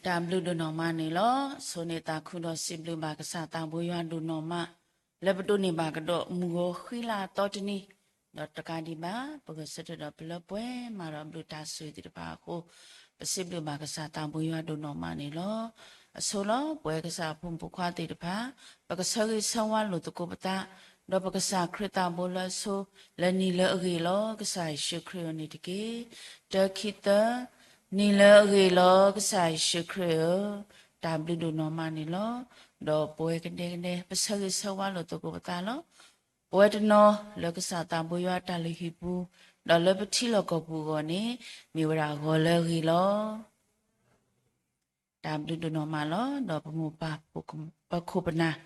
တၢ်ဘျုးဒိၣ်နီၢ်မးန့ၣ်လီၤ. ဆိၣ်န့ၢ်သးခုဒီးစံးဘျုးဘၣ်ကစၢ်သးဘိယွၤဒိၣ်နီၢ်မး လၢပဒိးန့ၢ်ဘၣ်ကဒီးမုၢ်ဂီၤဃံလၤသီတနံၤ, ဒီးတကးဒံးဘၣ် ပဂဲၤဆၢထၢၣ်ဒီးပလၢပှဲၤမၤဒီးဘျုးတၢ်ဆိၣ်ဂ့ၤသ့ၣ်တဖၣ်အဃိ, ပစံးဘျုးဘၣ်ကစၢ်သးဘိယွၤဒိၣ်နီၢ်မးန့ၣ်လီၤ. အဆိလီၤ ပဝဲကစၢ်ဖိမုၣ်ဖိခွါသ့ၣ်တဖၣ် ပကဆၢဂ့ၤဆၢဝါလိာ်သကိးပသး, ဒီးပကစၢ်ခရံာ်သးဘိလၢအဆိ လၢနံၤလၢအဂ့ၤလီၤ ကစၢ်ယ့ၣ်ၡူးခရံာ်အအိၣ်န့ၣ်တက့ၢ်. တၢ ခံ သၢ, နံၤလၢအဂ့ၤလီၤ ကစၢ်ယ့ၣ်ၡူးခရံာ်ဧၢ, တၢ်ဘျုးဒိၣ်နီၢ်မးန့ၣ်လီၤ. ဒီးပဝဲကဒဲကဒဲ ပဆၢဂ့ၤဆၢဝါလိာ်သကိးပသးလီၤ. ပဝဲတနီၤလၢကစၢ်သးဘိယွၤတၢ်လုၢ်ဟံၣ်ပူၤ, ဒီးလၢပထံလီၢ်ကီၢ်ပူၤအဂီၢ်န့ၣ် မ့ၢ်ဝဲဒၣ်ဂီၤလၢအဂ့ၤလီၤ. တၢ်ဘျုးဒိၣ်နီၢ်မးလီၤ. ဒီးပမိၢ်ပၢ် ပခိၣ်ပနၢ်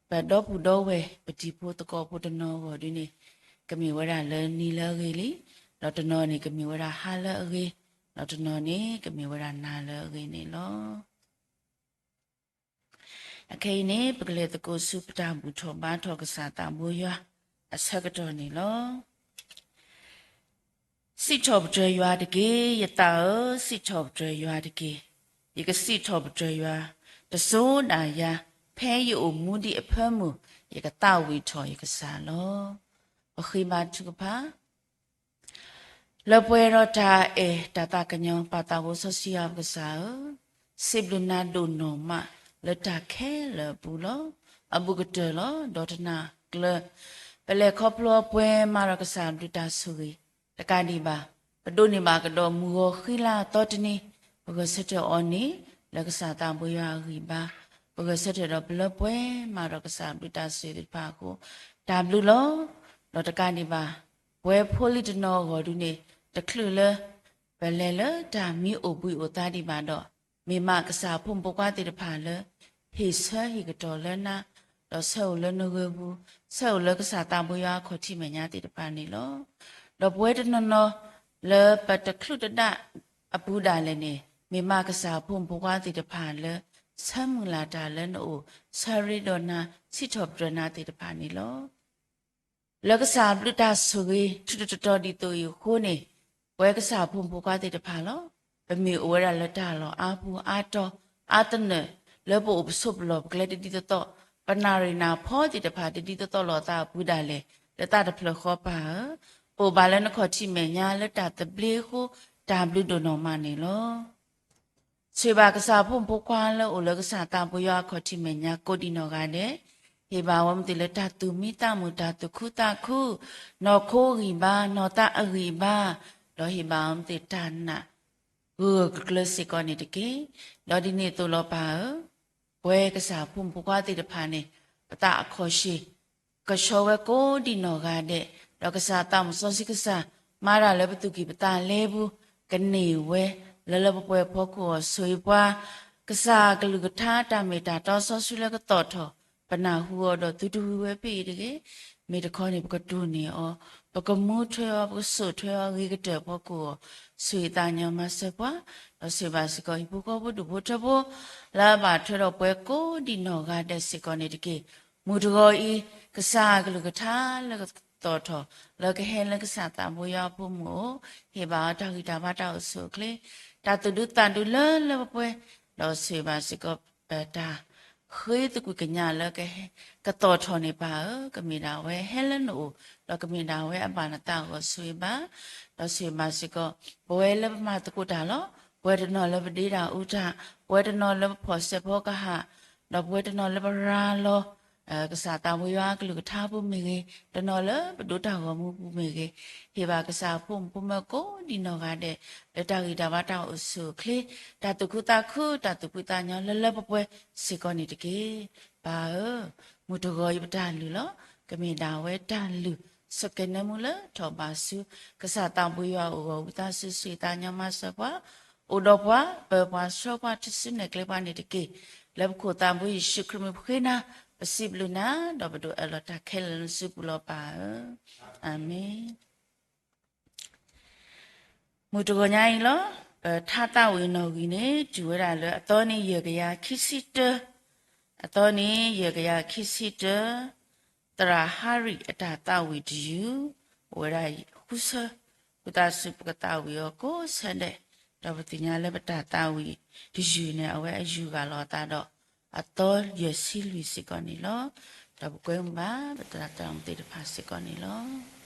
ပဒီပုၢ်ဒီဝဲၢ် ပတံၤဖိသကိးဖိတနီၤအဂီၢ်ဒုန့ၣ် ကမ့ၢ်ဝဲဒၣ်လၢနံၤလၢအဂ့ၤလံ, ဒီးတနီၤန့ၣ် ကမ့ၢ်ဝဲဒၣ်ဟါလၢအဂ့ၤ, ဒီးတနီၤန့ၣ် ကမ့ၢ်ဝဲဒၣ်နၤလၢအဂ့ၤန့ၣ်လီၤ. အခဲအံၤန့ၣ် ပကလဲၤသကိးဆူပတၢ်ဘူၣ်ထီၣ်ဘါထီၣ်ကစၢ်သးဘိယွၤအဆၢကတီၢ်န့ၣ်လီၤ. စံးထီၣ်ပတြၢၤယွၤတက့ၢ်, ယသးဧၢ, စံးထီၣ်ပတြၢၤယွၤတက့ၢ်. ယကစံးထီၣ်ပတြၢၤယွၤ, တစိၤဒၣ်ယၤ, ဖဲယအိၣ်မူဒံးအဖၢမုၢ်, ယကသးဝံၣ်ထီၣ်ယကစၢ်လီၤ. ပဃ့ဘါထုကဖၣ် လၢပှဲၤဒီးတၢ်အဲၣ်တၢ်သးကညီၤ ပၢ်သးဘိစီဆှံယွၤပကစၢ်ဧၢ, စံးဘျုးနၤဒိၣ်နီၢ်မး လၢတၢ်ခဲလၢာ်အပူၤလီၤ. အဘူးကတၢၢ်လီၤ. ဒီးတနၤကျၢၤ ပလဲၤခီဖျိပှဲၤမးဒီးကစၢ်ဘျုးတၢ်ဆိၣ်ဂ့ၤ, တကးဒံးဘၣ် ပဒိးန့ၢ်ဘၣ်ကဒီးမုၢ်ဂီၤဃံလၤသီတနံၤ, ပဂဲၤဆၢထၢၣ်အီၤန့ၣ် လၢကစၢ်သးဘိယွၤအဂံၢ်ဘါ, ပဂဲၤဆၢထၢၣ်ဒီးပလၢပှဲၤမးဒီးကစၢ်ဘျုးတၢ်ဆိၣ်ဂ့ၤသ့ၣ်တဖၣ်အဃိ တၢ်ဘျုးလီၤ. ဒီးတကးဒံးဘၣ် ပဝဲဖိလံၤတနီၤအဂီၢ်ဒုန့ၣ် တချုးလၢ ပလဲၤလၢတၢ်မံအိၣ်ဘှံးအိၣ်သါဒံးဘၣ်ဒီး မ့ၢ်မးကစၢ်ဖိမုၣ်ဖိခွါသ့ၣ်တဖၣ်လၢ ဟ့ၣ်ဆၢဟ့ၣ်ကတီၢ်လၢနၤ, ဒီးဆၢအိၣ်လၢနဂၢၢ်ပူၤ, ဆၢအိၣ်လၢကစၢ်သးဘိယွၤအခီၣ်ထံးမဲာ်ညါသ့ၣ်တဖၣ်န့ၣ်လီၤ. ဒီးပဝဲတနီၤနီၤ လၢပတချုးတဒၣ်အပူၤဒၣ်လဲာ်န့ၣ် မ့ၢ်မးကစၢ်ဖိမုၣ်ဖိခွါသ့ၣ်တဖၣ်လၢ ဆၢမုၢ်လၢ်တၢ်လၢနအိၣ်, ဆၢရ့ဒီးနၤ, စံးထီၣ်ပတြၢၤနၤသ့ၣ်တဖၣ်န့ၣ်လီၤ. လၢကစၢ်ဘျုးတၢ်ဆိၣ်ဂ့ၤ ထုးတတီၤဒ်သိးအံၤအဃိန့ၣ်, ပဝဲကစၢ်ဖိမုၣ်ဖိခွါသ့ၣ်တဖၣ်လီၤ. ပမ့ၢ်အိၣ်ဝဲဒၣ်လၢတၢ်လီၢ်အါပူၤအါတီၤအါတနၢၣ်, လၢပအိၣ်ပဆိးပလီၢ်ပကျဲတဒ်သိးသိး, ပနၣ်ရံၣ်နၢ်ဖီသ့ၣ်တဖၣ်တဒ်သိးသိးလိာ်အသးအပူၤဒၣ်လဲာ်, လၢသးတဖျၢၣ်ဃီပၢ်ဧၢ, ပအိၣ်ဘၣ်လၢနခီၣ်ထံးမဲာ်ညါလၢတၢ်သဘျ့အဃိ, တၢ်ဘျုးဒိၣ်နီၢ်မးန့ၣ်လီၤ. ဆိၣ်ဂ့ၤဘၣ်ကစၢ်ဖိမုၣ်ဖိခွါလၢအိၣ်လၢကစၢ်သးဘိယွၤအခီၣ်ထံးမဲာ်ညါကိးဒံးနီၢ်ဂၤဒဲး, ဟ့ၣ်ဘၣ်ဝဲမ့ၢ်သ့ၣ်လၢတၢ်သူၣ်မံသးမုာ် တၢ်သူၣ်ခုသးခု, နီၢ်ခိအဂံၢ်ဘါ, နီၢ်သးအဂံၢ်ဘါ, ဒီးဟ့ၣ်ဘၣ်ဝဲမ့ၢ်သ့ၣ်တၢ်နာ် ဂၢၢ်ဂၢၢ်ကျၢၤကျၢၤစ့ၢ်ကီးန့ၣ်တက့ၢ်. ဒီးဒ်န့ၣ်အသိးလီၤပၢ်ဧၢ, ပဝဲကစၢ်ဖိမုၣ်ဖိခွါသ့ၣ်တဖၣ်န့ၣ် ပသးအခီၣ်ဆ့ၣ် ကဆှီဝဲကိးဒံးနီၢ်ဂၤဒဲး, ဒီးကစၢ်သးစီဆှံကစၢ် မၤတၢ်လၢပသူၣ်ကံၢ်ပသးလဲပူၤ, ကန့ၢ်ဝဲလၢလၢပှဲၤပှဲၤအဖီခိၣ်အဂီၢ် ဆိၣ်ဂ့ၤပှၤ, ကစၢ်အကလုၢ်ကထါတၢ်မ့ၢ်တၢ်တီစီဆှံလၢကသီၣ်ထီၣ်, ပနၢ်ဟူအီၤဒီးသုတဝံၤဝဲဖဲအံၤတဂ့ၤ, မ့ၢ်တခီန့ၣ် ပကတိၢ်န့ၢ်အီၤ, ပကမူထွဲအီၤ, ပကစိာ်ထွဲအီၤအဂ့ၤကတၢၢ်အဖီခိၣ်အဂီၢ်, ဆိၣ်ဂ့ၤသးညီမၤစၢၤပှၤ, ဒီးဆိၣ်ဂ့ၤဘၣ်စ့ၢ်ကီး ဟံၣ်ဖိဃီဖိဒူၣ်ဖိထၢဖိ လၢအဘၣ်ထွဲဒီးပှၤကိးဒံးနီၢ်ဂၤဒဲးစ့ၢ်ကီးန့ၣ်တက့ၢ်. မုၢ်တဂီၤအံၤ ကစၢ်အကလုၢ်ကထါလၢကသီၣ်ထီၣ် လၢကဟဲလၢကစၢ်သးဘိယွၤအဖိမုၣ်အအိၣ်, ဟ့ၣ်ဘၣ်အီၤတၢ်ဂံၢ်တၢ်ဘါတၢ်အိၣ်ဆူၣ်အိၣ်ချ့, တၢ်သူၣ်ဒူသးဒူလၢလၢပှဲၤပှဲၤ, ဒီးဆိၣ်ဂ့ၤဘၣ်စ့ၢ်ကီး ပတၢ်ဃ့သကွံာ်ကညးလၢကဟဲ ကသီၣ်ထီၣ်န့ၣ်ပၢ်ဧၢ, ကမ့ၢ်ဒၣ်ဝဲဟဲလၢနအိၣ်, ဒီးကမ့ၢ်ဒၣ်ဝဲအဘၣ်နသးအဂီၢ်ဆိၣ်ဂ့ၤဘၣ်, ဒီးဆိၣ်ဂ့ၤဘၣ်စ့ၢ်ကီး ပဝဲလၢပမၤသကိးတၢ်လီၤ. ပဝဲတနီၤလၢပဒ့တၢ်အူတၢ်, ပဝဲတနီၤလၢပဖီၣ်စဲးဖီကဟၣ်, ဒီးပဝဲတနီၤလၢပရၤလီၤ ကစၢ်သးဘိယွၤအကလုၢ်ကထါပူၤမ့ၢ်ဂ့ၤ, တနီၤလၢပဒိးတၢ်ဂီၤမူပူၤမ့ၢ်ဂ့ၤ, ဟ့ၣ်ဘၣ်ကစၢ်အဖိမုၣ်ဖိမုၣ်ကိးဒံးနီၢ်ဂၤဒဲး လၢတၢ်ဂံၢ်တၢ်ဘါတၢ်အိၣ်ဆူၣ်အိၣ်ချ့, တၢ်သူၣ်ခုသးခု, တၢ်သူၣ်ဖှံသးညီလၢလၢပှဲၤပှဲၤစ့ၢ်ကီးန့ၣ်တက့ၢ်. ပၢ်ဧၢ, မုၢ်တဂီၤအံၤပတၢ်လုၢ်လီၤ. ကမ့ၢ်ဒၣ်ဝဲတၢ်လုၢ် ဆူၣ်ကဲၤနၢမူလၢထီၣ်ဘးဆူ ကစၢ်သးဘိယွၤအအိၣ်အဂီၢ် ဝံသးစူၤဆိၣ်ဂ့ၤသးညီမၤစၢၤပှၤ, အိၣ်ဒီးပှၤ, ပၢပှၤဆှၢပှၤ ထုးစုနဲၣ်ကျဲပှၤန့ၣ်တက့ၢ်. လၢပခိၣ်သးဘိယ့ၣ်ၡူးခရံာ်မံၤပဃ့နၤ, ပစံးဘျုးနၤ, ဒီးပဒိးအၢၣ်လီၤတၢ်ခဲလၢာ်လၢနစုပူၤလီၤပၢ်ဧၢ. အၤမ့ၣ်. မုၢ်တဂီၤညါအံၤလီၤ. ပထါသးဝံၣ်နီၣ်ဂံၢ်န့ၣ် တုၤဝဲဒၣ်လၢအသီန့ၣ်ယဲၢ်ကယၤခံဆံတၢ, အသီန့ၣ်ယဲၢ်ကယၤခံဆံတၢ, သရၣ်ဟါရံၣ်အတၢ်သးဝံၣ်တယုၢ်, အိၣ်ဝဲဒၣ်ဃုဆၢ, ဝံသးစူၤပကသးဝံၣ်အီၤကိးဆၢဒဲး, ဒီးပသ့ၣ်ညါလၢပတၢ်သးဝံၣ်တယုၢ်န့ၣ် အဝဲအယုၢ်ဂၤလီၤအသးဒီး အသီယဲၢ်ဆံလွံၢ်စ့ၢ်ကီးန့ၣ်လီၤ. ဒီးပကွဲမုာ်ဘၣ် ပတၢ်သးဝံၣ်သ့ၣ်တဖၣ်စ့ၢ်ကီးန့ၣ်လီၤ.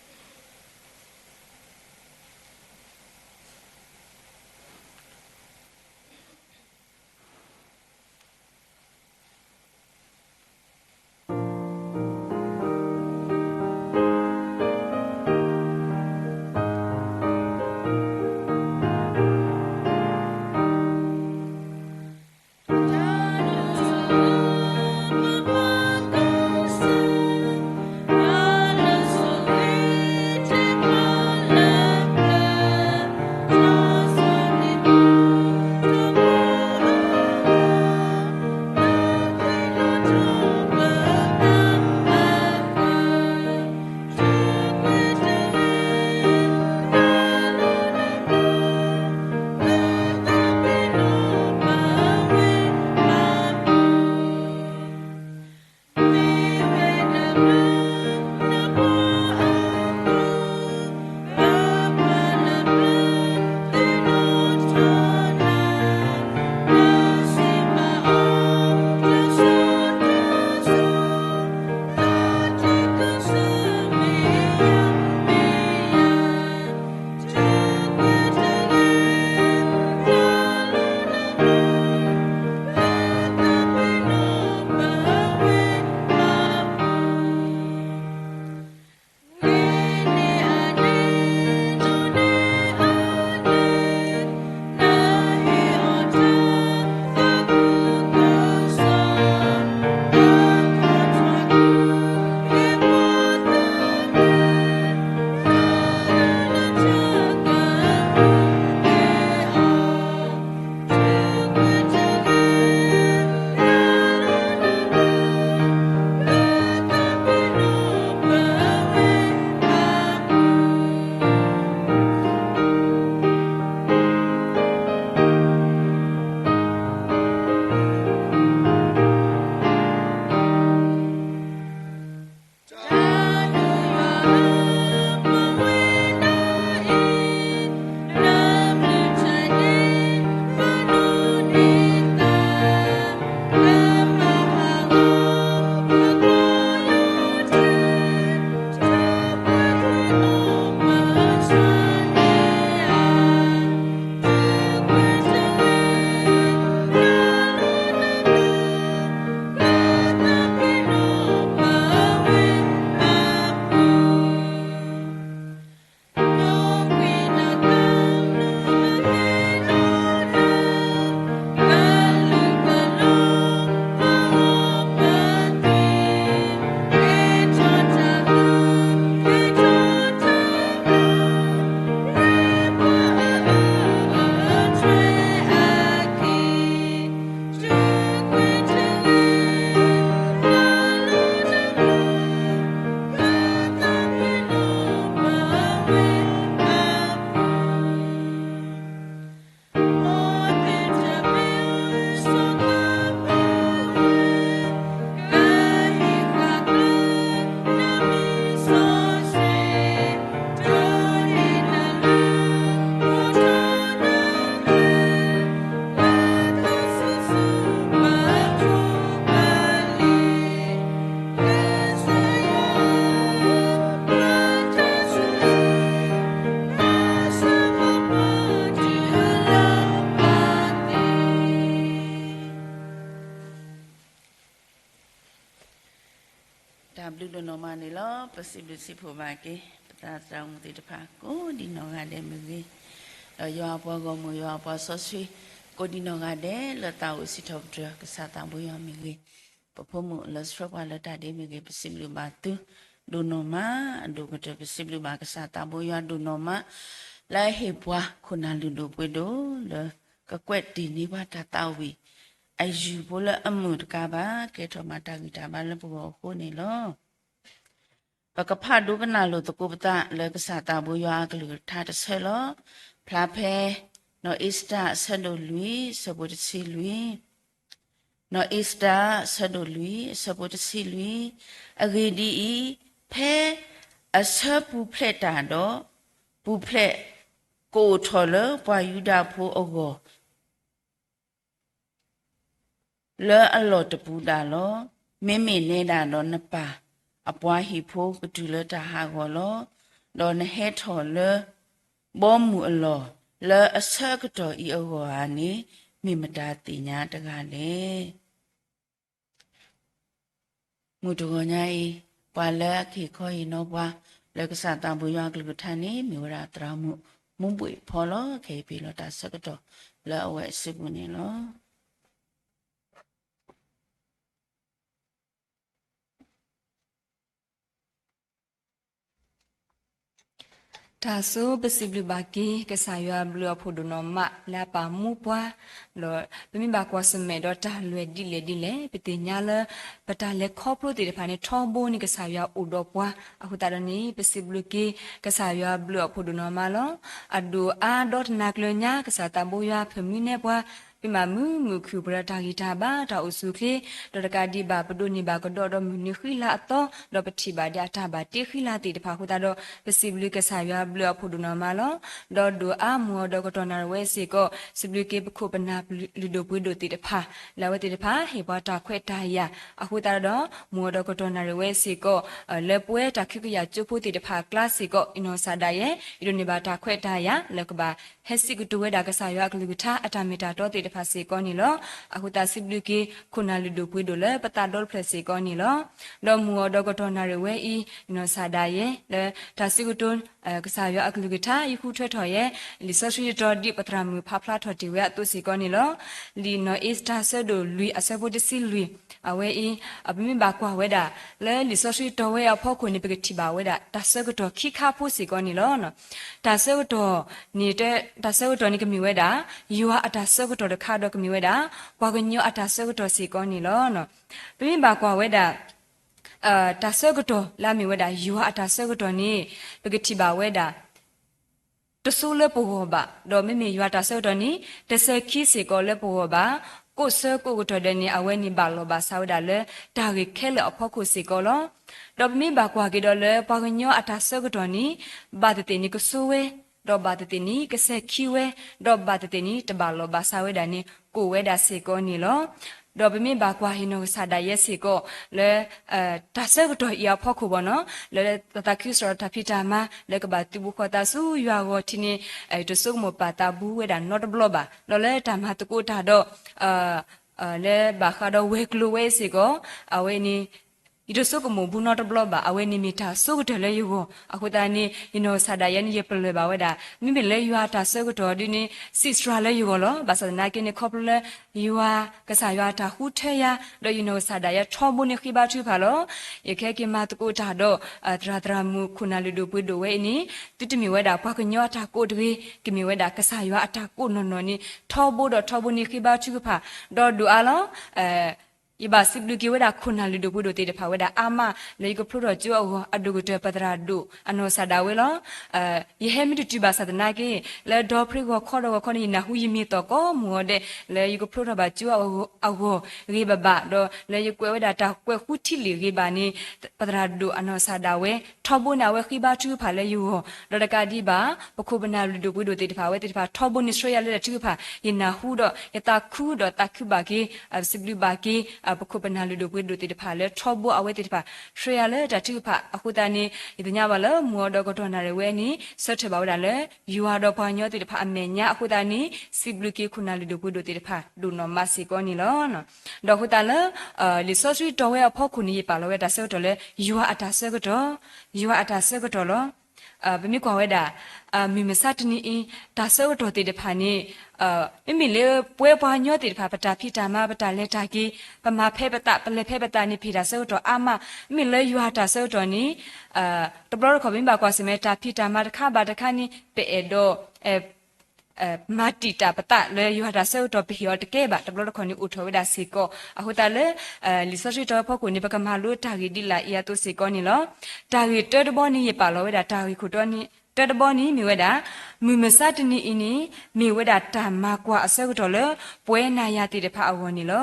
တၢ်ဘျုးဒိၣ်နီၢ်မးန့ၣ်လီၤ. ပစံးဘျုးစံးဖှိၣ်ဘၣ်က့ၤ ပသရၣ်သရၣ်မုၣ်သ့ၣ်တဖၣ် ကိးဒံနီၢ်ဂၤဒဲးမ့ၢ်ဂ့ၤ, ဒီးယွၤအပှၤဂီၢ်မုၢ် ယွၤအပှၤစီဆှံ ကိးဒံနီၢ်ဂၤဒဲး လၢသးအိၣ်စံးထီၣ်ပတြၢၤ ကစၢ်သးဘိယွၤမ့ၢ်ဂ့ၤ, ပဖိမုၣ်လၢဆှၢပှၤလၢတၢ်ဒ့မ့ၢ်ဂ့ၤ, ပစံးဘျုးဘၣ်သုဒိၣ်နီၢ်မး, အဒိၣ်ကတၢၢ် ပစံးဘျုးဘၣ်ကစၢ်သးဘိယွၤဒိၣ်နီၢ်မး လၢအဟ့ၣ်ပှၤခိၣ်နၢ်လုၢ်ဒိၣ်ပှ့ၤဒိၣ် လၢကကွဲးတ့ၢ်န့ၢ်ပှၤတၢ်သးဝံၣ် အယုၢ်ဖိလၢအမုာ်တကးဘၣ် ကဲထီၣ်မၤတၢ်ဂံၢ်တၢ်ဘါလၢပဂီၢ်အဃိန့ၣ်လီၤ. ပကဖးဒိကနၣ်လိာ်သကိးပသးလၢကစၢ်သးဘိယွၤအကလုၢ်ကထါတဆၢလီၤ. ဖျါဖဲ နီၢ်အ့စတၢၢ်အဆၢဒိၣ်လွံၢ် အဆၢဖိတဆံလွံၢ်, နီၢ်အ့စတၢၢ်အဆၢဒိၣ်လွံၢ် အဆၢဖိတဆံလွံၢ်, အဂ့ၢ်ဒ်အံၤ, ဖဲအဆၢပူၤဖျဲးတၢ်ဒီး ပူၤဖျဲး ကအိၣ်ထီၣ်လၢပှၤယူဒၤဖိအဂီၢ် လၢအလီၢ်တပူၤဒၣ်လီၤ. မ့မ့ၢ်နဲဒၣ်ဒီးနပၢ်အပှၤဟံၣ်ဖိကတုၤလၢတၢ်ဟးဂီၤလီၤ. ဒီးနဟဲထီၣ်လၢ ဘီမုၢ်အလီၢ် လၢအဆၢကတီၢ်အံၤအဂီၢ်ဧါန့ၣ် မ့ၢ်မတၤသ့ၣ်ညါတဂၤလဲၣ်. မုၢ်တဂီၤညါအံၤ ပှၤလၢအက့ၤခီဟ့ၣ်နီၤပှၤ လၢကစၢ်သးဘိယွၤအကလုၢ်ကထါန့ၣ် မ့ၢ်ဝဲဒၣ်သရၣ်မုၣ်မူဘှံးဖီလီၤ. ခဲအံၤပ့ၤလီၤတၢ်ဆၢကတီၢ်လၢအဝဲအစုပူၤန့ၣ်လီၤ. တၢ်ဆိပစံးဘျုးဘၣ်က့ၤ ကစၢ်ယွၤဘျုးအဖှိၣ်ဒိၣ်နီၢ်မး လၢအပာ်မူပှၤ, ဒီးပမ့ၢ်ဘၣ်ကွၢ်ဆၢၣ်မဲာ်ဒီးတၢ်လွဲၢ်ဒ်လဲၣ်ဒ်လဲၣ် ပသ့ၣ်ညါလၢ ပတၢ်လဲၤခီဖျိသ့ၣ်တဖၣ်န့ၣ် ထီဘိန့ၣ်ကစၢ်ယွၤအိၣ်ဒီးပှၤ, အဃိသတးဒီးန့ၣ် ပစံးဘျုးက့ၤ ကစၢ်ယွၤဘျုးအဖှိၣ်ဒိၣ်နီၢ်မးလီၤ. အဒိၣ်အါဒီတနၤကျၢၤညါ ကစၢ်သးဘိယွၤဖၢၣ်မူနဲပှၤ ပမ့ၢ်မုာ်မုာ်ခုၣ်ပှဲၤဒီးတၢ်ဂံၢ်တၢ်ဘါ တၢ်အိၣ်ဆူၣ်အိၣ်ချ့, ဒီးတကးဒံးဘၣ် ပဒိးန့ၢ်ဘၣ်ကဒီးဒီးမုၢ်နံၤဃံလၤအသီ, ဒီးပထံၣ်ဘၣ်ဒ်အတၢ်ဘၣ်တ့ဃံလၤသ့ၣ်တဖၣ်အဃိသတးဒီး ပစံးဘျုးကစၢ်ယွၤဘျုးအဖှိၣ်ဒိၣ်နီၢ်မးလီၤ. ဒီးဒိၣ်အါမုၢ်အီၤဒီးကတီၢ်နၣ်ရံၣ်ဝဲစ့ၢ်ကီး စံးဘျုးက့ၤပခိၣ်ပနၢ်လုၢ်ဒိၣ်ပှ့ၤဒိၣ်သ့ၣ်တဖၣ် လၢအဝဲသ့ၣ်တဖၣ် ဟ့ၣ်ပှၤတၢ်ခွဲးတၢ်ယာ်အဃိသတးဒီး မုၢ်အီၤဒီးကတီၢ်နၣ်ရံၣ်ဝဲစ့ၢ်ကီး လၢပဝဲတၢ်ကဟုကယာ်ကၠိဖိသ့ၣ်တဖၣ်အကျါစ့ၢ်ကီး ယနီၢ်ကစၢ်ဒၣ်ယဲ ယဒိးန့ၢ်ဘၣ်တၢ်ခွဲးတၢ်ယာ်လၢကဘၣ် ဟဲစံးကတိၤဝဲဒၣ်ကစၢ်ယွၤအကလုၢ်ကထါအတၢ်မ့ၢ်တၢ်တီသ့ၣ်တဖၣ်စ့ၢ်ကီးန့ၣ်လီၤ. အဃိသတးစံးဘျုးက့ၤ ခိၣ်နၢ်လုၢ်ဒိၣ်ပှ့ၤဒိၣ်လၢပသးဒီတဖျၢၣ်စ့ၢ်ကီးန့ၣ်လီၤ. ဒီးမုၢ်အီၤဒီးကတီၢ်နၣ်ရံၣ်ဝဲအံၤ ယနီၢ်ကစၢ်ဒၣ်ယဲ လၢတၢ်စံးကတိၤ ကစၢ်ယွၤအကလုၢ်ကထါ ယဃုထၢထီၣ်ယဲ လံာ်စီဆှံတတီၤဒ်ပသရၣ်မုၣ်ဖးဖျါထီၣ်တ့ၢ်ဝဲအသိးစ့ၢ်ကီးန့ၣ်လီၤ. လံာ်နီၢ်အ့စတၢၤအဆၢဒိၣ်လွံၢ်အဆၢဖိတဆံလွံၢ် အဝဲအံၤ ပမ့ၢ်ဘၣ်ကွၢ်ဝဲဒၣ် လၢလံာ်စီဆှံတီၤဝဲအဖီခိၣ်န့ၣ် ပကထံၣ်ဘၣ်ဝဲဒၣ် တၢ်ဆၢကတီၢ်ခံခါဖိစ့ၢ်ကီးန့ၣ်လီၤ. တၢ်ဆၢကတီၢ်န့ၣ် တၢ်ဆၢကတီၢ်န့ၣ်ကမ့ၢ်ဝဲဒၣ် ယွၤအတၢ်ဆၢကတီၢ်တခါဒီးကမ့ၢ်ဝဲဒၣ် ပှၤကညီအတၢ်ဆၢကတီၢ်စ့ၢ်ကီးန့ၣ်လီၤ. ပမ့ၢ်ဘၣ်ကွၢ်ဝဲဒၣ် တၢ်ဆၢကတီၢ်လၢအမ့ၢ်ဝဲဒၣ် ယွၤအတၢ်ဆၢကတီၢ်န့ၣ် ပကထံၣ်ဘၣ်ဝဲဒၣ် တစိလၢပဂီၢ်ဘၣ်, ဒီးမ့မ့ၢ်ယွၤတၢ်ဆၢကတီၢ်န့ၣ် တစဲၤခံစ့ၢ်ကီးလၢပဂီၢ်ဘၣ်, ကိးဆၢကိးကတီၢ်ဒဲးန့ၣ် အဝဲန့ၣ်ဘၣ်လီၤဘၣ်စးဝဲဒၣ်လၢ တၢ်ဂ့ၢ်ခဲလၢာ်အဖီခိၣ်စ့ၢ်ကီးလီၤ. ဒီးပမ့ၢ်ဘၣ်ကွၢ်က့ၤဒီးလၢပှၤကညီအတၢ်ဆၢကတီၢ်န့ၣ် ဘၣ်သ့ၣ်သ့ၣ်န့ၣ်ကစိဝဲ, ဒီးဘၣ်သ့ၣ်သ့ၣ်န့ၣ် ကစဲၤခံဝဲ, ဒီးဘၣ်သ့ၣ်သ့ၣ်န့ၣ် တဘၣ်လီၤဘၣ်စးဝဲဒၣ်န့ၣ် ကိးဝဲဒၣ်စ့ၢ်ကီးန့ၣ်လီၤ. ဒီးပမ့ၢ်ဘၣ်ကွၢ်ဟ့ၣ်နီၤကစၢ်ဒၣ်ယဲစ့ၢ်ကီးလၢ တၢ်ဆၢကတီၢ်အံၤအဖီခိၣ်ဘၣ်နီၤ လၢတၢ်သးခုစရီတၢ်ဖံးတၢ်မၤ လၢကဘၣ်သုးဘူးဃီၤသးဆူယွၤအဂီၢ်ထံးန့ၣ် တစိကမိၣ်ပာ်သးဘူးဝဲဒၣ်နီတဘျီဘၣ်. ဒီးလၢတၢ်မၤသကိးတၢ်ဒီး လၢဘၣ်ဃးဒီးဝဲၤကျိၤဝဲစ့ၢ်ကီး အဝဲန့ၣ် ယတစိကမိၣ်ဘူးနီတဘျီဘၣ်. အဝဲန့ၣ်မ့ၢ်တၢ်ဆိကတၢၢ်လၢယဂီၢ်. အဃိသတးန့ၣ် ယနီၢ်ကစၢ်ဒၣ်ယဲန့ၣ် ယပလၢၢ်ဘၣ်ဝဲဒၣ် မ့မ့ၢ်လၢယွၤတၢ်ဆၢကတီၢ်ဒ်န့ၣ် စံးစှၤလၢယဂီၢ်လီၤ. ဘၣ်ဆၣ်သနာ်က့န့ၣ် ခီဖျိလၢ ယွၤ ကစၢ်ယွၤတၢ်ဃုထၢယၤ ဒီးယနီၢ်ကစၢ်ဒၣ်ယဲထီဘိန့ၣ်ဃ့ဘါထုကဖၣ်လီၤ. ယခဲက့ၤမၤသကိးတၢ်ဒီး သရၣ်သရၣ်မုၣ်ခိၣ်နၢ်လုၢ်ဒိၣ်ပှ့ၤဒိၣ်ဝဲအံၤန့ၣ် သုတမ့ၢ်ဝဲဒၣ်ပှၤကညီအတၢ်ကိးတဂ့ၤ, ကမ့ၢ်ဝဲဒၣ်ကစၢ်ယွၤအတၢ်ကိးနီၢ်နီၢ်န့ၣ် ထီဘိဒီးထီဘိန့ၣ်ဃ့ဘါထုကဖၣ် ဒီးဒိၣ်အါလီၤ. ယဘၣ်စံးဘျုးက့ၤဝဲဒၣ်ခိၣ်နၢ်လုၢ်ဒိၣ်ပှ့ၤဒိၣ်သ့ၣ်တဖၣ်ဝဲဒၣ်အါမး လၢယကဖျိထီၣ်ကၠိအဂီၢ် အဒိၣ်ကတၢၢ်ပသရၣ်ဒိၣ်အနီၢ်ကစၢ်ဒၣ်ဝဲလီၤ. ယဟဲမ့ၢ်တတုၤဘၣ်ဆၣ်သနာ်က့ လၢဒီဖြ့ဂီၤခီဒီးဂီၤခီန့ၣ် ယနၢ်ဟူယမ့ၢ်သီၣ်ကိးမုၢ်ဂီၤဒဲး လၢယကဖျိထီၣ်ဘၣ်ကၠိအဂီၢ်ဂ့ၤဘၣ်ဘၣ် ဒီးလၢယကွဲးဝဲဒၣ်တၢ်ကွဲးဃုထံလံာ်ဂ့ၤဘၣ်န့ၣ် ပသရၣ်ဒိၣ်အနီၢ်ကစၢ်ဒၣ်ဝဲ ထီဘိန့ၣ် အဝဲဃ့ဘါထုကဖၣ်လၢယဂီၢ် ဒီးတကးဒံးဘၣ် ပခိၣ်ပနၢ်လုၢ်ဒိၣ်ပှ့ၤဒိၣ်သ့ၣ်တဖၣ် အဝဲသ့ၣ်တဖၣ်ထီဘိန့ၣ်ဆှၢယၤလၢတၢ်ထုကဖၣ် ယနၢ်ဟူဒီး ယသးခုဒီးသးခုဘၣ်က့ၤ စံးဘျုးဘၣ်က့ၤ ပခိၣ်ပနၢ်လုၢ်ဒိၣ်ပှ့ၤဒိၣ်သ့ၣ်တဖၣ်လၢထီဘိအဝဲသ့ၣ်တဖၣ် ဆှၢယၤလၢတၢ်ထုကဖၣ် အဃိသတးန့ၣ် ယသ့ၣ်ညါဘၣ်လၢမုၢ်အီၤဒီးကတီၢ်နၣ်ရံၣ်ဝဲန့ၣ် ဆၢထၢၣ်ဘၣ်ဝဲဒၣ်လၢ ယွၤဒီးပှၤကညီသ့ၣ်တဖၣ်အမဲာ်ညါ အဃိသတးန့ၣ် စံးဘျုးက့ၤခိၣ်နၢ်လုၢ်ဒိၣ်ပှ့ၤဒိၣ်သ့ၣ်တဖၣ် ဒိၣ်နီၢ်မးစ့ၢ်ကီးန့ၣ်လီၤ. ဒီးအဃိသတးလၢ လံာ်စီဆှံတီၤဝဲအဖီခိၣ်န့ၣ် ယပာ်လီၤဝဲတၢ်ဆၢကတီၢ်လၢ ယွၤအတၢ်ဆၢကတီၢ်, ယွၤအတၢ်ဆၢကတီၢ်လီၤ. ပမ့ၢ်ကွၢ်ဝဲဒၣ် မုၢ်မဆါတနံၤအံၤ တၢ်ဆၢကတီၢ်သ့ၣ်တဖၣ်န့ၣ် မ့မ့ၢ်လၢပဝဲပှၤကညီသ့ၣ်တဖၣ် ပတၢ်ဖံးတၢ်မၤ ပတၢ်လဲၤတၢ်က့ၤ ပမၤဖဲပသး ပလဲၤဖဲပသးန့ၣ် ပဟ့ၣ်တၢ်ဆၢကတီၢ်အါမး, မ့မ့ၢ်လၢယွၤတၢ်ဆၢကတီၢ်န့ၣ် တဘျီတခီၣ် ပမ့ၢ်ဘၣ်ကွၢ်ဆၢၣ်မဲာ် တၢ်ဖံးတၢ်မၤတခါဘၣ်တခါန့ၣ် ပအဲၣ်ဒိး မၤတံာ်တာ်ပသးလၢယွၤတၢ်ဆၢကတီၢ် ပဟ့ၣ်အီၤတကဲဘၣ်, တဘျီတခီၣ်န့ၣ် အိၣ်ထီၣ်ဝဲဒၣ်စ့ၢ်ကီး. အဃိသတးလၢ လံာ်စီဆှံတီၤဖီခိၣ်န့ၣ် ပကမၤလိတၢ်ဂ့ၢ်ဒ်လာ်အံၤအသိးစ့ၢ်ကီးန့ၣ်လီၤ. တၢ်ဂ့ၢ်တၢတဘီန့ၣ် ယပာ်လီၤဝဲဒၣ် တၢ်ဂ့ၢ်ခိၣ်တီန့ၣ် တၢတဘီန့ၣ်မ့ၢ်ဝဲဒၣ် မုၢ်မဆါတနံၤအံၤန့ၣ် မ့ၢ်ဝဲဒၣ်တၢ်မၤကွၢ်အဆၢကတီၢ်လၢ ပဝဲနၤယၤသ့ၣ်တဖၣ်အဂီၢ်န့ၣ်လီၤ.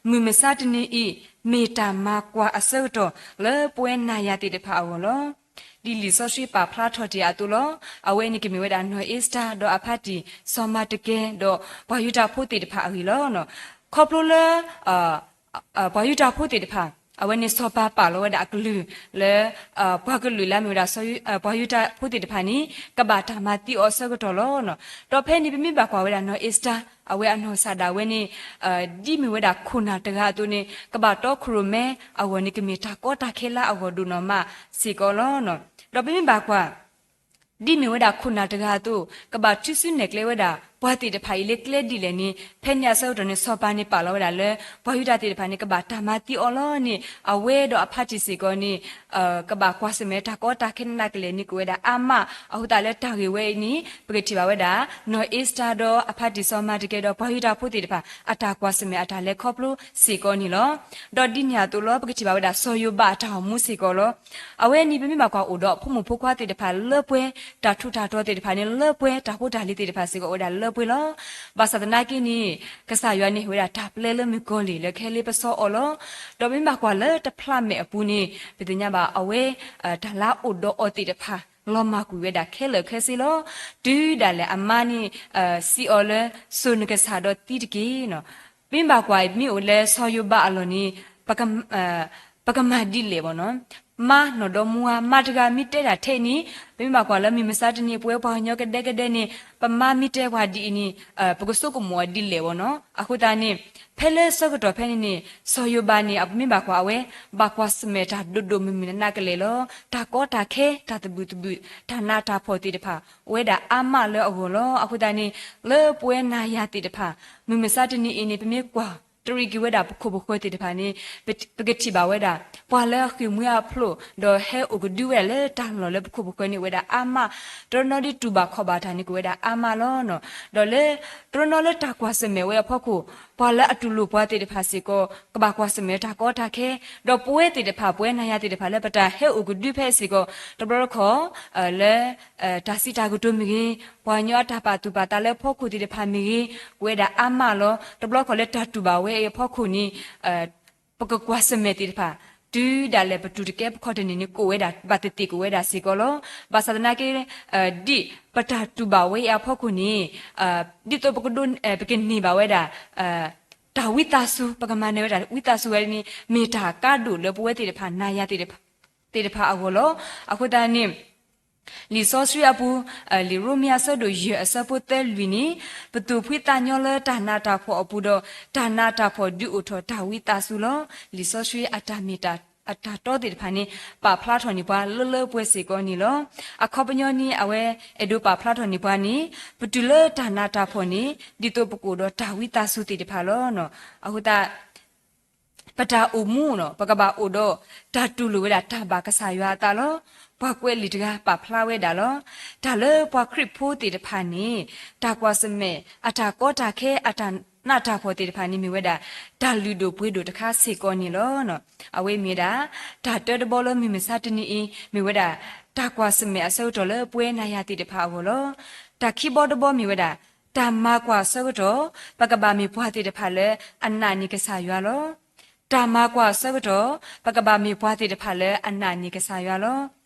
မုၢ်မဆါတနံၤအံၤ မ့ၢ်တၢ်မၤကွၢ်အဆၢကတီၢ်လၢပဝဲနၤယၤသ့ၣ်တဖၣ်အဂီၢ်လီၤ. ဒ်လံာ်စီဆှံပာ်ဖျါထီၣ်တ့ၢ်အသိးလီၤ. အဝဲန့ၣ်ကမ့ၢ်ဝဲဒၣ်နီၢ်အ့စတၢဒီးအဖါတံၢ်စီၤမၤတကဲဒီးပှၤယူဒၤဖိသ့ၣ်တဖၣ်အဂ့ၢ်လီၤ. ခီဖျိလၢ ပှၤယူဒၤဖိသ့ၣ်တဖၣ် အဝဲန့ၣ်စီၤပၤပာ်လီၤဝဲဒၣ်အကလုၢ်လၢ ပှၤကလုာ်လၢအမ့ၢ်ဝဲဒၣ် ပှၤယူဒၤဖိသ့ၣ်တဖၣ်န့ၣ် ကဘၣ်တၢ်မၤသံအီၤအဆၢကတီၢ်လီၤ. ဒီးဖဲန့ၣ်ပမ့ၢ်ဘၣ်ကွၢ်ဝဲဒၣ်နီၢ်အ့စတၢ အဝဲအနီၢ်ကစၢ်ဒၣ်ဝဲန့ၣ် ဒ်မ့ၢ်ဝဲဒၣ်ခိၣ်နၢ်တဂၤအသိးန့ၣ် ကဘၣ်တီခိၣ်ရိၣ်မဲအဂီၢ်န့ၣ် ကမ့ၢ်တၢ်ကီတၢ်ခဲလၢအဂီၢ်ဒိၣ်နီၢ်မးစ့ၢ်ကီးလီၤ. ဒီးပမ့ၢ်ဘၣ်ကွၢ် ဒ်မ့ၢ်ဝဲဒၣ်ခိၣ်နၢ်တဂၤအသိး ကဘၣ်ထုးစုနဲၣ်ကျဲဝဲဒၣ် ပှၤသ့ၣ်တဖၣ်အံၤလၢကျဲဒ်လဲၣ်န့ၣ် ဖဲန့ၣ်အဆၢကတီၢ်န့ၣ် စီၤပၤန့ၣ်ပာ်လီၤဝဲဒၣ်လၢ ပှၤယူဒၤသ့ၣ်တဖၣ်န့ၣ် ကဘၣ်တၢ်မၤသံအီၤလီၤန့ၣ် အဝဲဒီးအဖါတံၢ်စ့ၢ်ကီးန့ၣ် ကဘၣ်ကွၢ်ဆၢၣ်မဲာ်တၢ်ကီတၢ်ခဲနးနးကလဲာ်န့ၣ် ကအိၣ်ဝဲဒၣ်အါမး. အဃိသတးလၢတၢ်ဂ့ၢ်ဝဲအံၤန့ၣ် ပကထံၣ်ဘၣ်ဝဲဒၣ် နီၢ်အ့စတၢဒီးအဖါတံၢ်စီၤမၤတကဲဒီးပှၤယူဒၤဖိသ့ၣ်တဖၣ် အတၢ်ကွၢ်ဆၢၣ်မဲာ်အတၢ်လဲၤခီဖျိစ့ၢ်ကီးန့ၣ်လီၤ. ဒီးဒ်န့ၣ်အသိးလီၤ ပကထံၣ်ဘၣ်ဝဲဒၣ်စီၤယိၤဘးအတၢ်အိၣ်မူစ့ၢ်ကီးလီၤ. အဝဲန့ၣ်ပမ့ၢ်ဘၣ်ကွၢ်အိၣ်ဒီးဖိမုၣ်ဖိခွါသ့ၣ်တဖၣ်လၢပှဲၤ တၢ်ထူးတၢ်တီၤသ့ၣ်တဖၣ်န့ၣ် လၢပှဲၤ တၢ်ဖိတၢ်လံၤသ့ၣ်တဖၣ်စ့ၢ်ကီးအိၣ်ဝဲဒၣ်လၢပှဲၤလီၤ. ဘၣ်ဆၣ်သနာ်က့န့ၣ် ကစၢ်ယွၤန့ၣ်ဟ့ၣ်ဝဲဒၣ်တၢ်ပျဲလၢမုၣ်ကီၤလံၢ် လၢကဟဲလ့ပစီအီၤလီၤ. ဒီးပမ့ၢ်ဘၣ်ကွၢ်လၢတဖျးမဲာ်အပူၤန့ၣ် ပသ့ၣ်ညါဘၣ်အဝဲ တၢ်လၢအအိၣ်ဒီးအီၤသ့ၣ်တဖၣ် လီၤမၢ်ကွံာ်ဝဲဒၣ်ခဲလၢာ်ခဲဆ့လီၤ. တုၤဒၣ်လဲာ်အမါန့ၣ် စံးအီၤလၢ စိာ်နကစၢ်ဒီးသံတက့ၢ်. ပမ့ၢ်ဘၣ်ကွၢ်မ့ၢ်အိၣ်လၢစီၤယိၤဘးအလီၢ်န့ၣ် ပကမၤဒ်လဲၣ်ဘၣ်နီၤ. မါနီၢ်ဒီမါ မါတဂၤမ့ၢ်တဲတၢ်ထဲအံၤန့ၣ် ပမ့ၢ်ဘၣ်ကွၢ်လၢမုၢ်မဆါတနံၤ ပဝဲပှၤကညီကဒဲကဒဲန့ၣ် ပမါမ့ၢ်တဲပှၤဒ်အံၤန့ၣ် ပကဆိကမိၣ်အီၤဒ်လဲၣ်ဘၣ်နီၤ. အဃိသတးန့ၣ် ဖဲလၢဆၢကတီၢ်ဖဲန့ၣ်န့ၣ် စီၤယိၤဘးန့ၣ် အပမ့ၢ်ဘၣ်ကွၢ်အဝဲ ဘၣ်ကွၢ်ဆၢၣ်မဲာ်တၢ်ဒိၣ်ဒိၣ်မုၢ်မုၢ်နးနးကလဲာ်လီၤ. တၢ်ကီတၢ်ခဲ တၢ်သဘံၣ်သဘုၣ် တၢ်နးတၢ်ဖှီၣ်သ့ၣ်တဖၣ် အိၣ်ဝဲဒၣ်အါမးလၢအဂီၢ်လီၤ. အဃိသတးန့ၣ် လၢပဝဲနၤယၤသ့ၣ်တဖၣ် မုၢ်မဆါတနံၤအံၤန့ၣ် ပမ့ၢ်ကွၢ်တရံးက့ၤဝဲဒၣ်ပခိၣ်ပဃၢၤသ့ၣ်တဖၣ်န့ၣ် ပကထံၣ်ဘၣ်ဝဲဒၣ် ပှၤလၢအဃ့ၢ်မှံဟးဖျိး ဒီးဟဲအိၣ်ကဒုဝဲဒၣ်လၢတၢ်လီၢ်လၢပခိၣ်ပဃၢၤန့ၣ် အိၣ်ဝဲဒၣ်အါမး, တနီၤနီၤဒ်တူၢ်ဘၣ်ခီၣ်ဘၣ်တၢ်န့ၣ် ကအိၣ်ဝဲဒၣ်အါမးလီၤ. ဒီးလၢ တနီၤနီၤလၢတၢ်ကွၢ်ဆၢၣ်မဲာ်ဝဲအဖီခိၣ် ပှၤလၢအတူၢ်လိာ်ပှၤသ့ၣ်တဖၣ်စ့ၢ်ကီး ကဘၣ်ကွၢ်ဆၢၣ်မဲာ်တၢ်ကီတၢ်ခဲ, ဒီးပဝဲသ့ၣ်တဖၣ် ပဝဲနၤယၤသ့ၣ်တဖၣ်လၢပတၢ်ဟဲအိၣ်ကဒုဖဲအံၤစ့ၢ်ကီး တဘျီတခီၣ် လၢ တၢ်စံးတၢ်ကတိၤမ့ၢ်ဂ့ၤ, ပှၤကညီအတၢ်ပာ်သူၣ်ပာ်သးလၢအဖီခိၣ်သ့ၣ်တဖၣ်မ့ၢ်ဂ့ၤ, ကအိၣ်ဝဲဒၣ်အါမးလီၤ. တဘျီတခီၣ်လၢတၢ်တူၢ်ဘၣ်ဝဲအံၤအဖီခိၣ်န့ၣ် ပကကွၢ်ဆၢၣ်မဲာ်သ့ၣ်တဖၣ် တုၤဒၣ်လဲာ်ပတုၤတကဲပခီၣ်တနံၤန့ၣ် ကအိၣ်ဝဲဒၣ် ဘၣ်သ့ၣ်သ့ၣ်ကအိၣ်ဝဲဒၣ်စ့ၢ်ကီးလီၤ. ဘၣ်ဆၣ်သနာ်က့ ဒ်ပတၢ်တူၢ်ဘၣ်ဝဲအံၤအဖီခိၣ်န့ၣ် ဒ်သိးပကဒိး ပကန့ၢ်ဘၣ်ဝဲဒၣ် တၢ်ဝံသးစူၤ, ပကမၤနၢၤဝဲဒၣ်ဝံသးစူၤဝဲန့ၣ် မ့ၢ်တၢ်ကါဒိၣ်လၢပဝဲသ့ၣ်တဖၣ် နၤယၤသ့ၣ်တဖၣ်အဂီၢ်လီၤ. အဃိသတးန့ၣ် လံာ်စီဆှံအပူၤ လံာ်ရိမ့ၤအဆၢဒိၣ်ယဲၢ်အဆၢဖိသၢလွံၢ်န့ၣ် ပသူၣ်ဖှံသးညီလၢတၢ်နးတၢ်ဖှီၣ်အပူၤဒီး တၢ်နးတၢ်ဖှီၣ်ဒုးအိၣ်ထီၣ်တၢ်ဝံသးစူၤလီၤ. လံာ်စီဆှံအတၢ်မ့ၢ်တၢ် အတၢ်တီသ့ၣ်တဖၣ်န့ၣ် ပာ်ဖျါထီၣ်န့ၢ်ပှၤလၢလၢပှဲၤပှဲၤစ့ၢ်ကီးန့ၣ်လီၤ. အခီပညီန့ၣ် အဝဲအဲၣ်ဒိးပာ်ဖျါထီၣ်န့ၢ်ပှၤန့ၣ် ပတုၤလၢတၢ်နးတၢ်ဖှီၣ်န့ၣ် ဒ်သိးပကအိၣ်ဒီးတၢ်ဝံသးစူၤသ့ၣ်တဖၣ်လီၤ. အဃိသတး ပတၢ်အိၣ်မူန့ၣ် ပကဘၣ်အိၣ်ဒီး တၢ်တူၢ်လိာ်ဝဲဒၣ်တၢ်ဘၣ်ကစၢ်ယွၤအသးလီၤ. ပှၤကွဲးလံာ်တဂၤပာ်ဖျါဝဲဒၣ်လီၤ. တၢ်လၢပှၤခရံာ်ဖိသ့ၣ်တဖၣ်န့ၣ် တၢ်ကွၢ်ဆၢၣ်မဲာ် အတၢ်ကီတၢ်ခဲ အတၢ်နးတၢ်ဖှီၣ်သ့ၣ်တဖၣ်န့ၣ် မ့ၢ်ဝဲဒၣ် တၢ်လုၢ်ဒိၣ်ပှ့ၤဒိၣ်တခါစ့ၢ်ကီးန့ၣ်လီၤ. အဝဲမ့ၢ်ဝဲဒၣ် တၢ်တၢတဘီလၢမုၢ်မဆါတနံၤအံၤ မ့ၢ်ဝဲဒၣ် တၢ်ကွၢ်ဆၢၣ်မဲာ်အဆၢကတီၢ်လၢပဝဲနၤယၤသ့ၣ်တဖၣ်အဂီၢ်လီၤ. တၢ်ခံဘီတဘီမ့ၢ်ဝဲဒၣ် တၢ်မၤကွၢ်အဆၢကတီၢ် ပကဘၣ်မ့ၢ်ပှၤသ့ၣ်တဖၣ်လၢအနာ်န့ၢ်ကစၢ်ယွၤလီၤ. တၢ်မၤကွၢ်အဆၢကတီၢ် ပကဘၣ်မ့ၢ်ပှၤသ့ၣ်တဖၣ်လၢအနာ်န့ၢ်ကစၢ်ယွၤလီၤ.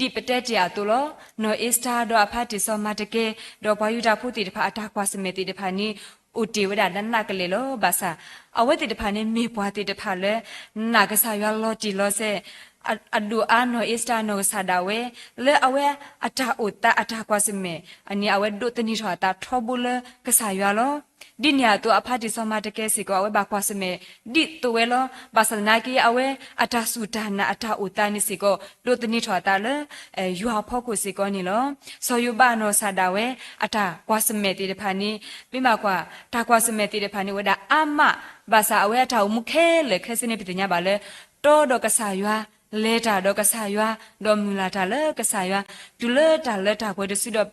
ဒ်ပတဲတ့ၢ်အသိးလီၤ. နီၢ်အ့စတၢဒီးအဖါတံၢ်စီၤမၤတကဲ ဒီးပှၤယူဒၤဖိသ့ၣ်တဖၣ်အတၢ်ကွၢ်ဆၢၣ်မဲာ်သ့ၣ်တဖၣ်န့ၣ် အိၣ်တ့ၢ်ဝဲဒၣ်နးနးကလဲာ်လီၤ. ဘၣ်ဆၣ် အဝဲသ့ၣ်တဖၣ်န့ၣ် မ့ၢ်ပှၤသ့ၣ်တဖၣ်လၢ နာ်ကစၢ်ယွၤလီၤတံၢ်လီၤဆဲး အဒိၣ်အါနီၢ်အ့စတၢနီၢ်ကစၢ်ဒၣ်ဝဲ လၢအဝဲအတၢ်အိၣ်သးအတၢ်ကွၢ်ဆၢၣ်မဲာ်န့ၣ် အဝဲဒိးသန့ၤထီၣ်အသးထီဘိလၢကစၢ်ယွၤလီၤ. ဒ်န့ၣ်အသိးအဖါတံၢ်စီၤမၤတကဲစ့ၢ်ကီး အဝဲဘၣ်ကွၢ်ဆၢၣ်မဲာ်ဒ်သိးဝဲလီၤ. ဘၣ်ဆၣ်သနာ်က့ အဝဲအတၢ်စူၢ်တၢ်နာ်အတၢ်အိၣ်သးန့ၣ်စ့ၢ်ကီး ဒိးသန့ၤထီၣ်အသးလၢ ယွၤအဖီခိၣ်စ့ၢ်ကီးန့ၣ်လီၤ. စီၤယိၤဘးအနီၢ်ကစၢ်ဒၣ်ဝဲ အတၢ်ကွၢ်ဆၢၣ်မဲာ်သ့ၣ်တဖၣ်န့ၣ် ပမ့ၢ်ဘၣ်ကွၢ် တၢ်ကွၢ်ဆၢၣ်မဲာ်သ့ၣ်တဖၣ်န့ၣ် အိၣ်ဝဲဒၣ်အါမး, ဘၣ်ဆၣ်အဝဲအတၢ်အိၣ်မူခဲလၢာ်ခဲဆ့န့ၣ် ပသ့ၣ်ညါဘၣ်လၢ တီဒီးကစၢ်ယွၤ, လဲၤတၢ်ဒီးကစၢ်ယွၤ, ဒီးမုၢ်လၢ်တၢ်လၢကစၢ်ယွၤ, တုၤလၢတၢ်လၢတၢ်ပှဲၤတစုဒီး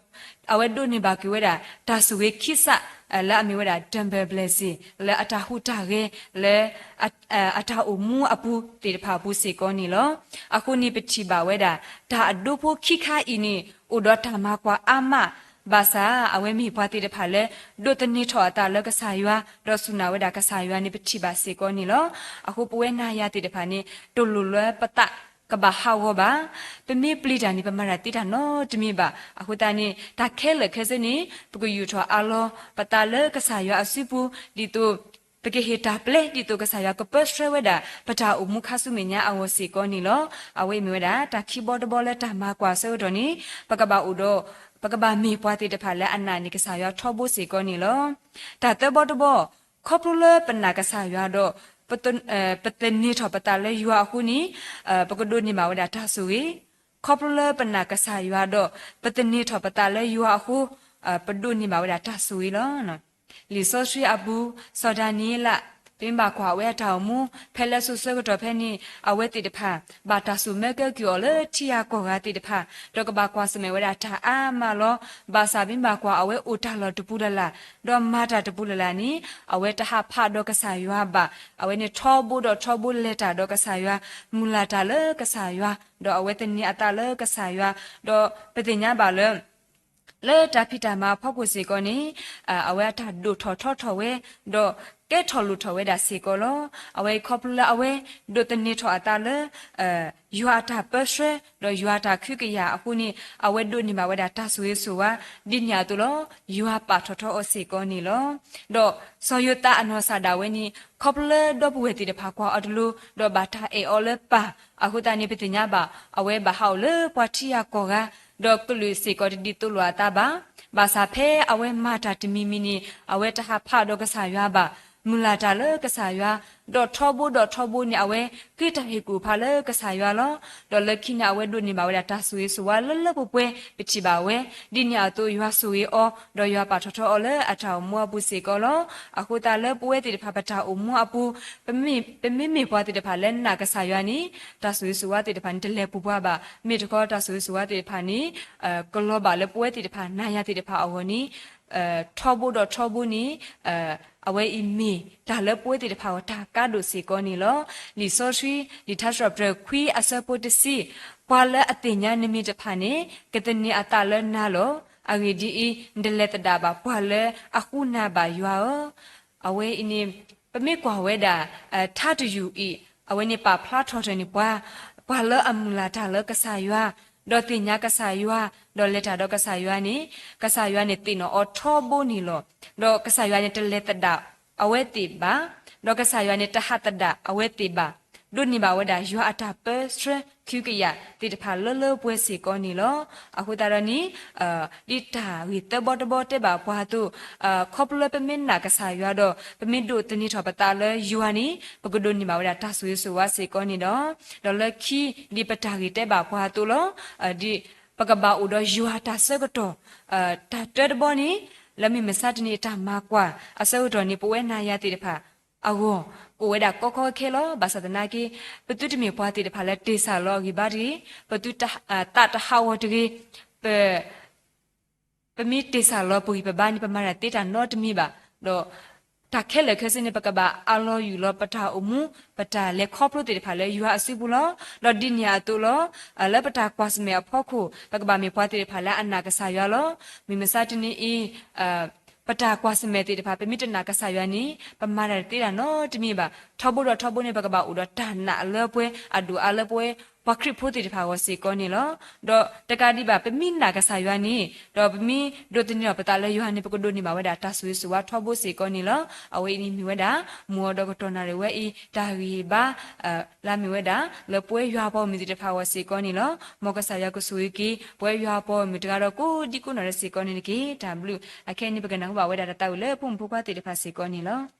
အဝဲဒိးန့ၢ်ဘၣ်က့ၤဝဲဒၣ် တၢ်ဆိၣ်ဂ့ၤခံစး လၢအမ့ၢ်ဝဲဒၣ် double blessing လၢအတၢ်ဟူးတၢ်ဂဲၤ လၢ အတၢ်အိၣ်မူအပူၤသ့ၣ်တဖၣ်အပူၤစ့ၢ်ကီးန့ၣ်လီၤ. အဃိန့ၣ်ပထံၣ်ဘၣ်ဝဲဒၣ် တၢ်အဒိဖိခံခါအံၤန့ၣ် အိၣ်ဒီးတၢ်မၤကွၢ်အါမး, ဘၣ်ဆၣ်အဝဲမ့ၢ်ပှၤသ့ၣ်တဖၣ်လၢ ဒိးသန့ၤထီၣ်အသးလၢကစၢ်ယွၤ ဒီးစူၢ်နာ်ဝဲဒၣ်ကစၢ်ယွၤန့ၣ် ပထံၣ်ဘၣ်စ့ၢ်ကီးန့ၣ်လီၤ. အဃိပဝဲနၤယၤသ့ၣ်တဖၣ်န့ၣ် တလိၣ်လၢပသး ကဘၣ်ဟးဂီၤဘၣ်. ပမ့ၢ်ပျံၤတၢ်န့ၣ် ပမၤတၢ်သ့တၢ်နီတမံၤဘၣ်. အဃိသတးန့ၣ် တၢ်ခဲလၢာ်ခဲဆ့န့ၣ် ပကယူာ်ထီၣ်အါလီၤပသးလၢကစၢ်ယွၤအစုပူၤ ဒ်သိး ပကဟ့ၣ်တၢ်ပျဲ ဒ်သိးကစၢ်ယွၤကပၢဆှၢဝဲဒၣ် ပတၢ်အိၣ်မူခါဆူမဲာ်ညါအဂီၢ်စ့ၢ်ကီးန့ၣ်လီၤ. အဝဲအံၤမ့ၢ်ဝဲဒၣ် တၢ်ခံဘီတဘီလၢတၢ်မၤကွၢ်အဆၢကတီၢ်န့ၣ် ပကဘၣ်အိၣ်ဒီး ပကဘၣ်မ့ၢ်ပှၤသ့ၣ်တဖၣ်လၢအနာ်န့ၢ်ကစၢ်ယွၤထီဘိစ့ၢ်ကီးန့ၣ်လီၤ. တၢ်သၢဘီတဘီ, ခီဖျိလၢပနာ်ကစၢ်ယွၤဒီး ပသန့ၤထီၣ်ပသးလၢယွၤအဃိန့ၣ် ပကဒိးန့ၢ်ဘၣ်ဝဲဒၣ်တၢ်ဆိၣ်ဂ့ၤ. ခီဖျိလၢပနာ်ကစၢ်ယွၤဒီး ပသန့ၤထီၣ်ပသးလၢယွၤအဃိ ပဒိးန့ၢ်ဘၣ်ဝဲဒၣ်တၢ်ဆိၣ်ဂ့ၤလီၤ. လံာ်စီဆှံအပူၤ စီၤဒၤနံးယ့လး ပမ့ၢ်ဘၣ်ကွၢ်ဝဲအတၢ်အိၣ်မူ ဖဲလၢအစိၤဆၢကတီၢ်ဖဲန့ၣ် အဝဲသ့ၣ်တဖၣ် ဘၣ်တၢ်စိာ်မၢကဲကုၢ်အီၤလၢထံဂၤကီၢ်ဂၤသ့ၣ်တဖၣ် ဒီးကဘၣ်ကွၢ်ဆၢၣ်မဲာ်ဝဲဒၣ်တၢ်အါမးလီၤ. ဘၣ်ဆၣ်ပမ့ၢ်ဘၣ်ကွၢ်အဝဲအိၣ်တၢ်လီၢ်တပူၤလၢ်လၢ် ဒီးမၤတၢ်တပူၤလၢ်လၢ်န့ၣ် အဝဲတဟးဖးဒီးကစၢ်ယွၤဘၣ်. အဝဲန့ၣ်ထီဘိဒီးထီဘိလဲၤတၢ်ဒီးကစၢ်ယွၤ, မုၢ်လၢ်တၢ်လၢကစၢ်ယွၤ, ဒီးအဝဲသန့ၤအသးလၢကစၢ်ယွၤ, ဒီးပသ့ၣ်ညါဘၣ်လၢ လၢတၢ်ဖံးတၢ်မၤအဖီခိၣ်စ့ၢ်ကီးန့ၣ် အဝဲအတၢ်ဒိၣ်ထီၣ်ထီထီၣ်ဝဲ, ဒီးကဲထီၣ်လိၣ်ထီၣ်ဝဲဒၣ်စ့ၢ်ကီးလီၤ. အဝဲအံၤခီဖျိလၢအဝဲဒိးသန့ၤထီၣ်အသးလၢ ယွၤအတၢ်ပၢဆှၢ ဒီးယွၤအတၢ်ကဟုကယာ်အဃိန့ၣ် အဝဲဒိးန့ၢ်ဘၣ်ဝဲဒၣ်တၢ်ဆိၣ်ဂ့ၤဆိၣ်ဝါ ဒ်န့ၣ်အသိးလီၤ. ယွၤပာ်ထီၣ်ထီအီၤစ့ၢ်ကီးန့ၣ်လီၤ. ဒီးစီၤယိၤသးအနီၢ်ကစၢ်ဒၣ်ဝဲန့ၣ် ခီဖျိလၢဒီပုၢ်ဝဲၢ်သ့ၣ်တဖၣ်ကွၢ်အီၤတလိၤ ဒီးဘၣ်တၢ်အဲၣ်အီၤလၢပၢ်, အဃိသတးန့ၣ် ပသ့ၣ်ညါဘၣ် အဝဲဘၣ်ဟးအိၣ်လၢပှၤထံဂၤကီၢ်ဂၤ ဒီးကလုာ်စ့ၢ်ကီးတဒ်သိးလိာ်အသးဘၣ်. ဘၣ်ဆၣ်ဖဲအဝဲမၤတၢ်တမံၤမံၤန့ၣ် အဝဲတဟးဖးဒီးကစၢ်ယွၤဘၣ်. မုၢ်လၢ်တၢ်လၢကစၢ်ယွၤ, ဒီးထီဘိဒီးထီဘိန့ၣ် အဝဲဃ့တၢ်ဟ့ၣ်ကူၣ်ဖးလၢကစၢ်ယွၤလီၤ. ဒီးလၢခံန့ၣ် အဝဲဒိးန့ၢ်ဘၣ်ဝဲဒၣ်တၢ်ဆိၣ်ဂ့ၤဆိၣ်ဝါလၢလၢပှဲၤပှဲၤ ပထံၣ်ဘၣ်ဝဲ, ဒ်န့ၣ်အသိးယွၤဆိၣ်ဂ့ၤအီၤ ဒီးယွၤပာ်ထီၣ်ထီအီၤလၢအတၢ်အိၣ်မူအပူၤစ့ၢ်ကီးလီၤ. အဃိသတးလၢပဝဲသ့ၣ်တဖၣ်ပတၢ်အိၣ်မူအပူၤ ပမ့မ့ၢ်ပှၤသ့ၣ်တဖၣ်လၢနာ်ကစၢ်ယွၤန့ၣ် တၢ်ဆိၣ်ဂ့ၤဆိၣ်ဝါသ့ၣ်တဖၣ်န့ၣ် တလဲၤပူၤပှၤဘၣ်. မ့ၢ်တခီတၢ်ဆိၣ်ဂ့ၤဆိၣ်ဝါသ့ၣ်တဖၣ်န့ၣ် ကလီၤဘၣ်လၢပဝဲသ့ၣ်တဖၣ်နၤယၤသ့ၣ်တဖၣ်အဂီၢ်န့ၣ် ထီဘိဒီးထီဘိန့ၣ် အဝဲအံၤမ့ၢ်တၢ်လၢပဝဲသ့ၣ်တဖၣ်အဂီၢ်တၢ်ကါဒိၣ်စ့ၢ်ကီးန့ၣ်လီၤ. လံာ်စီဆှံ လံာ်ထါစံးထီၣ်ပတြၢၤခွံအဆၢဖိတဆံ, ပှၤလၢအသ့ၣ်ညါနမံၤတဖၣ်န့ၣ် ကသန့ၤအသးလၢနၤလီၤ. အဂ့ၢ်ဒ်အံၤ, နတလဲၤသဒၣ်ဘၣ်ပှၤလၢအဃုနၤဘၣ်ယွၤဧၢ. အဝဲအံၤန့ၣ် ပမ့ၢ်ကွၢ်ဝဲဒၣ် ထါတယုၢ်အံၤ အဝဲန့ၣ်ပာ်ဖျါထီၣ်ထၢၣ်န့ၣ်ပှၤ, ပှၤလၢအမုၢ်လၢ်တၢ်လၢကစၢ်ယွၤ, ဒီးသ့ၣ်ညါကစၢ်ယွၤ, ဒီးလဲၤတၢ်ဒီးကစၢ်ယွၤန့ၣ် ကစၢ်ယွၤန့ၣ်သ့ၣ်နီၣ်အီၤထီဘိန့ၣ်လီၤ. ဒီးကစၢ်ယွၤန့ၣ်တလဲၤသဒၣ်အဝဲသ့ၣ်ဘၣ်, ဒီးကစၢ်ယွၤန့ၣ်တဟးသဒၣ်အဝဲသ့ၣ်ဘၣ်, ဒိးန့ၢ်ဘၣ်ဝဲဒၣ်ယွၤအတၢ်ပၢဆှၢကဟုကယာ်သ့ၣ်တဖၣ်လၢလၢပှဲၤပှဲၤစ့ၢ်ကီးန့ၣ်လီၤ. အဃိသတးဒီးန့ၣ် ဒ်တၢ်ဂ့ၢ်သၢဘီတဘီတဲဘၣ်ပှၤအသိး, ခီဖျိလၢပမ့ၢ်နာ်ကစၢ်ယွၤဒီး ပမ့ၢ်ဒိးသန့ၤထီၣ်ပသးလၢယွၤန့ၣ် ပကဒိးန့ၢ်ဘၣ်ဝဲဒၣ်တၢ်ဆိၣ်ဂ့ၤဆိၣ်ဝါစ့ၢ်ကီးန့ၣ်ဒီး, ဒီးလၢခံ ဒ်ပတၢ်ဂ့ၢ်တဲဘၣ်ပှၤအသိးလီၤ. ဒ်ပကဘၣ်အိၣ်ဒီးယွၤတၢ်ဆၢကတီၢ်, တၢ်တၢတဘီန့ၣ် လၢမုၢ်မဆါတနံၤအတၢ်မၤကွၢ်အဆၢကတီၢ်န့ၣ် ပဝဲနၤယၤသ့ၣ်တဖၣ်အဂီၢ် ကအိၣ်ဝဲဒၣ်ကီကီခဲခဲလီၤ. ဘၣ်ဆၣ်သနာ်က့ ပသုတမ့ၢ်ပှၤသ့ၣ်တဖၣ်လၢတ့ၢ်စၢ်လီၤအဂံၢ်ဘါတဂ့ၤ, ပသုသးတဟးဂီၤတဂ့ၤ, ပ ပမ့ၢ်တ့ၢ်စၢ်လီၤပဂံၢ်ပဘါန့ၣ် ပမၤတၢ်သ့တၢ်နီတမံၤဘၣ်. ဒီးတၢ်ခဲလၢာ်ခဲဆ့န့ၣ် ပကဘၣ်အးလီၤယူၢ်လီၤပတၢ်အိၣ်မူ ပတၢ်လဲၤခီဖျိသ့ၣ်တဖၣ်လၢယွၤအစုပူၤလီၤ. ဒီးဒ်န့ၣ်အသိးလီၤ, လၢပတၢ်ကွၢ်ဆၢၣ်မဲာ်အဖီခိၣ် ပကဘၣ်မ့ၢ်ပှၤသ့ၣ်တဖၣ်လၢအနာ်ကစၢ်ယွၤလီၤ. မုၢ်မဆါတနံၤအံၤ ပတၢ်ကွၢ်ဆၢၣ်မဲာ်သ့ၣ်တဖၣ် ပမ့ၢ်တနာ်ကစၢ်ယွၤန့ၣ် ပမၤတၢ်တသ့တၢ်နီတမံၤဘၣ်. ထီဘိဒီးထီဘိန့ၣ် ပကဘၣ်အိၣ်ဒီးတၢ်နာ်အလၢပှဲၤ အဒိၣ်အါလၢပဝဲ ပှၤခရံာ်ဖိသ့ၣ်တဖၣ်အဂီၢ်စ့ၢ်ကီးန့ၣ်လီၤ. ဒီးတကးဒံးဘၣ် ပမ့ၢ်နာ်ကစၢ်ယွၤန့ၣ် ဒီးပမ့ၢ်ဒိးသန့ၤထီၣ်ပသးလၢယွၤန့ၣ် ပကဒိးန့ၢ်ဘၣ်ဝဲဒၣ်တၢ်ဆိၣ်ဂ့ၤဆိၣ်ဝါထီဘိစ့ၢ်ကီးန့ၣ်လီၤ. အဝဲအံၤန့ၣ်မ့ၢ်ဝဲဒၣ် မုၢ်အီၤဒီးကတီၢ်နၣ်ရံၣ်ဝဲအံၤ တၢ်ဂံၢ်ဘါ လၢအမ့ၢ်ဝဲဒၣ် လၢပဝဲယွၤအပှၤဂီၢ်မုၢ်သ့ၣ်တဖၣ်အဂီၢ်စ့ၢ်ကီးန့ၣ်လီၤ. မ်ကစၢ်ယွၤကဆိၣ်ဂ့ၤက့ၤ ပဝဲယွၤအပှၤဂီၢ်မုၢ်တဂၤဒီးကိးဒံကိးနီၢ်ဒဲးစ့ၢ်ကီးန့ၣ်တက့ၢ်. တၢ်ဘျုး. အခဲအံၤန့ၣ် ပကနၢ်ဟူဘၣ်ဝဲဒၣ်တၢ်သးဝံၣ်လၢဖိမုၣ်ဖိခွါသ့ၣ်တဖၣ်စ့ၢ်ကီးန့ၣ်လီၤ.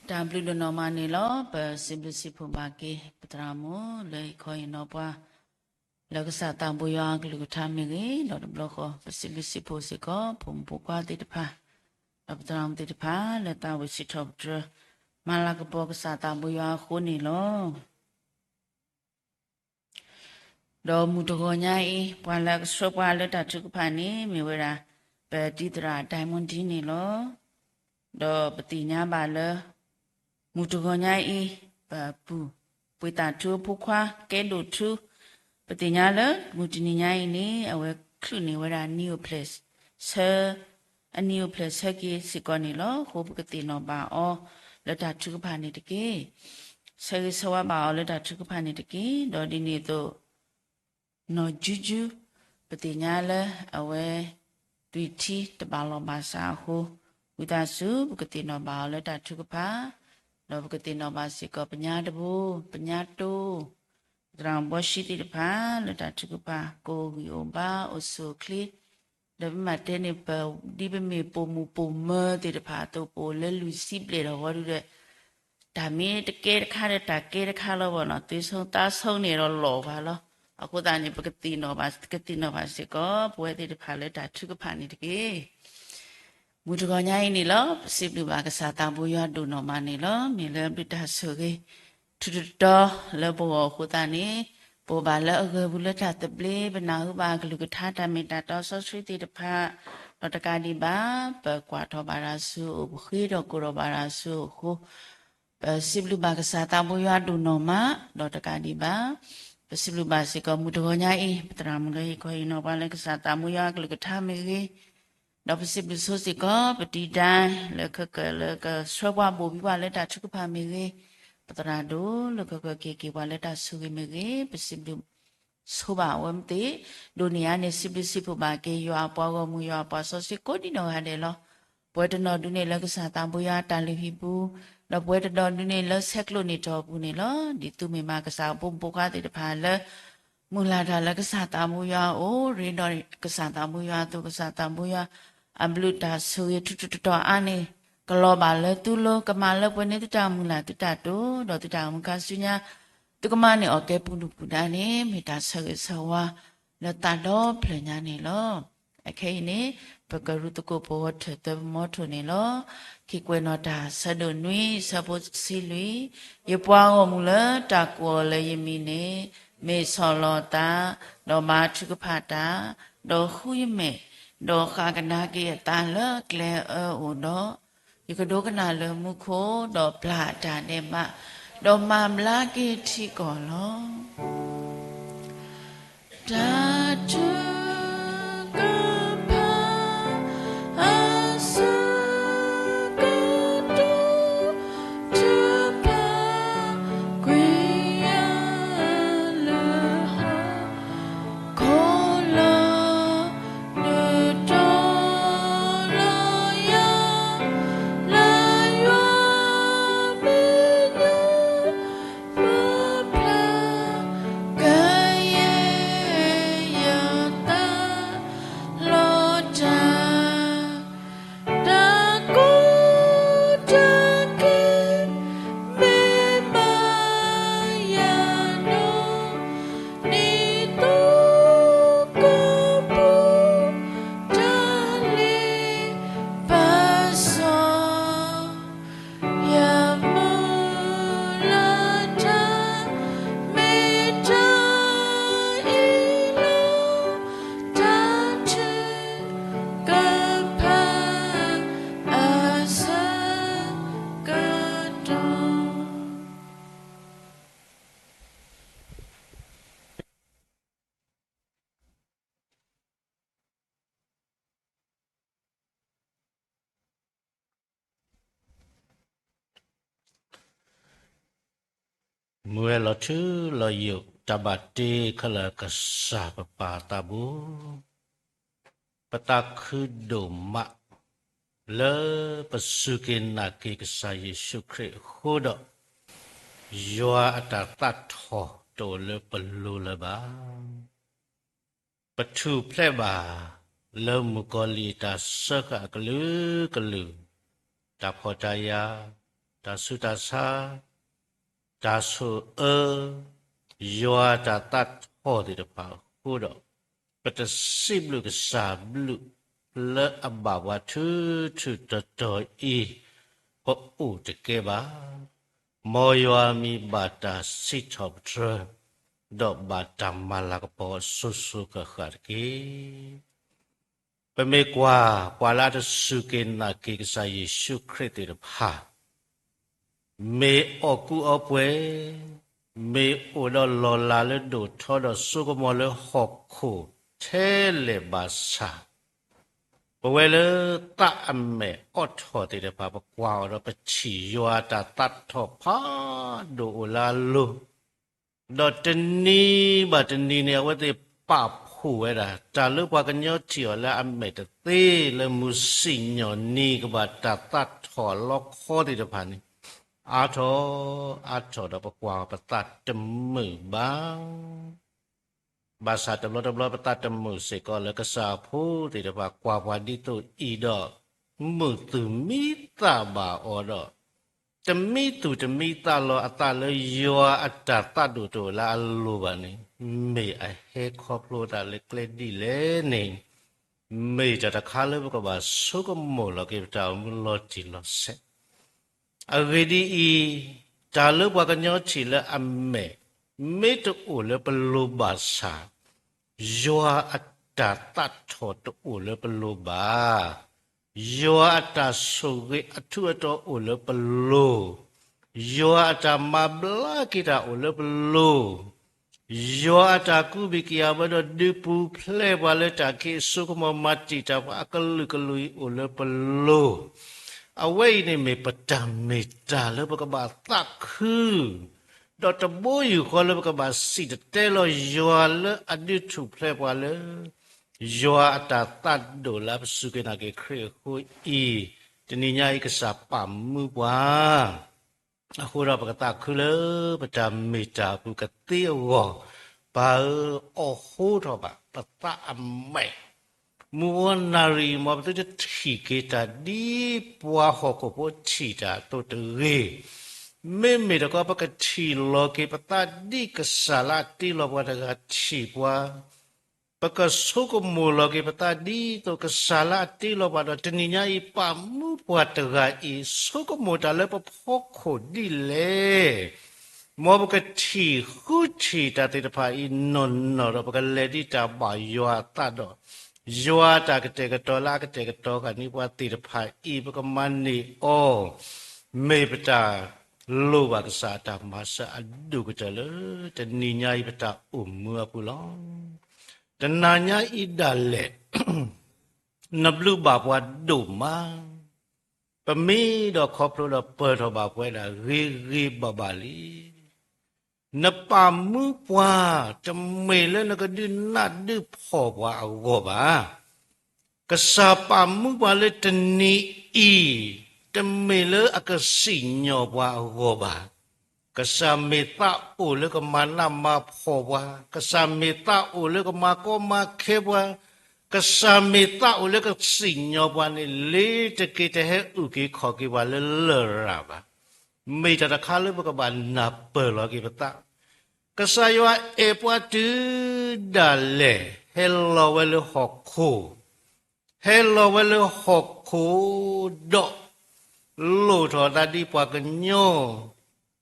တၢ်ဘျုးဒိၣ်နီၢ်မးန့ၣ်လီၤ. ပစံးဘျုးစံးဖှိၣ်ဘၣ်က့ၤ ပသရၣ်မုၣ်လၢဟ့ၣ်ခီဟ့ၣ်နီၤပှၤ လၢကစၢ်သးဘိယွၤအကလုၢ်ကထါမ့ၢ်ဂ့ၤ, ဒီးတဘျီဃီ ပစံးဘျုးစံးဖှိၣ်စ့ၢ်ကီး ဖိမုၣ်ဖိခွါသ့ၣ်တဖၣ်, ဒီးပသရၣ်မုၣ်သ့ၣ်တဖၣ် လၢသးဝံၣ်စံးထီၣ်ပတြၢၤ မၤလၤကပီၤကစၢ်သးဘိယွၤအဃိန့ၣ်လီၤ. ဒီးမုၢ်တဂီၤညါအံၤ ပှၤလၢအကဆှၢပှၤလၢတၢ်ထုကဖၣ်န့ၣ် မ့ၢ်ဝဲဒၣ် ပတံၤသရၣ် Diamond ဒ်န့ၣ်လီၤ. ဒီးပသ့ၣ်ညါဘၣ်လၢ မုၢ်တဂီၤညါအံၤ ပပုၢ် ပှ့ၤသးထူအဖိခွါ ကဲဒိၣ်ထူ ပသ့ၣ်ညါလၢမုၢ်တနံၤညါအံၤန့ၣ် အဝဲချုးန့ၢ်ဝဲဒၣ် Neoplas ဆၢ အ Neoplas ဆၢက့ၤစ့ၢ်ကီးန့ၣ်လီၤ. အဃိပကသ့ၣ်နီၣ်ဘၣ်အီၤလၢတၢ်ထုကဖၣ်န့ၣ်တက့ၢ်. ဆၢဂ့ၤဆၢဝါဘၣ်အီၤလၢတၢ်ထုကဖၣ်န့ၣ်တက့ၢ်. ဒီးဒ်န့ၣ်အသိး နီၢ်ယူယူ ပသ့ၣ်ညါလၢအဝဲ သွံၣ်ထံတဘၣ်လီၢ်ဘၣ်စးအဃိ ဝံသးစူၤ ပကသ့ၣ်နီၣ်ဘၣ်အီၤလၢတၢ်ထုကဖၣ်, ဒီးပကသ့ၣ်နီၣ်ဘၣ်စ့ၢ်ကီး ပညါတဘိ ပညါတိ သရၣ်ဘီၣ်ၡံသ့ၣ်တဖၣ် လၢတၢ်ထုကဖၣ် ကအိၣ်ဂံၢ်အိၣ်ဘါ အိၣ်ဆူၣ်အိၣ်ချ့, ဒီးပမ့ၢ်တဲန့ၣ် ပ ဒ်ပမ့ၢ်ပိာ်မုၣ်ပိာ်မၢၤသ့ၣ်တဖၣ်အသိး ပအိၣ်လၢလွံၢ်ဆံဘျဲၣ်ဒီးဝဲဒၣ်ဒီး တၢ်မ့ၢ်တကဲတခါဒီးတၢ်ကဲတခါလီၤဘၣ်နီၤ, သွံၣ်ဆိသးဆိန့ၣ်ဒီးလီၤဘၣ်လီၤ. အဃိသတးန့ၣ် ပကသ့ၣ်နီၣ်ဘၣ် ကသ့ၣ်နီၣ်ဘၣ်စ့ၢ်ကီး ပဝဲသ့ၣ်တဖၣ်လၢတၢ်ထုကဖၣ်န့ၣ်တက့ၢ်. မုၢ်တဂီၤညါအံၤန့ၣ်လီၤ ပစံးဘျုးဘၣ်ကစၢ်သးဘိယွၤဒိၣ်နီၢ်မးန့ၣ်လီၤ. မ့ၢ်လၢဘျုးတၢ်ဆိၣ်ဂ့ၤ ထူးထူးတီၤတီၤလၢပဂီၢ်အဃိသတးန့ၣ် ပအိၣ်ဘၣ်လၢအဂၢၤပူၤလၢတၢ်သဘျ့ ပနၢ်ဟူဘၣ်အကလုၢ်ကထါတၢ်မ့ၢ်တၢ်တီစီဆှံသ့ၣ်တဖၣ်, ဒီးတကးဒံးဘၣ် ပကွၢ်ထီၣ်ဘၣ်တၢ်ဆူအအိၣ် ပဃ့ထီၣ်ကိၢ်ထီၣ်ဘၣ်တၢ်ဆူအအိၣ်အဃိ ပစံးဘျုးဘၣ်ကစၢ်သးဘိယွၤဒိၣ်နီၢ်မး, ဒီးတကးဒံးဘၣ် ပစံးဘျုးဘၣ်စ့ၢ်ကီး မုၢ်တဂီၤညါအံၤ ပသရၣ်မုၣ်လၢဟ့ၣ်ခီဟ့ၣ်နီၤပှၤလၢကစၢ်သးဘိယွၤအကလုၢ်ကထါမ့ၢ်ဂ့ၤ, ဒီးပစံးဘျုးဆိစ့ၢ်ကီး ပတံၤဒါ လၢခဲကၢၣ်လၢကဆှၢပှၤဘိၣ်ဘံပှၤလၢတၢ်ထုကဖၣ်မ့ၢ်ဂ့ၤ, ပသရၣ်ဒိၣ်လၢခဲကၢၣ်က့ၤက့ၤပှၤလၢတၢ်ဆိၣ်ဂ့ၤမ့ၢ်ဂ့ၤ, ပစံးဘျုး ဆိဘၣ်အဝဲမ့ၢ်သ့ၣ်, ဒိးန့ၢ်အါန့ၣ် စံးဘျုးစံးဖှိၣ်ဘၣ်က့ၤ ယွၤအပှၤဂီၢ်မုၢ် ယွၤအပှၤစီဆှံကိးဒံနီၢ်ဂၤဒဲးလီၤ. ပဝဲတနီၤဒုးန့ၣ်လၢကစၢ်သးဘိယွၤအတၢ်လုၢ်ဟံၣ်ပူၤ, ဒီးပဝဲတနီၤဒုးန့ၣ်လၢဆဲးကျိးန့ၢ်ထီၣ်အပူၤန့ၣ်လီၤ. ဒ်သုမ့ၢ်မၤကစၢ်အဖိမုၣ်ဖိခွါသ့ၣ်တဖၣ်လၢ မုၢ်လၢ်တၢ်လၢကစၢ်သးဘိယွၤအအိၣ်, ရ့ဒီးကစၢ်သးဘိယွၤအသိး ကစၢ်သးဘိယွၤအဘျုးတၢ်ဆိၣ်ဂ့ၤထူးထူးတီၤတီၤအါန့ၣ် ကလီၤဘၣ်လၢသုလိၤ, ကမၤလၢပှဲၤန့ၢ်သုတၢ်မုၢ်လၢ် သုတၢ်တိာ်, ဒီးသုတၢ်အိၣ်မူခါဆူညါ သုကမၤန့ၢ်အီၤကဲပူၤဒုၣ်ပူၤဒါန့ၣ် မ့ၢ်တၢ်ဆၢဂ့ၤဆၢဝါလၢသးဒီဖျၢၣ်ညါန့ၣ်လီၤ. အခဲအံၤန့ၣ် ပကရူၢ်သကိးပဝီၤထၢၣ်သၢပမီထိၣ်န့ၣ်လီၤ. ခံကွဲးနီၣ်တၢ် ဆၢဒိၣ်နွံ ဆၢဖိတဆံလွံၢ်, ယပှၤဂီၢ်မုၢ်လၢတၢ်ကိးအီၤလၢယမံၤန့ၣ် မ့ၢ်ဆီၣ်လီၤအသး, ဒီးမၤထုကဖၣ်တၢ်, ဒီးဃုယမဲာ်, ဒီးဃၣ်ကဒါက့ၤအသးလၢအကျဲအၢအိၣ်ဒီး ယကဒိကနၣ်လၢမူခိၣ်, ဒီးပျၢ်အတၢ်ဒဲးဘး, ဒီးမၤဘျါက့ၤထံကီၢ်လီၤ. တၢ်ထုကဖၣ်အဆၢကတီၢ် ထုကဖၣ်ကွံာ်ယၤလၢဟီၣ်ခိၣ်လီၤ. နုာ်တီၤလီၤယၤ လၢယွၤမဲာ်ညါ ပျၢ်ကယဲၢ်ယသး လီၤတၢ် တၢ်ကူၣ်တၢ်က့ၤ မ့ၢ်ဘၣ်ယၤနီၢ် ဒ်သိးကပူၤ တၢ်လ့ပစီ ယမုၢ်လၢ်တၢ် မ့ၢ်တၢ်အံၤလီၤ. တၢ်ထုကဖၣ်အဆၢကတီၢ် မုၢ်ဝဲလီၤထူလီၤယိာ် တၢ်ဘၣ်တ့ခဲလၢာ်ကစၢ်ပပၢ်သးဘိ, ပသးခုဒိၣ်မး လၢပစူၢ်က့ၤနာ်က့ၤကစၢ်ယ့ၣ်ၡူးခရံာ်အဃိဒီး ယွၤအတၢ်သးထီၣ်တအိၣ်လၢပလိၤလၢၤဘၣ်. ပထူၣ်ဖျဲးဘၣ်လၢမုၣ်ကီၤလံၢ်အတၢ်စၢဃာ်အကလုာ်ကလုာ်, တၢ်ဖှီၣ်တၢ်ယာ်, တၢ်ဆူးတၢ်ဆါ, တၢ်ဆိၣ်အၢ, ယွၤတၢ်သးထီၣ်သ့ၣ်တဖၣ်အဃိဒီး, ပတစံးဘျုးကစၢ်ဘျုးလၢအဘၣ်ပှၤထူထူတီတီအံၤ, ပအိၣ်တကဲဘၣ်. မ်ယွၤမံၤဘၣ်တၢ်စံးထီၣ်ပတြၢၤ, ဒီးဘၣ်တၢ်မၤလၤကပီၤအစိၤစိၤဃၣ်ဃၣ်တက့ၢ်. ပမ့ၢ်ကွၢ် ပှၤလၢအတစူၢ်က့ၤနာ်က့ၤကစၢ်ယ့ၣ်ၡူးခရံာ်သ့ၣ်တဖၣ်, မ့ၢ်အီၣ်ကူအီပှဲၤ, မ့ၢ်အိၣ်ဒီးလီၢ်လၤလၢဒိၣ်ထီဒီးစိကမီၤလၢဟီၣ်ခိၣ်ထဲလဲၣ်ဘၣ်ဆၣ်, ပဝဲလၢသးအမဲာ်အိးထီၣ်သ့ၣ်တဖၣ် ပကွၢ်အီၤဒီးပထံၣ်ယွၤအတၢ်သးထီၣ်ဖးဒိၣ်အိၣ်လၢအလိၤ, ဒီးတနံၤဘၣ်တနံၤန့ၣ် အဝဲသ့ၣ်ပာ်ဖှိၣ်ဝဲဒၣ် တၢ်လၢပှၤကညီထံၣ်အီၤလၢအမဲာ်တသ့ လၢမုၢ်စံၣ်ညီၣ်နံၤကဘၣ်တၢ်သးထီၣ်လီခီသ့ၣ်တဖၣ်န့ၣ်, အါထီၣ်အါထီၣ်ဒီးပကွၢ်ပသးတမုာ်ဘၣ်. ဘၣ်ဆၣ်တဘျီတဘျီပသးတမုာ်စ့ၢ်ကီးလၢကစၢ်အဖိသ့ၣ်တဖၣ်ကွၢ်ပှၤဒ်သိးအံၤဒီး, မုာ်သူၣ်မံသးဘၣ်အီၤဒီး, တမံသူၣ်တမံသးလီၤအသးလၢယွၤအတၢ်သးဒိၣ်တအိၣ်လၢအလိၤဘၣ်န့ၣ်, မ့ၢ်အဟဲခီဖျိသးလၢကျဲဒ်လဲၣ်န့ၣ်, မ့ၢ်တၢ်တခါလၢပကဘၣ်ဆိကမိၣ်လီၤက့ၤပတၢ်အိၣ်မူလီၤတံၢ်လီၤဆဲး အဂ့ၢ်ဒ်အံၤ, တၢ်လၢပှၤကညီထံၣ်လၢအမဲာ်, မ့ၢ်တအိၣ်လၢပလိၤဘၣ်ဆၣ်, ယွၤအတၢ်သးထီၣ်တအိၣ်လၢပလိၤဘၣ်. ယွၤအတၢ်ဆိၣ်ဂ့ၤအထူးအတီၤအိၣ်လၢပလိၤ, ယွၤအတၢ်မၤဘျါက့ၤတၢ်အိၣ်လၢပလိၤ, ယွၤအတၢ်ကူဘံၣ်ကယၤဝဲဒီးဒုးပူၤဖျဲးပှၤလၢတၢ်ခံးအစိကမီၤ မၤတံာ်တာ်ပှၤအကလုာ်ကလုာ်အံၤအိၣ်လၢပလိၤ, အဝဲအံၤန့ၣ်မ့ၢ်ပတၢ်မ့ၢ်တၢ်လၢပကဘၣ်သးခု, ဒီးတဘိယူၢ်ဃီလၢပကဘၣ်စံၣ်တဲၤတဲလီၤယွၤလၢအဒုးထူၣ်ဖျဲးပှၤလၢ ယွၤအတၢ်သးဒိၣ်လၢအပစူၢ်က့ၤနာ်က့ၤခရံာ်အဃိအံၤ, တနံၤညါအံၤကစၢ်ပာ်မူပှၤ အဃိဒီးပကသးခုလၢပတၢ်မ့ၢ်တၢ်အပူၤကသ့အဂီၢ်, ပၢ်ဧၢ, အိးထီၣ်ဘၣ်ပသးအမဲာ်, မုၢ်ဝီနၣ်ရံၣ် မ်ပသုတထံၣ်က့ၤတၢ်ဒ်ပှၤဟီၣ်ခိၣ်ဖိထံၣ်တၢ်အသိးတဂ့ၤ, မ့မ့ၢ်တခီ ပကထံၣ်လီၤက့ၤပသးဒ်ကစၢ်လၢအတ့လီၤပှၤတဂၤထံၣ်ပှၤ ပကဆိကမိၣ်လီၤက့ၤပသးဒ်သိးကစၢ်လၢအတ့လီၤပှၤဒီး တနံၤညါအံၤပာ်မူပှၤတဂၤအံၤ ဆိကမိၣ်တၢ်လၢပဖီခိၣ်ဒ်လဲၣ်. မ်ပကထံၣ်ဃုထံၣ်တၢ်သ့ၣ်တဖၣ်အံၤနီၢ်နီၢ်ဒီး ပကလဲၤဒ်တၢ်ဘၣ်ယွၤအသးဒီး ယွၤအတၢ်ကတဲာ်ကတီၤလၢအကတဲာ်ကတီၤဃာ်န့ၢ်ပှၤသ့ၣ်တဖၣ်အံၤ ပကမၤန့ၢ်အီၤ မ့ၢ်ပတၢ်လိၣ်ဘၣ်ကစၢ်အတၢ်မၤစၢၤအဒိၣ်ကတၢၢ်လၢ တနံၤညါအံၤပတၢ်အိၣ်မူအပူၤလီၤ. တနၤညါအံၤဒၣ်လဲာ် နဘျုးဘၣ်ပှၤဒိၣ်မး, ပမ့ၢ်ဒီးခီဖျိဒီးပၢၢ်ထီၣ်ဘၣ်ပှၤဒၣ်ဂ့ၤဂ့ၤဘၣ်ဘၣ်လံ. နပာ်မူပှၤ တမ့ၢ်လၢနကဒုးနးဒုးဖှီၣ်ပှၤအဂီၢ်ဘၣ်. ကစၢ်ပာ်မူပှၤလၢတနံၤအံၤ တမ့ၢ်လၢအကစံၣ်ညီၣ်ပှၤအဂီၢ်ဘၣ်. ကစၢ်မ့ၢ်သးအိၣ်လၢကမၤနးမၤဖှီၣ်ပှၤ, ကစၢ်မ့ၢ်သးအိၣ်လၢကမၤကီမၤခဲပှၤ, ကစၢ်မ့ၢ်သးအိၣ်လၢကစံၣ်ညီၣ်ပှၤန့ၣ် လ့ၤတက့ၤတဟဲအုၣ်က့ၤခီၣ်က့ၤပှၤလၢလရာ်ဘၣ်. မ့ၢ်တၢ်တခါလၢပကဘၣ်နၢ်ပၢၢ်လီၤက့ၤပသး ကစၢ်ယွၤအဲၣ်ပှၤတုၤဒၣ်လဲာ် ဟဲလီၤဝဲလၢဟီၣ်ခိၣ်, ဟဲလီၤဝဲလၢဟီၣ်ခိၣ်ဒီး လိၣ်ထီၣ်သးဒ်ပှၤကညီ,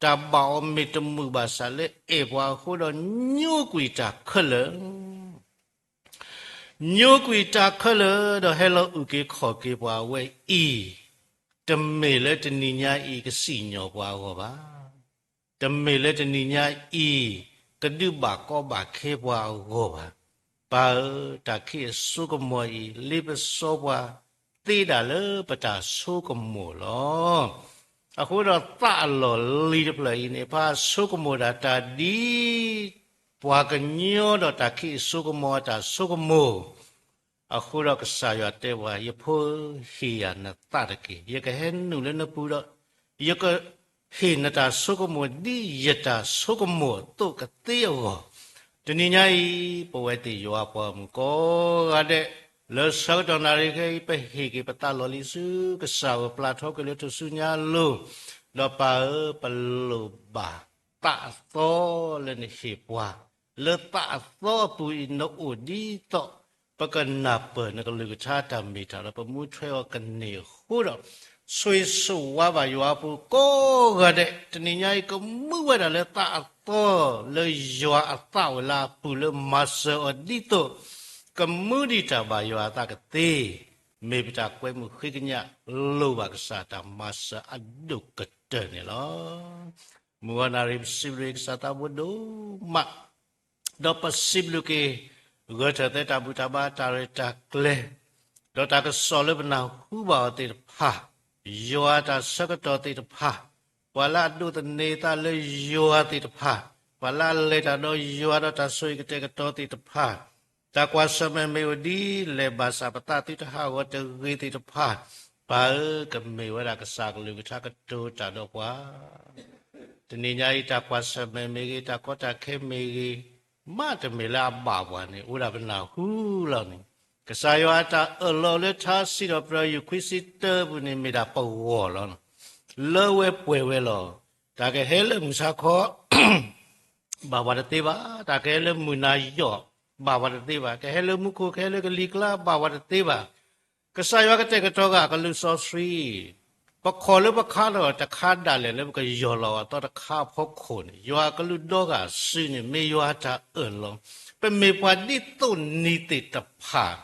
တၢ်ဘၣ်အီၤမ့ၢ်တမုာ်ဘၣ်ဆၣ်လၢအဲၣ်ပှၤအဃိဒီး ညိကွံာ်တၢ်ခဲလၢာ် ညိကွံာ်တၢ်ခဲလၢာ်ဒီးဟဲလီၤအုၣ်က့ၤခီၣ်က့ၤပှၤအဝဲအံၤ, တမ့ၢ်လၢတနံၤညါအံၤကစံၣ်ညီၣ်ပှၤအဂီၢ်ဘၣ်. တမ့ၢ်လၢတနံၤညါအံၤ ကဒုးဘၣ်ကီဘၣ်ခဲပှၤအဂီၢ်ဘၣ်. ပၢ်ဧၢ, တၢ်ခံးအစိကမီၤအံၤ လ့ပစီပှၤ သ့ဒၣ်လၢပတၢ်ဆိကမိၣ်လီၤ. အဃိဒီးသးအလီၢ်လံၤတဖျၢၣ်အံၤန့ၣ် ပဆိကမိၣ်ဒၣ်တၢ်ဒ် ပှၤကညီဒီးတၢ်ခံးအစိကမီၤအတၢ်ဆိကမိၣ် အဃိဒီးကစၢ်ယွၤတဲပှၤ, ယဖိဧၢ, ဟ့ၣ်ယၤနသးတက့ၢ်. ယကဟဲနုာ်လၢနပူၤဒီး ယကဟ့ၣ်နတၢ်ဆိကမိၣ်ဒ်ယတၢ်ဆိကမိၣ်အသိးကသ့အဂီၢ်, တနံၤညါအံၤ ပဝဲသ့ၣ်ယွၤပှၤဂီၢ်မုၢ်ကိးဂၤဒဲး လၢဆၢကတီၢ်နၣ်ရံၣ်ခဲအံၤ ပဟ့ၣ်က့ၤပသးလီၢ်လံၤဆူကစၢ်အအိၣ် ပျၢ်ထီကွံာ်လၢထူၣ်စုညါအလိၤ, ဒီးပၢ်ဧၢ, ပလိၣ်ဘၣ်သးအသီလၢနဟ့ၣ်ပှၤ, လၢသးအသီအပူၤအံၤ နအိၣ်ဒ်သိး ပကနၢ်ပၢၢ်နကလုၢ်ကထါတၢ်မ့ၢ်တၢ်ဒီး ပမူထွဲအီၤကန့ၢ်အဃိဒီး ဆိၣ်ဂ့ၤဆိၣ်ဝါဘၣ်ယွၤအပူၤကိးဂၤဒဲး, တနံၤညါအံၤ ကမူဝဲဒၣ်လၢသးအသီလၢယွၤအသးအိၣ်လၢအပူၤလၢမၤစၢၤအီၤဒ်သိး ကမူဒံးတၢ်ဘၣ်ယွၤအသးကသ့, မ့ၢ်ပတၢ်ကွဲမုာ်ဃ့ကညး လိၣ်ဘၣ်ကစၢ်တၢ်မၤစၢၤအဒိၣ်ကတၢၢ်န့ၣ်လီၤ. မုၢ်ဂီၤနၣ်ရံၣ် ပစံးဘျုးကစၢ်သးဘိဒိၣ်မး ဒီးပစံးဘျုးက့ၤ ဂဲၤထၢၣ်သဲတၢ်ဘူၣ်တၢ်ဘါ တၢ်ရဲၣ်တၢ်ကျဲၤ, ဒီးတၢ်ကစီၣ်လၢပနၢ်ဟူဘၣ်အီၤသ့ၣ်တဖၣ်, ယွၤတၢ်ဆၢကတီၢ်သ့ၣ်တဖၣ်, ပှၤလၢအဒိးသန့ၤသးလၢယွၤသ့ၣ်တဖၣ်, ပှၤလၢအလဲၤတၢ်ဒီးယွၤဒီးတၢ်ဆိၣ်ဂ့ၤကတဲာ်ကတီၤသ့ၣ်တဖၣ်, တၢ်ကွၢ်ဆၢၣ်မဲာ်မ့ၢ်အိၣ်ဒ်လဲၣ်ဘၣ်ဆၣ် ပသးသုတဟးဂီၤတဂ့ၤသ့ၣ်တဖၣ်, ပၢ်ဧၢ, ကမ့ၢ်ဝဲဒၣ်ကစၢ်အကလုၢ်ကထါကတိၤတၢ်ဒီးပှၤ တနံၤညါအံၤ တၢ်ကွၢ်ဆၢၣ်မဲာ်မ့ၢ်ဂ့ၤ, တၢ်ကီတၢ်ခဲမ့ၢ်ဂ့ၤ, မ့တမ့ၢ်လၢအဘၣ်ပှၤန့ၣ် အိၣ်ဒၣ်ပနၢ်ဟူလီၤန့ၣ်, ကစၢ်ယွၤအတၢ်အၢၣ်လီၤလၢထါစံးထီၣ်ပတြၢၤ ယူၢ်ခွံဆံတၢပူၤန့ၣ် မ့ၢ်ဒၣ်ပဂီၢ်လီၤ. လၢဝဲပှဲၤဝဲလီၤ. တၢ်ကဟဲလၢမုၢ်ဆါခီ ဘၣ်ပှၤတသ့ဘၣ်, တၢ်ကဟဲလၢမုၢ်နၤယီၣ် ဘၣ်ပှၤတသ့ဘၣ်, ကဟဲလၢမူခိၣ် ကဟဲလၢကလံၤကျါ ဘၣ်ပှၤတသ့ဘၣ်. ကစၢ်ယွၤကတဲာ်ကတီၤဂ့ၤအကလုၢ်စီဆှံ, ပခီၣ်လၢပခါထီၣ်တခါဒၣ်လဲာ်လၢပကယီၢ်လီၤအသီတခါအဖီခိၣ်န့ၣ် ယွၤအကလုၢ်ဒီဂၤစုန့ၣ် မ့ၢ်ယွၤအတၢ်အၢၣ်လီၤ. ပမ့ၢ်ပှၤဒ်သိးနံၤသ့ၣ်တဖၣ်,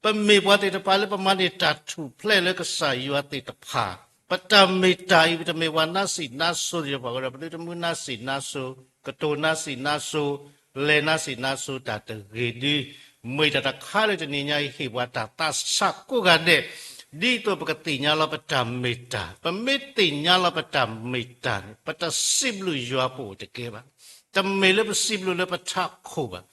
ပမ့ၢ်ပှၤသ့ၣ်တဖၣ်လၢပမၤန့ၢ်တၢ်ထူၣ်ဖျဲးလၢကစၢ်ယွၤသ့ၣ်တဖၣ်, ပတၢ်မ့ၢ်တၢ်အံၤ ပတမ့ၢ်ပှၤနါစံးနါစိၤသ့ၣ်တဖၣ်ဝဲဒီး ပသုတမုၢ်နါစံးနါစိၤ, ကတိၤနါစံးနါစိၤ, လဲၤနါစံးနါစိၤတၢ်တဂ့ၤဒု, မ့ၢ်တၢ်တခါလၢတနံၤညါအံၤ ဟ့ၣ်ပှၤတၢ်သးစၢ်ကိးဂၤဒဲး, ဒ်သိးပကသ့ၣ်ညါလီၤပတၢ်မ့ၢ်တၢ်, ပမ့ၢ်သ့ၣ်ညါလီၤပတၢ်မ့ၢ်တၢ်န့ၣ် ပတစံးဘျုးယွၤပအိၣ်တကဲဘၣ်. တမ့ၢ်လၢပစံးဘျုးလၢပထးခိၣ်ဘၣ်,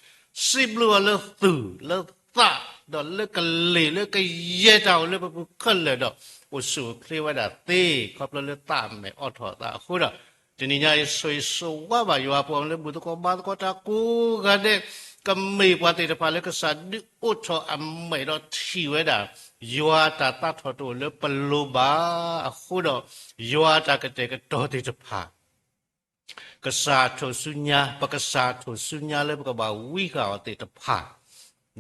စံးဘျုးအီၤလၢသူၣ်လၢသး ဒီးလၢကလ့ၢ် လၢကယဲၢ်တၢ်အိၣ်လၢပပူၤခဲလၢာ်ဒီး အိၣ်ဆူၣ်အိၣ်ချ့ဝဲဒၣ်သ့ ခီဖျိလၢသးမဲာ်အိးထီၣ်အသးအဃိဒီး တနံၤညါအံၤ ဆိၣ်ဂ့ၤဆိၣ်ဝါဘၣ်ယွၤအပူၤ လၢမုၢ်သကိးဘါသကိးတၢ်ကိးဂၤဒဲး, ကမ့ၢ်ပှၤသ့ၣ်တဖၣ်လၢကစၢ်ဒုးအိးထီၣ်အမဲာ်ဒီးထံၣ်ဝဲဒၣ် ယွၤတၢ်သးထီၣ်တအိၣ်လၢပလိၤဘၣ်အဃိဒီး ယွၤတၢ်ကတဲာ်ကတီၤသ့ၣ်တဖၣ် ကစၢ်အထိၣ်ဆူညါ, ပကစၢ်အထိၣ်ဆူညါလၢပကဘၣ်ဝံဃာ်အီၤသ့ၣ်တဖၣ်,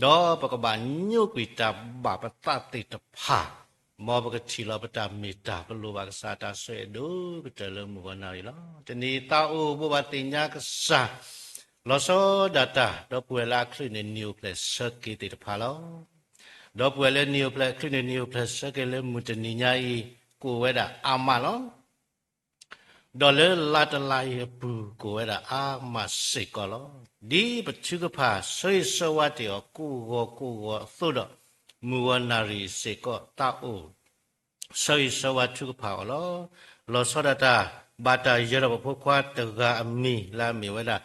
ဒီးပကဘၣ်ညိကွံာ်တၢ်ဘၣ်ပသးသ့ၣ်တဖၣ်, မ်ပကထံၣ်လီၤပတၢ်မ့ၢ်တၢ် ပလိၣ်ဘၣ်ကစၢ်တၢ်ဆိၣ်ဂ့ၤအဒိၣ်ကတၢၢ်လၢမုၢ်ဂီၤနၣ်ရံၣ်လီၤ. တနံၤအံၤသးအိၣ်ဘိးဘၣ်သ့ၣ်ညါကစၢ်, လီၤဆီဒၣ်တၢ် ဒီပုၢ်ဝဲၢ်လၢအချုးန့ၣ် နံၤအိၣ်ဖျဲၣ်ဆၢက့ၤသ့ၣ်တဖၣ်လီၤ. ဒီပုၢ်ဝဲၢ်လၢနံၤအိၣ်ဖျဲၣ်အချုးန့ၣ် နံၤအိၣ်ဖျဲၣ်ဆၢက့ၤလၢမုၢ်တနံၤညါအံၤ ကအိၣ်ဝဲဒၣ်အါမးလီၤ. ဒီးလၢလါတလါအံၤအပူၤ ကအိၣ်ဝဲဒၣ်အါမးစ့ၢ်ကီးလီၤ. ဒ်ပထုကဖၣ်ဆၢဂ့ၤဆၢဝါတ့ၢ်အီၤကိးဂီၤကိးဂီၤအသိးဒီး မုၢ်ဂီၤနၣ်ရံၣ်စ့ၢ်ကီး သးအိၣ်ဆၢဂ့ၤဆၢဝါထုကဖၣ်အီၤလီၤ. လီၤဆီဒၣ်တၢ် ဘၣ်တၢ်ယၢၤထီၣ်ပဖိခွါတဂၤအမံၤ လၢအမ့ၢ်ဝဲဒၣ်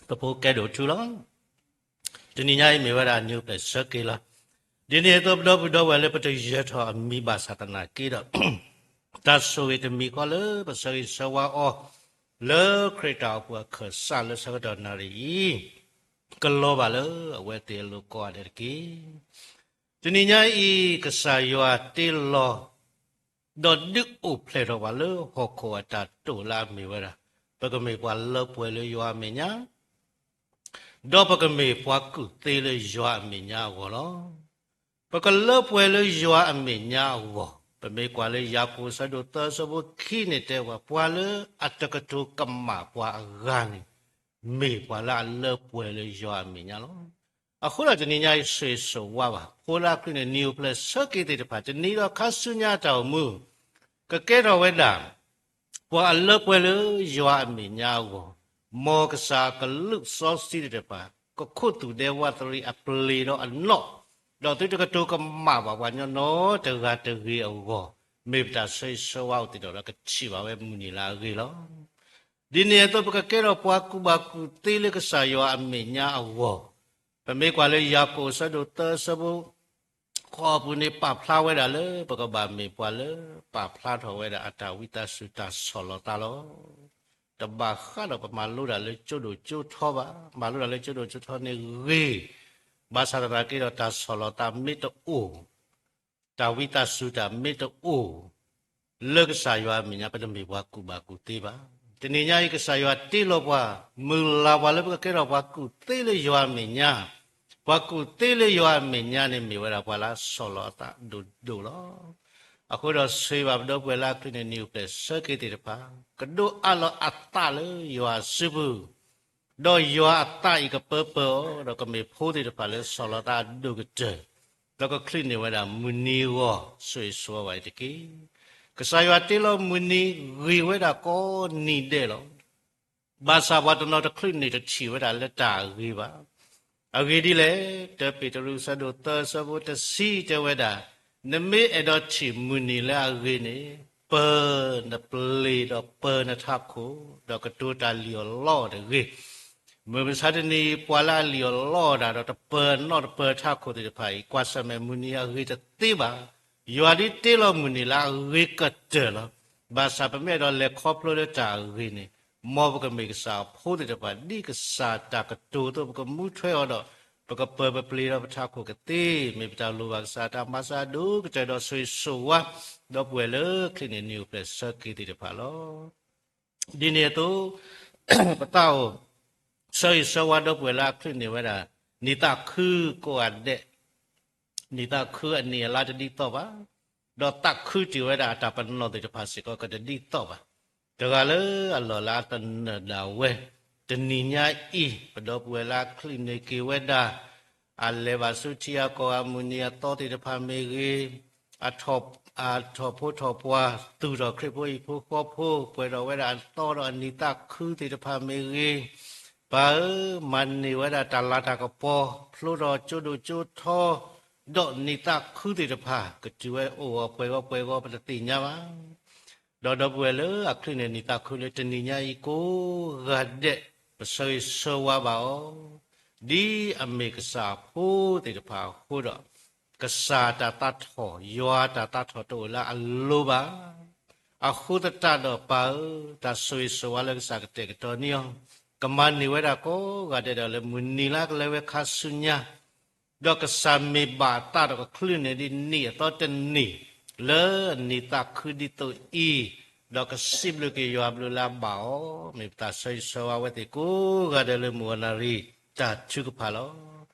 ပဖိကဲဒိၣ်ထူလီၤ. တနံၤညါအံၤမ့ၢ်ဝဲဒၣ်နံၤအိၣ်ဖျဲၣ်ဆၢက့ၤလီၤ. ဒ်န့ၣ်အသိး ပဒီပုၢ်ဒီဝဲၢ်လၢပတယၢၤထီၣ်အမံၤဘၣ်ဆၣ်သနာ်က့ဒီး တၢ်ဆိၣ်ဂ့ၤတမံၤဃီလၢပဆၢဂ့ၤဆၢဝါအီၤ လၢခရံာ်တၢ်အိၣ်ဖှိၣ်အခၢၣ်စးလၢဆၢကတီၢ်နၣ်ရံၣ်အံၤ ကလီၤဘၣ်လၢအဝဲသ့ၣ်အလိၤကိးဂၤဒဲးတက့ၢ်. တနံၤညါအံၤ ကစၢ်ယွၤတ့လီၤ ဒီးဒုးအိၣ်ဖျဲၣ်ထီၣ်ပှၤလၢဟီၣ်ခိၣ်အတၢ်တိာ်လၢအမ့ၢ်ဝဲဒၣ် ပကမ့ၢ်ပှၤလၢပှဲၤလၢယွၤအမဲာ်ညါ ဒီးပကမ့ၢ်ပှၤကူၣ်သ့လၢယွၤအမဲာ်ညါအဂီၢ်လီၤ. ပကလၢပှဲၤလၢယွၤအမဲာ်ညါအဂီၢ်, ပမ့ၢ်ကွၢ်လၢယၤကိာ်အဆၢဒိၣ်သၢအဆၢဖိခံန့ၣ်တဲဝဲ ပှၤလၢအတကတိၤကမၣ်ပှၤအဂၤန့ၣ် မ့ၢ်ပှၤလၢအလၢပှဲၤလၢယွၤအမဲာ်ညါလီၤ. အဃိဒီးတနံၤညါအံၤ ဆိၣ်ဂ့ၤဆိၣ်ဝါဘၣ် ဖိလၢအချုးန့ၣ် နံၤအိၣ်ဖျဲၣ်ဆၢက့ၤသ့ၣ်တဖၣ် တနံၤဒီးခါဆူညါအတၢ်အိၣ်မူ ကကဲထီၣ်ဝဲဒၣ် ပှၤအလၢပှဲၤလၢယွၤအမဲာ်ညါအဂီၢ်, မ်ကစၢ်အကလူးစီဆှံသ့ၣ်တဖၣ် ကခိးသူၣ်ဒဲဝးတရံးအပျ့ၤဒီးအနီၣ်, ဒီးသုတကတိၤကမၣ်ဘၣ်ပှၤညီနီတဂၤတဂ့ၤအဂီၢ်, မ့ၢ်ပတၢ်ဆိၣ်ဂ့ၤဆိၣ်ဝါအိၣ်သ့ၣ်တဖၣ်ဒီး ကထံၣ်ဘၣ်ဝဲမုၢ်နံၤလၢအဂ့ၤလီၤ. ဒ်န့ၣ်အသိး ပကကဲထီၣ်ပှၤကူၣ်ဘၣ်ကူၣ်သ့လၢကစၢ်ယွၤအမဲာ်ညါအဂီၢ်, ပမ့ၢ်ကွၢ်လၢယၤကိာ်အဆၢဒိၣ်သၢအဆၢဖိ ဃိးအပူၤန့ၣ် ပာ်ဖျါဝဲဒၣ်လၢ ပကဘၣ်မ့ၢ်ပှၤလၢ ပာ်ဖျါထီၣ်ဝဲဒၣ်အတၢ်ဝံသးစူၤတၢ်ဆီၣ်လီၤသးလီၤ. တဘၣ်ဃးဒီးပမၤလိတၢ်လၢကၠိဒိၣ်ကၠိထီဘၣ်. မၤလိတၢ်လၢကၠိဒိၣ်ကၠိထီန့ၣ်ဂ့ၤ, ဘၣ်ဆၣ်သနာ်က့ဒီး တၢ်ဆီၣ်လီၤသးမ့ၢ်တအိၣ်, တၢ်ဝံသးစူၤတၢ်မ့ၢ်တအိၣ်, လၢကစၢ်ယွၤအမဲာ်ညါ ပတမ့ၢ်ပှၤကူၣ်ဘၣ်ကူၣ်သ့ဘၣ်. တနံၤညါအံၤ ကစၢ်ယွၤတ့လီၤပှၤ, မုၢ်လၢ်ပှၤလၢပကကဲထီၣ်ပှၤကူၣ်သ့လၢယွၤအမဲာ်ညါ, ပှၤကူၣ်သ့လၢယွၤအမဲာ်ညါန့ၣ် မ့ၢ်ဝဲဒၣ်ပှၤလၢအဆီၣ်လီၤအသးဒိၣ်ဒိၣ်လီၤ. အဃိဒီးဆိၣ်ဂ့ၤဘၣ်ပဒီပုၢ်ဝဲၢ်လၢအချံးန့ၣ် နံၣ်အိၣ်ဖျဲၣ်ဆၢက့ၤသ့ၣ်တဖၣ်, ကဒိးအးလီၤအသးလၢယွၤအစုပူၤ ဒီးယွၤအသးအံၤကပၢပၢအီၤ, ဒီးကမ့ၢ်ဖိသ့ၣ်တဖၣ်လၢဆီၣ်လီၤသးအဒိၣ်ကတၢၢ်, ဒီးကချုးန့ၢ်ဝဲဒၣ်မုၢ်နံၤအဂီၢ်, ဆိၣ်ဂ့ၤဆိၣ်ဝါဘၣ်အံၤတက့ၢ်. ကစၢ်ယွၤတ့လီၤမုၢ်နံၤဂ့ၤဝဲဒၣ်ကိးနံၤဒဲးလီၤ. ဘၣ်ဆၣ်ပှၤတနီၤတချုးန့ၣ်တထံၣ်ဝဲဒၣ်လၢတၢ်အဂ့ၤဘၣ်. အဂ့ၢ်ဒ်လဲၣ်, တၢပ့းတရူး အဆၢဒိၣ်သၢ အဆၢဖိတဆံတဲဝဲဒၣ်, နမ့ၢ်အဲၣ်ဒိးထံၣ်မုၢ်နံၤလၢအဂ့ၤန့ၣ်, ပၢၤနပျ့ၤဒီးပၢၤနထးခိၣ်, ဒီးကတိၤတၢ်လံၣ်အီၣ်လီအီၣ်တဂ့ၤ. မုၢ်မဆါတနံၤအံၤ ပှၤလၢအလံၣ်အီၣ်လီအီၣ်တၢ်ဒီးတပၢၤနီၣ်တပၢၤထးခိၣ်သ့ၣ်တဖၣ်အံၤ ကွၢ်ဆၢၣ်မဲာ်မုၢ်နံၤအဂ့ၤတသ့ဘၣ်. ယွၤဒ်တ့လီၤမုၢ်နံၤလၢအဂ့ၤကတၢၢ်လီၤ. ဘၣ်ဆၣ်ပမ့ၢ်အဲၣ်ဒိးလဲၤခီဖျိလၢတၢ်အဂ့ၤန့ၣ်, မ်ပကမ့ၢ်ကစၢ်အဖိသ့ၣ်တဖၣ် ဒ်ကစၢ်တၢ်ကတိၤအသိး ပကမူထွဲအီၤဒီး ပကပၢၤပပျ့ၤဒီးပထးခိၣ်ကသ့, မ့ၢ်ပတၢ်လိၣ်ဘၣ်ကစၢ်တၢ်မၤစၢၤအဒိၣ်ကတၢၢ်ဒီးဆိၣ်ဂ့ၤဆိၣ်ဝါ ဒီပုၢ်ဝဲၢ်လၢချံးန့ၣ် နံၣ်အိၣ်ဖျဲၣ်ဆၢက့ၤသ့ၣ်တဖၣ်လီၤ. ဒ်န့ၣ်အသိး ပသးအိၣ် ဆၢဂ့ၤဆၢဝါဒီပုၢ်ဝဲၢ်လၢအချုးန့ၢ်ဝဲဒၣ် နံၣ်သးခုကိးဂၤဒဲး, နံၣ်သးခုအနံၣ်အလါတဒ်သိးဘၣ်, ဒီးသးခုတ့ၢ်ဝဲဒၣ်အတၢ်ပနီၣ်သ့ၣ်တဖၣ်စ့ၢ်ကီးကတဒ်သိးဘၣ်. တဂၤလၢအလီၢ်လၢအသနၢၣ်ဒၣ်ဝဲ တနံၤညါအံၤ ပဒီပုၢ်ဝဲၢ်လၢအချုးန့ၢ်က့ၤဝဲဒၣ် အလဲၤဘၣ်ဆူထံအကီၢ်အမုၢ်နံၤအသီသ့ၣ်တဖၣ်မ့ၢ်ဂ့ၤ, အထီၣ်ဖိထီၣ်ပှၢ် သူၣ်ထီၣ်ခရံာ်ဖိဟံၣ်ဖိဃီဖိ ပှဲၤထီၣ်ဝဲဒၣ်အသီဒီးအနံၤသးခုသ့ၣ်တဖၣ်မ့ၢ်ဂ့ၤ, ပၢ်ဧၢ, မၤန့ၢ်ဝဲဒၣ်တၢ်လၤတၢ်ကပီၤ ဖျိထီၣ်ကၠိဒိၣ်ကၠိထီ, ဒီးနံၤသးခုသ့ၣ်တဖၣ် ကတုၤဝဲအိၣ်ဂီၤပှဲၤဂီၤပှဲၤဂီၤ ပတသ့ၣ်ညါဘၣ်. ဒီးဒီပုၢ်ဝဲၢ်လၢအချုးန့ၢ်နံၤသးခုလၢတနံၤညါအံၤကိးဂၤဒဲး ပဆၢဂ့ၤဆၢဝါဘၣ်အီၤ, ဒ်အမ့ၢ်ကစၢ်အဖိသ့ၣ်တဖၣ်အဃိဒီး ကစၢ်တၢ်သးထီၣ် ယွၤတၢ်သးထီၣ်တအိၣ်လၢအလိၤဘၣ်. အဃိသတးဒီးပၢ်ဧၢ, တၢ်ဆိၣ်ဂ့ၤဆိၣ်ဝါလၢကစၢ်ကတဲာ်ကတီၤန့ၢ်အီၤ ကမၤန့ၢ်ဝဲဒၣ်ကိးဂၤဒဲးဒီးလၢမုၢ်နံၤလၢကလဲၤဝဲခါဆူညါ ဒီးကစၢ်မ့ၢ်ဘၣ်အသးဒီးကချုးန့ၢ်ဒ်နံၣ်အသီတနံၣ် လၢနံၤသးခုဒ်သိးအံၤ, ဒီးကစံးဘျုးက့ၤယွၤအဘျုးလၢအဘၣ်အီၤ, မ့ၢ်ပတၢ်ဆၢဂ့ၤဆၢဝါဝဲသ့ၣ်ကိးဂၤဒဲးလၢမုၢ်ဂီၤနၣ်ရံၣ်တၢ်ထုကဖၣ်လီၤ.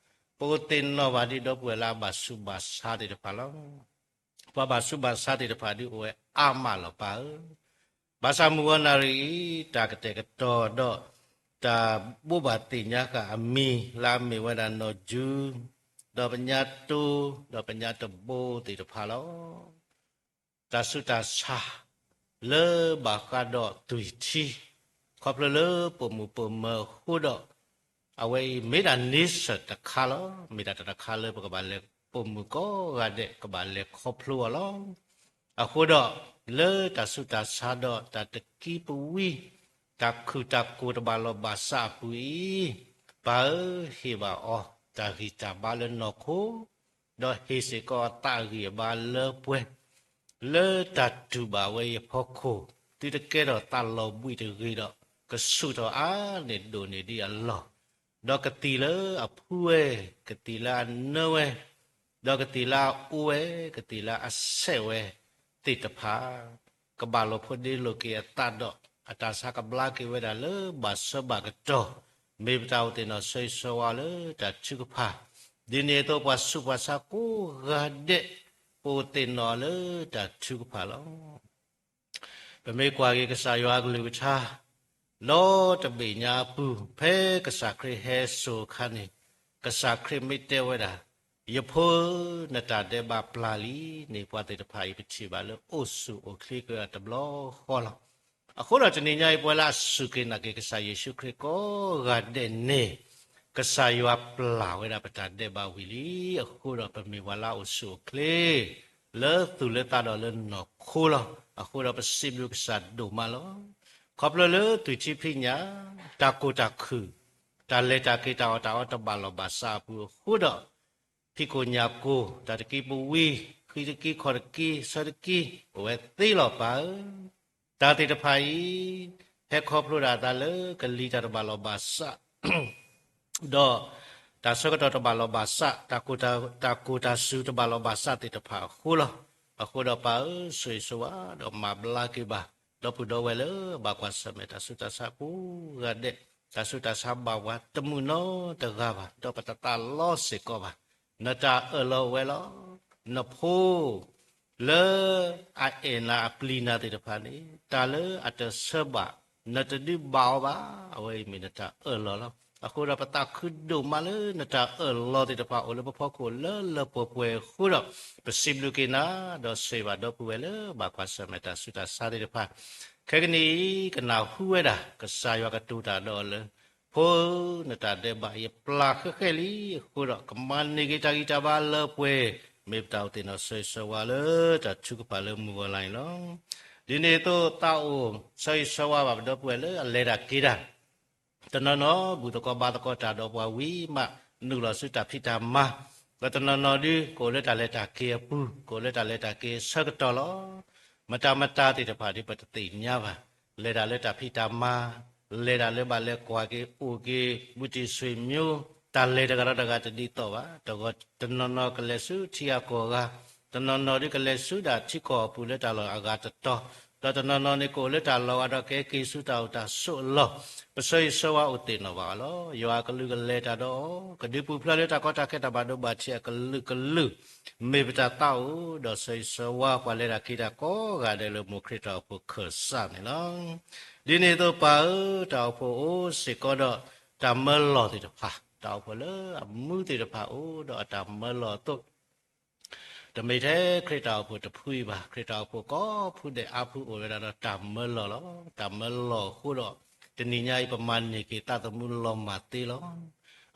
ပအိၣ်သ့ၣ်နီၣ်ဘၣ်ဒ်ဒီပုၢ်ဝဲၢ်လၢအဘၣ်ဆူးဘၣ်ဆါသ့ၣ်တဖၣ်လီၤ. ပှၤဘၣ်ဆူးဘၣ်ဆါသ့ၣ်တဖၣ်ဒ်အိၣ်ဝဲအါမးလီၤပၢ်ဧၢ. ဘၣ်ဆၣ်မုၢ်ဂီၤနၣ်ရံၣ်အံၤ တၢ်ကတဲာ်ကတီၤဒီး တၢ်ဘိးဘၣ်သ့ၣ်ညါဃာ်အမံၤလၢအမ့ၢ်ဝဲဒၣ်နီၢ်ကၠူ, ဒီးပညါတိ, ဒီးပညါတဘိသ့ၣ်တဖၣ်လီၤ. တၢ်ဆူးတၢ်ဆါ လၢဘၣ်ဃးဒီးသွံၣ်ထံ ခီဖျိလၢပိာ်မုၣ်ပိာ်မၢၤအဃိဒီး အဝဲအံၤမ့ၢ်ဒၣ်န့ဆၢၣ်တခါလီၤ. မ့ၢ်ဒၣ်တၢ်တခါလၢပကဘၣ်လဲၤပိာ်မုၣ်ကိးဂၤဒဲး ကဘၣ်လဲၤခီဖျိအီၤလီၤ. အဃိဒီး လၢတၢ်ဆူးတၢ်ဆါဒီးတၢ်တကံပဝံ တၢ်ခုၣ်တၢ်ကိၢ်တဘၣ်လီၢ်ဘၣ်စးအပူၤအံၤ, ပၢ်ဧၢ, ဟ့ၣ်ဘၣ်အီၤတၢ်ဂံၢ်တၢ်ဘါလၢနီၢ်ခိ ဒီးဟ့ၣ်စ့ၢ်ကီးအသးအဂံၢ်အဘါလၢပှဲၤ လၢတၢ်တူၢ်ဘၣ်ဝဲအံၤအဖီခိၣ်, သုတကဲထီၣ်သးလီၤဘှံးတဂ့ၤဒီး ကဆူၣ်ထီၣ်အါန့ၢ်ဒိၣ်န့ၢ်ဒံးအလီၢ်, ဒီးကသံၣ်လၢအဖုဝဲ, ကသံၣ်လၢအနၢဝဲ, ဒီးကသံၣ်လၢအအူဝဲ, ကသံၣ်လၢအဆဲးဝဲသ့ၣ်တဖၣ် ကဘၣ်လိာ်ဖိးဒ့လိာ်က့ၤအသးဒီး အတၢ်ဆါကဘျါက့ၤဝဲဒၣ်လၢဘၣ်ဆၢဘၣ်ကတီၢ်, မ့ၢ်ပတၢ်အိၣ်သ့ၣ်နီၣ်ဆၢဂ့ၤဆၢဝါလၢတၢ်ထုကဖၣ်, ဒ်န့ၣ်အသိးပှၤဆူးပှၤဆါကိးဂၤဒဲး ပအိၣ်သ့ၣ်နီၣ်လၢတၢ်ထုကဖၣ်လီၤ. ပမ့ၢ်ကွၢ်က့ၤကစၢ်ယွၤအကလုၢ်ကထါ ဒီတဘ့ၣ်ညါအပူၤ ဖဲကစၢ်ခရံာ်ဟဲစိာ်အခါန့ၣ် ကစၢ်ခရံာ်မ့ၢ်တဲဝဲဒၣ်, ယဖိဧၢ, နတၢ်ဒဲးဘးပျၢ်လံန့ၣ် ပှၤသ့ၣ်တဖၣ်အံၤပထံၣ်ဘၣ်လၢအိၣ်ဆူၣ်အိၣ်ချ့ကတဘျီဃီလီၤ. အဃိဒီးတနံၤညါအံၤ ပဝဲလၢအစူၢ်က့ၤနာ်က့ၤကစၢ်ယ့ၣ်ၡူးခရံာ်ကိးဂၤဒဲးန့ၣ် ကစၢ်ယွၤပျၢ်ဝဲဒၣ်ပတၢ်ဒဲးဘးဝံၤလံ. အဃိဒီးပမ့ၢ်ပှၤလၢအအိၣ်ဆူၣ်အိၣ်ချ့ လၢသူၣ်လၢသးဒီးလၢနီၢ်ခိလီၤ. အဃိဒီးပစံးဘျုးကစၢ်ဒိၣ်မးလီၤ. ခီဖျိလၢသွံၣ်ထံဖံးညၣ်, တၢ်ကိၢ်တၢ်ခုၣ်, တၢ်လဲၤတၢ်က့ၤတၢ်အီၣ်တၢ်အီတဘၣ်လီၢ်ဘၣ်စးအပူၤအဃိဒီး ဖံးကိၢ်ညၣ်ကိၢ်, တၢ်တကံပဝံ, ဃံတကံခီၣ်တကံဆၢတကံ အိၣ်ဝဲသ့လီၤပၢ်ဧၢ. တၢ်သ့ၣ်တဖၣ်အံၤ ဟဲခီဖျိဒၣ်အသးလၢကလံၤတၢ်တဘၣ်လီၢ်ဘၣ်စး ဒီးတၢ်ဆၢကတီၢ်တဘၣ်လီၢ်ဘၣ်စး, တၢ်ကိၢ်တၢ်, တၢ်ကိၢ်တၢ်စူၤတဘၣ်လီၢ်ဘၣ်စးသ့ၣ်တဖၣ်အဃိလီၤ. အဃိဒီးပၢ်ဧၢ, ဆိၣ်ဂ့ၤဆိၣ်ဝါဒီးမၤဘျါက့ၤဘၣ် ဒီပုၢ်ဒီဝဲၢ်လၢဘၣ်ကွၢ်ဆၢၣ်မဲာ်တၢ်ဆူးတၢ်ဆါကိးဂၤဒဲး, တၢ်ဆူးတၢ်ဆါဘၣ်ပှၤတမုာ်နီတဂၤဘၣ်, ဒီးပတသးလီစ့ၢ်ကီးဘၣ်. နတၢ်အၢၣ်လီၤအိၣ်ဝဲလီၤ. နဖိ လၢအအဲၣ်နၤအပျံၤနၤသ့ၣ်တဖၣ်န့ၣ် တၢ်လၢအတဆၢဘၣ် နတဒုးဘၣ်အီၤဘၣ်, အဝဲအံၤမ့ၢ်နတၢ်အၢၣ်လီၤလီၤ. အဃိဒီးပသးခုဒိၣ်မးလၢနတၢ်အၢၣ်လီၤသ့ၣ်တဖၣ်အိၣ်လၢပဖီခိၣ်လၢလၢပှဲၤပှဲၤအဃိဒီး ပစံးဘျုးက့ၤနၤ, ဒီးဆိၣ်ဂ့ၤဘၣ်ဒီပုၢ်ဝဲၢ်လၢဘၣ်ကွၢ်ဆၢၣ်မဲာ်တၢ်ဆူးတၢ်ဆါသ့ၣ်တဖၣ်, ခဲကနံၣ်အံၤ ကနၢ်ဟူဝဲဒၣ် ကစၢ်ယွၤကတိၤတၢ်ဒီးအီၤလၢ ဖိဧၢ, နတၢ်ဒဲးဘးယပျၢ်ဃဲးဃဲးလံအဃိဒီး ကမၤန့ၢ်က့ၤတၢ်ဂံၢ်တၢ်ဘါလၢပှဲၤ, မ့ၢ်ပတၢ်အိၣ်သ့ၣ်နီၣ်ဆိၣ်ဂ့ၤဆိၣ်ဝါလၢတၢ်ထုကဖၣ်လၢမုၢ်ဂီၤလါအံၤလီၤ. ဒ်န့ၣ်အသိးသးအိၣ်ဆိၣ်ဂ့ၤဆိၣ်ဝါဘၣ်ပဒီပုၢ်ဝဲၢ်လၢအလဲၤတၢ်က့ၤတၢ် တနီၤနီၤဘူၣ်သကိးဘါသကိးတၢ်ဒီးပှၤဝံၤမး နုာ်လီၤဆူတၢ်ဖံးတၢ်မၤ, ဒီးတနီၤနီၤဒုး ကအိၣ်လၢတၢ်လဲၤတၢ်က့ၤအပူၤ, ကအိၣ်လၢတၢ်လဲၤတၢ်က့ၤအဆၢကတီၢ်လီၤ. မတၤမတၤသ့ၣ်တဖၣ်ဒုး ပတသ့ၣ်ညါဘၣ်. လဲၤတၢ်လၢတၢ်ဖံးတၢ်မၤ, လဲၤတၢ်လၢဘၣ်လဲၤကွၢ်က့ၤအိၣ်က့ၤ ဘူးတံၢ်ဆွေမျိုး, တၢ်လဲၤတဂၤဒီးတဂၤတဒ်သိးဘၣ်. တဂီၢ်တနီၤနီၤကလဲၤဆူထံဂၤကီၢ်ဂၤ, တနီၤနီၤဒုးကလဲၤဆူဒၣ်ထံကီၢ်အပူၤလၢတၢ်လီၢ်အဂၤတတီၤ, ဒီးတနီၤနီၤန့ၣ်ကအိၣ်လၢတၢ်လီၢ်ဂၤဒီးကဟဲက့ၤဆူတၢ်အိၣ်တၢ်ဆိးအလီၢ်, ပဆိၣ်ဂ့ၤဆိၣ်ဝါအိၣ်သ့ၣ်နီၣ်ဘၣ်အီၤလီၤ. ယွၤအကလုၢ်ကလဲၤတၢ်ဒီးအီၤ, ကဒုးပူၤဖျဲးလၢတၢ်ကီတၢ်ခဲတၢ်ဘၣ်ဒိဘၣ်ထံးအကလုာ်ကလုာ်, မ့ၢ်ပတၢ်သးအိၣ်, ဒီးဆိၣ်ဂ့ၤဆိၣ်ဝါပှၤလဲၤတၢ်က့ၤတၢ်ကိးဂၤဒဲးလၢမိၢ်ခရံာ်တၢ်အိၣ်ဖှိၣ်ခၢၣ်စးန့ၣ်လီၤ. ဒ်န့ၣ်အသိးပၢ်ဧၢ, တၢ်အိၣ်ဖှိၣ်အိၣ်စ့ၢ်ကီးဒီးတၢ်မၢလီၢ်သ့ၣ်တဖၣ်, တၢ်အိၣ်ဖှိၣ်လၢအမူသ့ၣ်တဖၣ်အိၣ်ဒီးအတၢ်မၢလီၢ်အသိး တမ့ၢ်ထဲခရံာ်တၢ်အိၣ်ဖှိၣ်တဖုအံၤဘၣ်, ခရံာ်တၢ်အိၣ်ဖှိၣ်ကိးဖုဒဲးအါဖုအိၣ်ဝဲဒၣ်ဒီးတၢ်မၢလီၢ်လီၤ. တၢ်မၢလီၢ်အဃိဒီး တနံၤညါအံၤပမၤန့ၢ်က့ၤသးသမူလီၤမၢ်သ့လီၤ.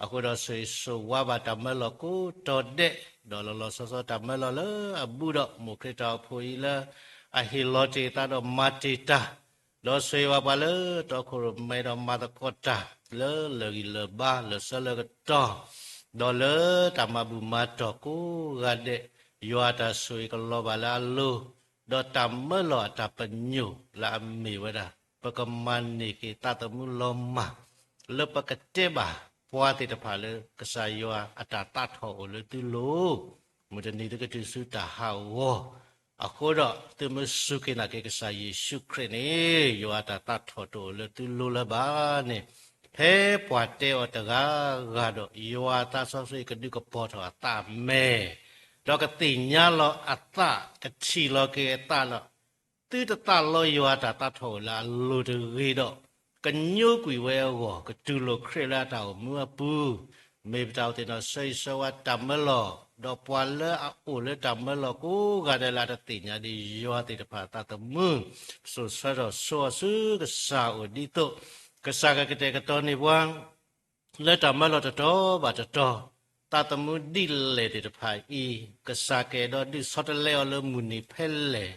အဃိဒီးဆိၣ်ဂ့ၤဆိၣ်ဝါဘၣ်တၢ်မၢလီၢ်ကိးတီၤဒဲး, ဒီးလီၤလီၤဆီဆီတၢ်မၢလီၢ်လၢအဘူးဒီး မိၢ်ခရံာ်တၢ်အိၣ်ဖှိၣ်အံၤလၢ အဟ့ၣ်လီၤတ့ၢ်သးဒီးမၤတ့ၢ်တၢ် ဒီးဆိၣ်ဂ့ၤဝဲပှၤလၢတီခိၣ်ရိၣ်မဲဒီးမၤသကိးတၢ် လၢလၢာ်ဂံၢ်လၢာ်ဘါလၢာ်ဆၢလၢာ်ကတီၢ်, ဒီးလၢတၢ်မၤဘူၣ်မၤတီၢ်ကိးဂၤဒဲး, ယွၤအတၢ်ဆိၣ်ဂ့ၤကလီၤဘၣ်လၢအလိၤ, ဒီးတၢ်မၢလီၢ်အတၢ်ပညိၣ်လၢအမ့ၢ်ဝဲဒၣ် ပကမၤန့ၢ်က့ၤသးသမူလီၤမၢ်, လၢပကတဲဘၣ်ပှၤသ့ၣ်တဖၣ်လၢကစၢ်ယွၤအတၢ်သးထီၣ်အိၣ်လၢသုလိၤ မုၢ်တနံၤသုကတုၤဆူတၢ်ဟးဂီၤ, အဃိဒီးသုမ့ၢ်စူၢ်က့ၤနာ်က့ၤကစၢ်ယ့ၣ်ၡူးခရံာ်န့ၣ် ယွၤအတၢ်သးထီၣ်တအိၣ်လၢသုလိၤလၢၤဘၣ်န့ၣ်, ဖဲပှၤတဲအီၤတဂၤဂၤဒီး ယွၤအသးစီဆှံကဒုးကပီၤထီၣ်အသးမဲာ်, ဒီးကသ့ၣ်ညါလီၤအသး ကထံၣ်လီၤက့ၤအသးလီၤ. သုတသးလီယွၤအတၢ်သးထီၣ်အိၣ်လၢအလိၤတဂ့ၤဒီး, ကညိကွံာ်ဝဲအဂီၢ် ကတူၢ်လိာ်ခရံာ်လၢအတၢ်အိၣ်မူအပူၤ, မ့ၢ်ပတၢ်အိၣ်သ့ၣ်နီၣ်ဆိၣ်ဂ့ၤဆိၣ်ဝါတၢ်မၢလီၢ်, ဒီးပှၤလၢအအိၣ်လၢတၢ်မၢလီၢ်ကိးဂၤဒဲးလၢအတသ့ၣ်ညါဒံးယွၤသ့ၣ်တဖၣ်အသးသမူ, စိာ်ဆှၢထီၣ်ဆိအီၤဆူကစၢ်အအိၣ်ဒ်သိး ကစၢ်ကကတဲာ်ကတီၤန့ၢ်ပှၤ လၢတၢ်မၢလီၢ်တတီၤဘၣ်တတီၤ, သးသမူဒ်လဲၣ်သ့ၣ်တဖၣ်အံၤ, ကစၢ်ကအဲၣ်ဒိးဒုးဆီတလဲအီၤလၢမုၢ်နံၤဖဲလဲၣ်,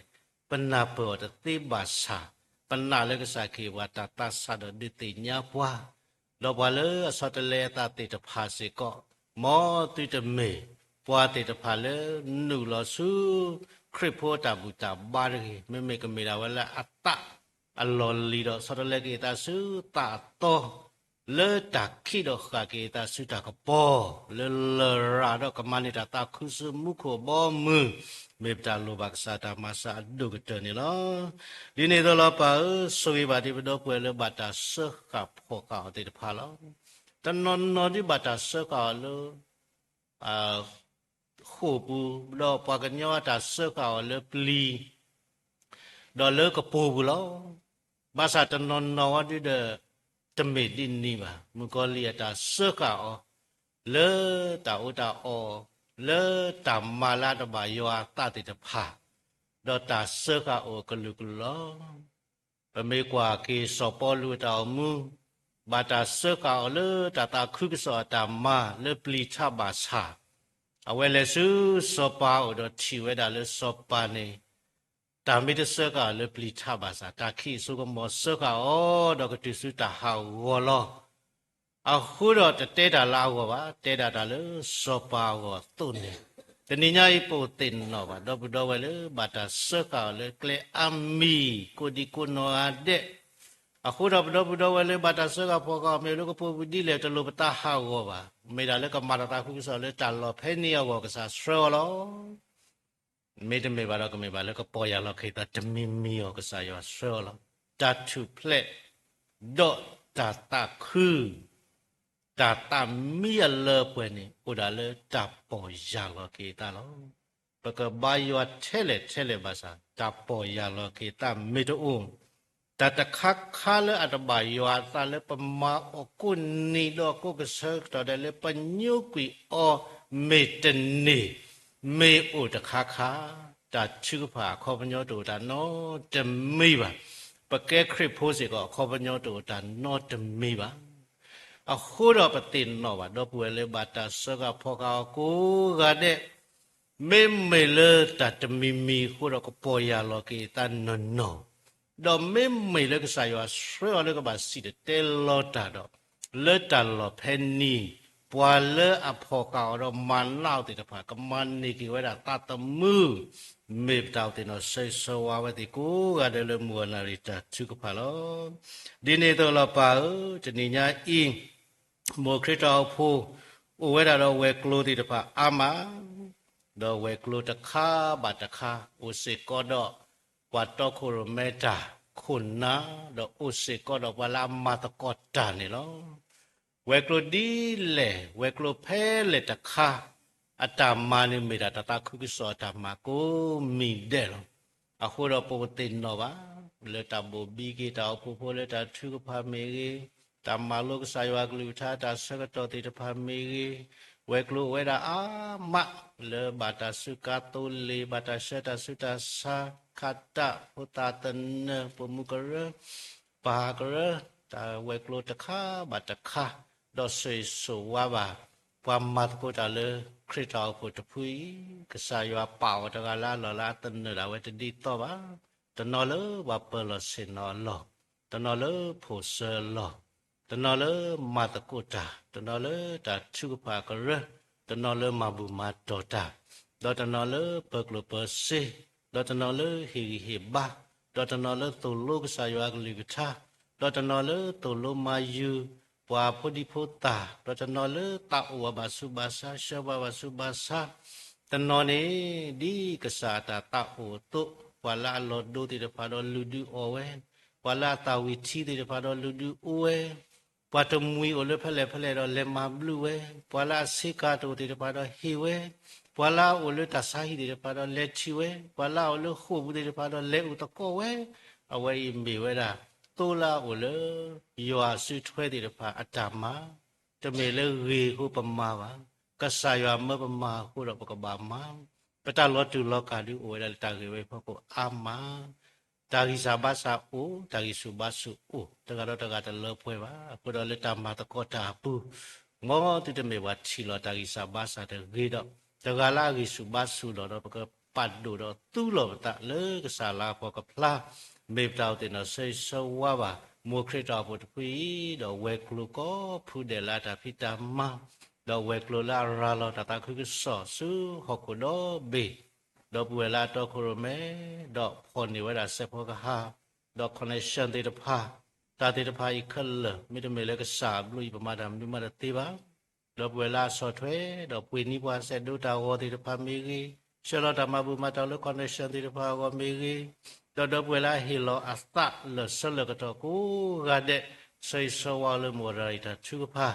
ပနၢ်ပၢၢ်အီၤတသ့ဘၣ်ဆၣ်, ပနာ်လၢကစၢ်ကဟ့ၣ်ပှၤတၢ်သးစၢ်ဒီးဒုးသ့ၣ်ညါပှၤ, ဒီးပှၤလၢအဆီတလဲအသးသ့ၣ်တဖၣ်စ့ၢ်ကီး, မ်သုတမ့ၢ်ပှၤသ့ၣ်တဖၣ်လၢနုာ်လီၤဆူ ခရံာ်ဖိအတၢ်ဘူၣ်တၢ်ဘါတဂ့ၤ, မ့မ့ၢ်ကမ့ၢ်ဒၣ်ဝဲလၢအသး အလီၢ်လံၤဒီး ဆီတလဲက့ၤအသးဆူသးအသီ, လၢတၢ်ခံးဒီးဃၣ်က့ၤအသးဆူတၢ်ကပီၤ, လၢလရာ်ဒီးကမၤန့ၢ်တၢ်သးခုဆူမူခိၣ်ဘီမုၢ်, မ့ၢ်ပတၢ်လိၣ်ဘၣ်ကစၢ်တၢ်မၤစၢၤအဒိၣ်ကတၢၢ်န့ၣ်လီၤ. ဒ်န့ၣ်အသိးလီၤပၢ်ဧၢ, ဆိၣ်ဂ့ၤဘၣ်ဒ်ပဒီပုၢ်ဝဲၢ်လၢဘၣ်တၢ်စၢဃာ်ဖှီၣ်ဃာ်အီၤသ့ၣ်တဖၣ်လီၤ. တနီၤနီၤဒ်ဘၣ်တၢ်စၢဃာ်အီၤလၢ ဃိာ်ပူၤ, ဒီးပှၤကညီအတၢ်စၢဃာ်အီၤလၢပျံၤ, ဒီးလၢကပိာ်ပူၤလီၤ. ဘၣ်ဆၣ်တနီၤနီၤဝဲဒုဒီး တမ့ၢ်ဒ်န့ၣ်ဘၣ်. မုၣ်ကီၤလံၢ်အတၢ်စၢဃာ်အီၤ လၢတၢ်အီၣ်တၢ်အီ, လၢတၢ်မၤလၢအတဘၣ်ယွၤအသးသ့ၣ်တဖၣ်, ဒီးတၢ်စၢဃာ်အိၣ်အကလုာ်ကလုာ်လီၤ. ပမ့ၢ်ကွၢ်က့ၤစီၤပီလူးအတၢ်အိၣ်မူ, ဘၣ်တၢ်စၢဃာ်အီၤလၢတၢ်သးခုကစီၣ်အတၢ်မၤလၢပျံၤထးဘၣ်ဆၣ်, အဝဲလဲၤဆူစီၤပၤအအိၣ်ဒီးထံၣ်ဝဲဒၣ်လၢစီၤပၤန့ၣ် တၢ်မ့ၢ်တစၢဃာ်အီၤလၢပျံၤထးဘၣ်ဆၣ်, တၢ်ခံးအစိကမီၤစၢဃာ်အီၤဒီးကတုၤဆူတၢ်ဟးဂီၤလီၤ. အဃိဒီးတတဲတၢ်လၢအဂီၢ်ဘၣ်, တဲဒၣ်တၢ်လၢစီၤပၤအဂီၢ်အသိးန့ၣ်, တနံၤညါအံၤပအိၣ်သ့ၣ်နီၣ်ဘၣ် ဒီပုၢ်ဒီဝဲၢ်လၢ ဘၣ်တၢ်စၢဃာ်အီၤလၢကျဲအါမံၤ ကိးဒံကိးနီၢ်ဂၤဒဲး, အဃိဒီးပဒီပုၢ်ဒီဝဲၢ်လၢ ဘၣ်တၢ်စၢဃာ်ဖှီၣ်ဃာ်အီၤမ့ၢ်လၢကပိာ်ပူၤဒ်လဲၣ် တလိၣ်ပသးဟးဂီၤဘၣ်. မ့ၢ်ဒၣ်လၢကမၤတၢ်သးခုကစီၣ်လၢတၢ်လီၢ်ဖဲန့ၣ်အဂီၢ် ကစၢ်ဆှၢအီၤလီၤ. မ့တမ့ၢ်ဘၣ်ဒီးကမ့ၢ်ဘၣ်လၢကပီၢ်ယၢ်လီၤက့ၤသးတမံၤမံၤအီၤ ကစၢ်ယွၤဆှၢအီၤလီၤ. တၢ်ထူၣ်ဖျဲး ဒီးတၢ်သးခု တၢ်သးမံအလၢအပှဲၤန့ၣ် အိၣ်ဒၣ်လၢတၢ်ပီၢ်ယၢ်လီၤက့ၤသးလီၤ. ပကဘါယွၤထဲလဲၣ်ထဲလဲၣ်ဘၣ်ဆၣ် တၢ်ပီၢ်ယၢ်လီၤက့ၤသးမ့ၢ်တအိၣ် တၢ်တခါခါလၢအတဘၣ်ယွၤအသးလၢပမၤအီၤကိးနံၤဒီးကိးကဆၢကတီၢ်ဒဲးလၢပညိကွံာ်အီၤ မ့ၢ်တန့ၢ် မ့ၢ်အိၣ်တခါခါ တၢ်ထုကဖၣ်အခီပညီတအိၣ်တၢ်နီတမံၤဘၣ်. ပကဲခရံာ်ဖိစ့ၢ်ကီး အခီပညီတအိၣ်တၢ်နီတမံၤဘၣ်. အဃိဒီးပသ့ၣ်နီၣ်ဘၣ် ဒီပုၢ်ဝဲၢ်လၢဘၣ်တၢ်စၢဃာ်ဖီၣ်ဃာ်အီၤကိးဂၤဒဲး မ့မ့ၢ်လၢတၢ်တမံၤမံၤအဃိဒီးကပီၢ်ယၢ်လီၤက့ၤသးနီၢ်နီၢ်, ဒီးမ့မ့ၢ်လၢကစၢ်ယွၤဆှၢအီၤလၢကဘၣ်စံၣ်တဲၤတဲလီၤတၢ်ဒီး လၢတၢ်လီၢ်ဖဲန့ၣ် ပှၤလၢအဖီၣ်ဃာ်အီၤဒီးမၤနးအီၤသ့ၣ်တဖၣ် ကမၤန့ၢ်က့ၤဝဲဒၣ်သးသမူ မ့ၢ်ပတၢ်အိၣ်သ့ၣ်နီၣ်ဆၢဂ့ၤဆၢဝါဝဲသ့ၣ်ကိးဂၤဒဲးလၢမုၢ်ဂီၤနၣ်ရံၣ်တၢ်ထုကဖၣ်လီၤ. ဒ်န့ၣ်အသိးလီၤပၢ်ဧၢ, တနံၤညါအံၤ မိၢ်ခရံာ်တၢ်အိၣ်ဖှိၣ် အိၣ်ဝဲဒၣ်ဒီးဝဲၤကျိၤသ့ၣ်တဖၣ်အါမး, ဒီးဝဲၤကျိၤတခါဘၣ်တခါ အိၣ်စ့ၢ်ကီးဒီး ပှၤတီခိၣ်ရိၣ်မဲတၢ်ခိၣ်နၢ်, ဒီးအိၣ်စ့ၢ်ကီးဒီးပှၤလၢအမၤသကိးတၢ်န့ၣ်လီၤ. ဝဲၤကျိၤဒ်လဲၣ်, ဝဲၤကျိၤဖဲလဲၣ်တခါ အတၢ်မၤန့ၣ်မ့ၢ်ဒၣ် တၢ်သးခုကစီၣ်အတၢ်မၤကိးမံၤဒဲးလီၤ. အဃိဒီးပအိၣ်သ့ၣ်နီၣ်ဘၣ် လၢတၢ်ဘိၣ်ဘံက့ၤတၢ်အိၣ်ဖှိၣ်ဖိလၢတၢ်ထုကဖၣ်မ့ၢ်ဂ့ၤ, တၢ်မၤလိကစၢ်ယွၤကလုၢ်ကထါ တၢ်ဆၢကတီၢ်သ့ၣ်တဖၣ်မ့ၢ်ဂ့ၤ, ဝဲၤကျိၤအိၣ်ဝဲဒၣ်အါမး လၢဘၣ်တၢ်စူးကါသိလ့ၣ်, ဘၣ်တၢ်ဆှၢတၢ်ဆူးတၢ်ဆါ, ခးတၢ်ဖိသၣ်သနၢၣ်, ပိာ်မုၣ်ကရၢ, ပၢ်ကရၢ, တၢ်ဝဲၤကျိၤတခါဘၣ်တခါ, ဒီးဆိၣ်ဂ့ၤဆိၣ်ဝါဘၣ် ပှၤမၤသကိးတၢ်လၢခရံာ်တၢ်အိၣ်ဖှိၣ်တဖုအံၤ, ကစၢ်ယွၤပာ်အီၤတဂၤလၢအလီၢ်လၢအသနၢၣ်ဒၣ်ဝဲတဒ်သိးဘၣ်. တနီၤလၢပှၤပၢၤလီၢ်ဆ့ၣ်နီၤအလီၢ်, တနီၤလၢဖိၣ်စၢၤအလီၢ်, တနီၤလၢမၤသကိးတၢ်, တနီၤလၢတၢ်ထုကဖၣ်ကရၢ, တနီၤလၢမၤဘူၣ်မၤတီၢ်တၢ်, ဒီးတနီၤလၢပၢၤကျိၣ်ပၢၤစ့, ဒီးတနီၤလၢဟ့ၣ်ဂံၢ်ဟ့ၣ်ဘါ, ဒီးတနီၤလၢသိၣ်လိကစၢ်ယွၤအကလုၢ်ကထါ, ဒီးတနီၤလၢသိၣ်လိမၤယုၤ ပှၤဖိဒံဖိသၣ်, ဒီးတနီၤလၢသးအိၣ်ဝဲဘၣ်ဆူးဘၣ်ဆါ, ဆှၢပှၤဘၣ်ဆူးဘၣ်ဆါ, တနီၤန့ၣ် ဒ်ကစၢ်အတၢ်သးအိၣ်အသိး, ပှၤလၢအလီၤဒိသ့ၣ်တဖၣ်ဒီးလုၢ်ဒုးအီၣ်ဝဲ, ပှၤလၢအသၣ်ဝံၤထံသ့ၣ်တဖၣ်ဒီးလုၢ်ဒုးအီဝဲ, ပှၤတမှံၤအိၣ်လၢဖဲလဲၣ်ဖဲလဲၣ်ဒီးလဲၤမၤဘျုးဝဲ, ပှၤလၢအဆ့ကၤတအိၣ်သ့ၣ်တဖၣ်ဒီးဟ့ၣ်ဝဲ, ပှၤလၢအအိၣ်လၢတၢ်ဆါဟံၣ်သ့ၣ်တဖၣ်ဒီးလဲၤထံၣ်ဝဲ, ပှၤလၢအအိၣ်လၢဃိာ်ပူၤသ့ၣ်တဖၣ်ဒီးလဲၤအိၣ်သကိးဝဲ, အဝဲအံၤမ့ၢ်ဝဲဒၣ် သိလၢအအိၣ်လၢ ယွၤအစုထွဲသ့ၣ်တဖၣ်အတၢ်မၤ, တမ့ၢ်လၢဂ့ၤအဃိပမၤဘၣ်, ကစၢ်ယွၤမၢပမၤအဃိဒီးပကဘၣ်မၤ, ပတၢ်လီၤတူာ်လီၤကာ်ဒုးအိၣ်ဝဲဒၣ်လၢတၢ်ဂ့ၢ်ဝဲအဖီခိၣ်အါမး တၢ်ဂံၢ်စၢ်ဘါစၢ်အိၣ်, တၢ်ဂံၢ်ဆူၣ်ဘါဆူၣ်အိၣ်, တဂၤဒီးတဂၤတလၢပှဲၤဘၣ်. အဃိဒီးလၢတၢ်မၤသကိးတၢ်အပူၤ, မ်သုတမ့ၢ်ပှၤထံၣ်လီၤတၢ်ဂံၢ်စၢ်ဘါစၢ်တဂ့ၤဒီး, တဂၤလၢအဂံၢ်ဆူၣ်ဘါဆူၣ်လီၤဒီး ပကပာ်ဒိၣ်ဒီးသူလီၤပသးလၢကစၢ်လၤကပီၤကဖျါ, မ့ၢ်ပတၢ်အိၣ်သ့ၣ်နီၣ်ဆၢဂ့ၤဆၢဝါဘၣ် မိၢ်ခရံာ်တၢ်အိၣ်ဖှိၣ်တဖုအံၤ, ဒီးဝဲၤကျိၤကိးဖုဒဲးလၢအတၢ်ဖံးတၢ်မၤ, ဒီးဝဲၤကျိၤလၢအရၤလီၤတၢ်သးခုကစီၣ်ဆူဟီၣ်ခိၣ်ဒီဘ့ၣ် ဒီပုၢ်ဝဲၢ်လၢအတီခိၣ်ရိၣ်မဲ, ဒီးဖီၣ်န့ၢ်ဝဲဒၣ်စဲးဖီကဟၣ်, ဒီး connection သ့ၣ်တဖၣ်, တၢ်သ့ၣ်တဖၣ်အံၤခဲလၢာ်, မ့တမ့ၢ်လၢကစၢ်အဘျုးအံၤ ပမၤတၢ်မနုၤမးတသ့ဘၣ်. ဒီပုၢ်ဝဲၢ်လၢအဆီၣ်ထွဲ, ဒီးပှ့ၤန့ၢ်ပှၤစဲးဒိတၢ်ဂီၤသ့ၣ်တဖၣ်မ့ၢ်ဂ့ၤ, ဆှၢလီၤတၢ်မၤဘူၣ်မၤတီၢ်လၢ connection သ့ၣ်တဖၣ်အဂီၢ်မ့ၢ်ဂ့ၤ, ဒီးဒီပုၢ်ဝဲၢ်လၢအဟ့ၣ်လီၤအသးလၢာ်ဆၢလၢာ်ကတီၢ်ကိးဂၤဒဲး, ဆၢဂ့ၤဆၢဝါလၢမုၢ်ဂီၤနၣ်ရံၣ်တၢ်ထုကဖၣ်,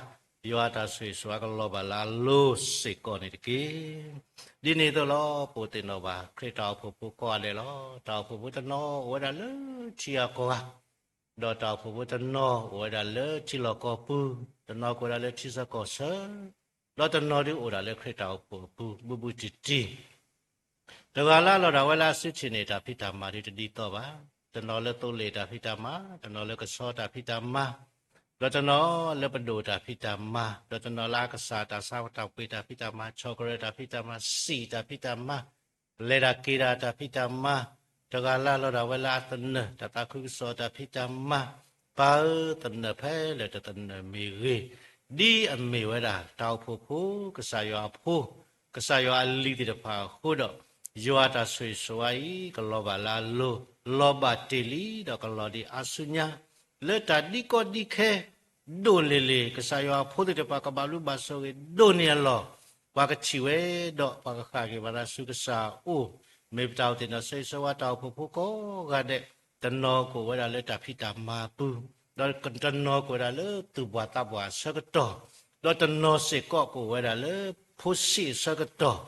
ယွၤအတၢ်ဆိၣ်ဂ့ၤဆိၣ်ဝါကလီၤဘၣ်လၢအလိၤစ့ၢ်ကီးန့ၣ်တက့ၢ်. ဒ်န့ၣ်အသိးလီၤ ပအိၣ်သ့ၣ်နီၣ်ဘၣ် ခရံာ်တၢ်အိၣ်ဖှိၣ်ဖိကိးဂၤဒဲးလီၤ. တၢ်အိၣ်ဖှိၣ်ဖိတနီၤအိၣ်ဝဲဒၣ်လၢထံဂၤကီၢ်ဂၤ, ဒီးတၢ်အိၣ်ဖှိၣ်ဖိတနီၤအိၣ်ဝဲဒၣ်လၢထံလီၢ်ကီၢ်ပူၤ, တနီၤကအိၣ်ဒၣ်လၢထံဆၢကီၢ်ဆၢ, ဒီးတနီၤဒုးအိၣ်ဒၣ်လၢခရံာ်တၢ်အိၣ်ဖှိၣ်အပူၤ ဘူးဘူးတံၢ်တံၢ် တဂၤလၢအလီၢ်ဒၣ်ဝဲလၢအစုထံၣ်န့ၢ်တၢ်ဖံးတၢ်မၤဒုးတဒ်သိးဘၣ်. တနီၤလၢသိလ့ၣ်တၢ်ဖံးတၢ်မၤ, တနီၤလၢကဆီတၢ်ဖံးတၢ်မၤ, ဒီးတနီၤလၢပဒိၣ်တၢ်ဖံးတၢ်မၤ, ဒီးတနီၤလၢအကစၢ်တၢ်ဆါတၢ်ပှ့ၤတၢ်ဖံးတၢ်မၤ, ဆီၣ်ကရၢတၢ်ဖံးတၢ်မၤ, စံၣ်တၢ်ဖံးတၢ်မၤ, လဲၤတၢ်က့ၤတၢ်တၢ်ဖံးတၢ်မၤ, တဂၤလၢအလီၢ်ဒၣ်ဝဲလၢအသနၢၣ် တၢ်သးခုကစီၣ်တၢ်ဖံးတၢ်မၤ, ပၢ်ဧၢ သနၢၣ်ဖဲလဲၣ်တသနၢၣ်မ့ၢ်ဂ့ၤ, ဒ်အမ့ၢ်ဝဲဒၣ် တၢ်အိၣ်ဖှိၣ်ဖိ ကစၢ်ယွၤအဖိ, ကစၢ်ယွၤအလံၤသ့ၣ်တဖၣ်အဃိဒီး, ယွၤတၢ်ဆိၣ်ဂ့ၤဆိၣ်ဝါအံၤ ကလီၤဘၣ်လၢအလိၤ, လီၤဘၣ်တ့ၢ်လံ ဒီးကလီၤဒံးအါဆူညါ, လၢတၢ်ဒ်ကီဒ်ခဲ ဒိၣ်လ့ၢ်လ့ၢ် ကစၢ်ယွၤအဖိသ့ၣ်တဖၣ်ကဘၣ်ဘျုးဘၣ်ဆိၣ်ဂ့ၤဒိၣ်န့ၢ်အလီၢ်, ပှၤကထံၣ်ဝဲဒီးပှၤကဃၣ်က့ၤဘၣ်သးဆူကစၢ်အအိၣ်, မ့ၢ်ပတၢ်အိၣ်သ့ၣ်နီၣ်ဆၢဂ့ၤဆၢဝါတၢ်အိၣ်ဖှိၣ်ဖိကိးဂၤဒဲး, တနီၤကအိၣ်ဝဲဒၣ်လၢတၢ်ဖံးတၢ်မၤအပူၤ, ဒီးတနီၤကအိၣ်ဝဲဒၣ်လၢသူၣ်ဘှီသးဘှီအဆၢကတီၢ်, ဒီးတနီၤစ့ၢ်ကီးကအိၣ်ဝဲဒၣ်လၢဖိဆံးအဆၢကတီၢ်,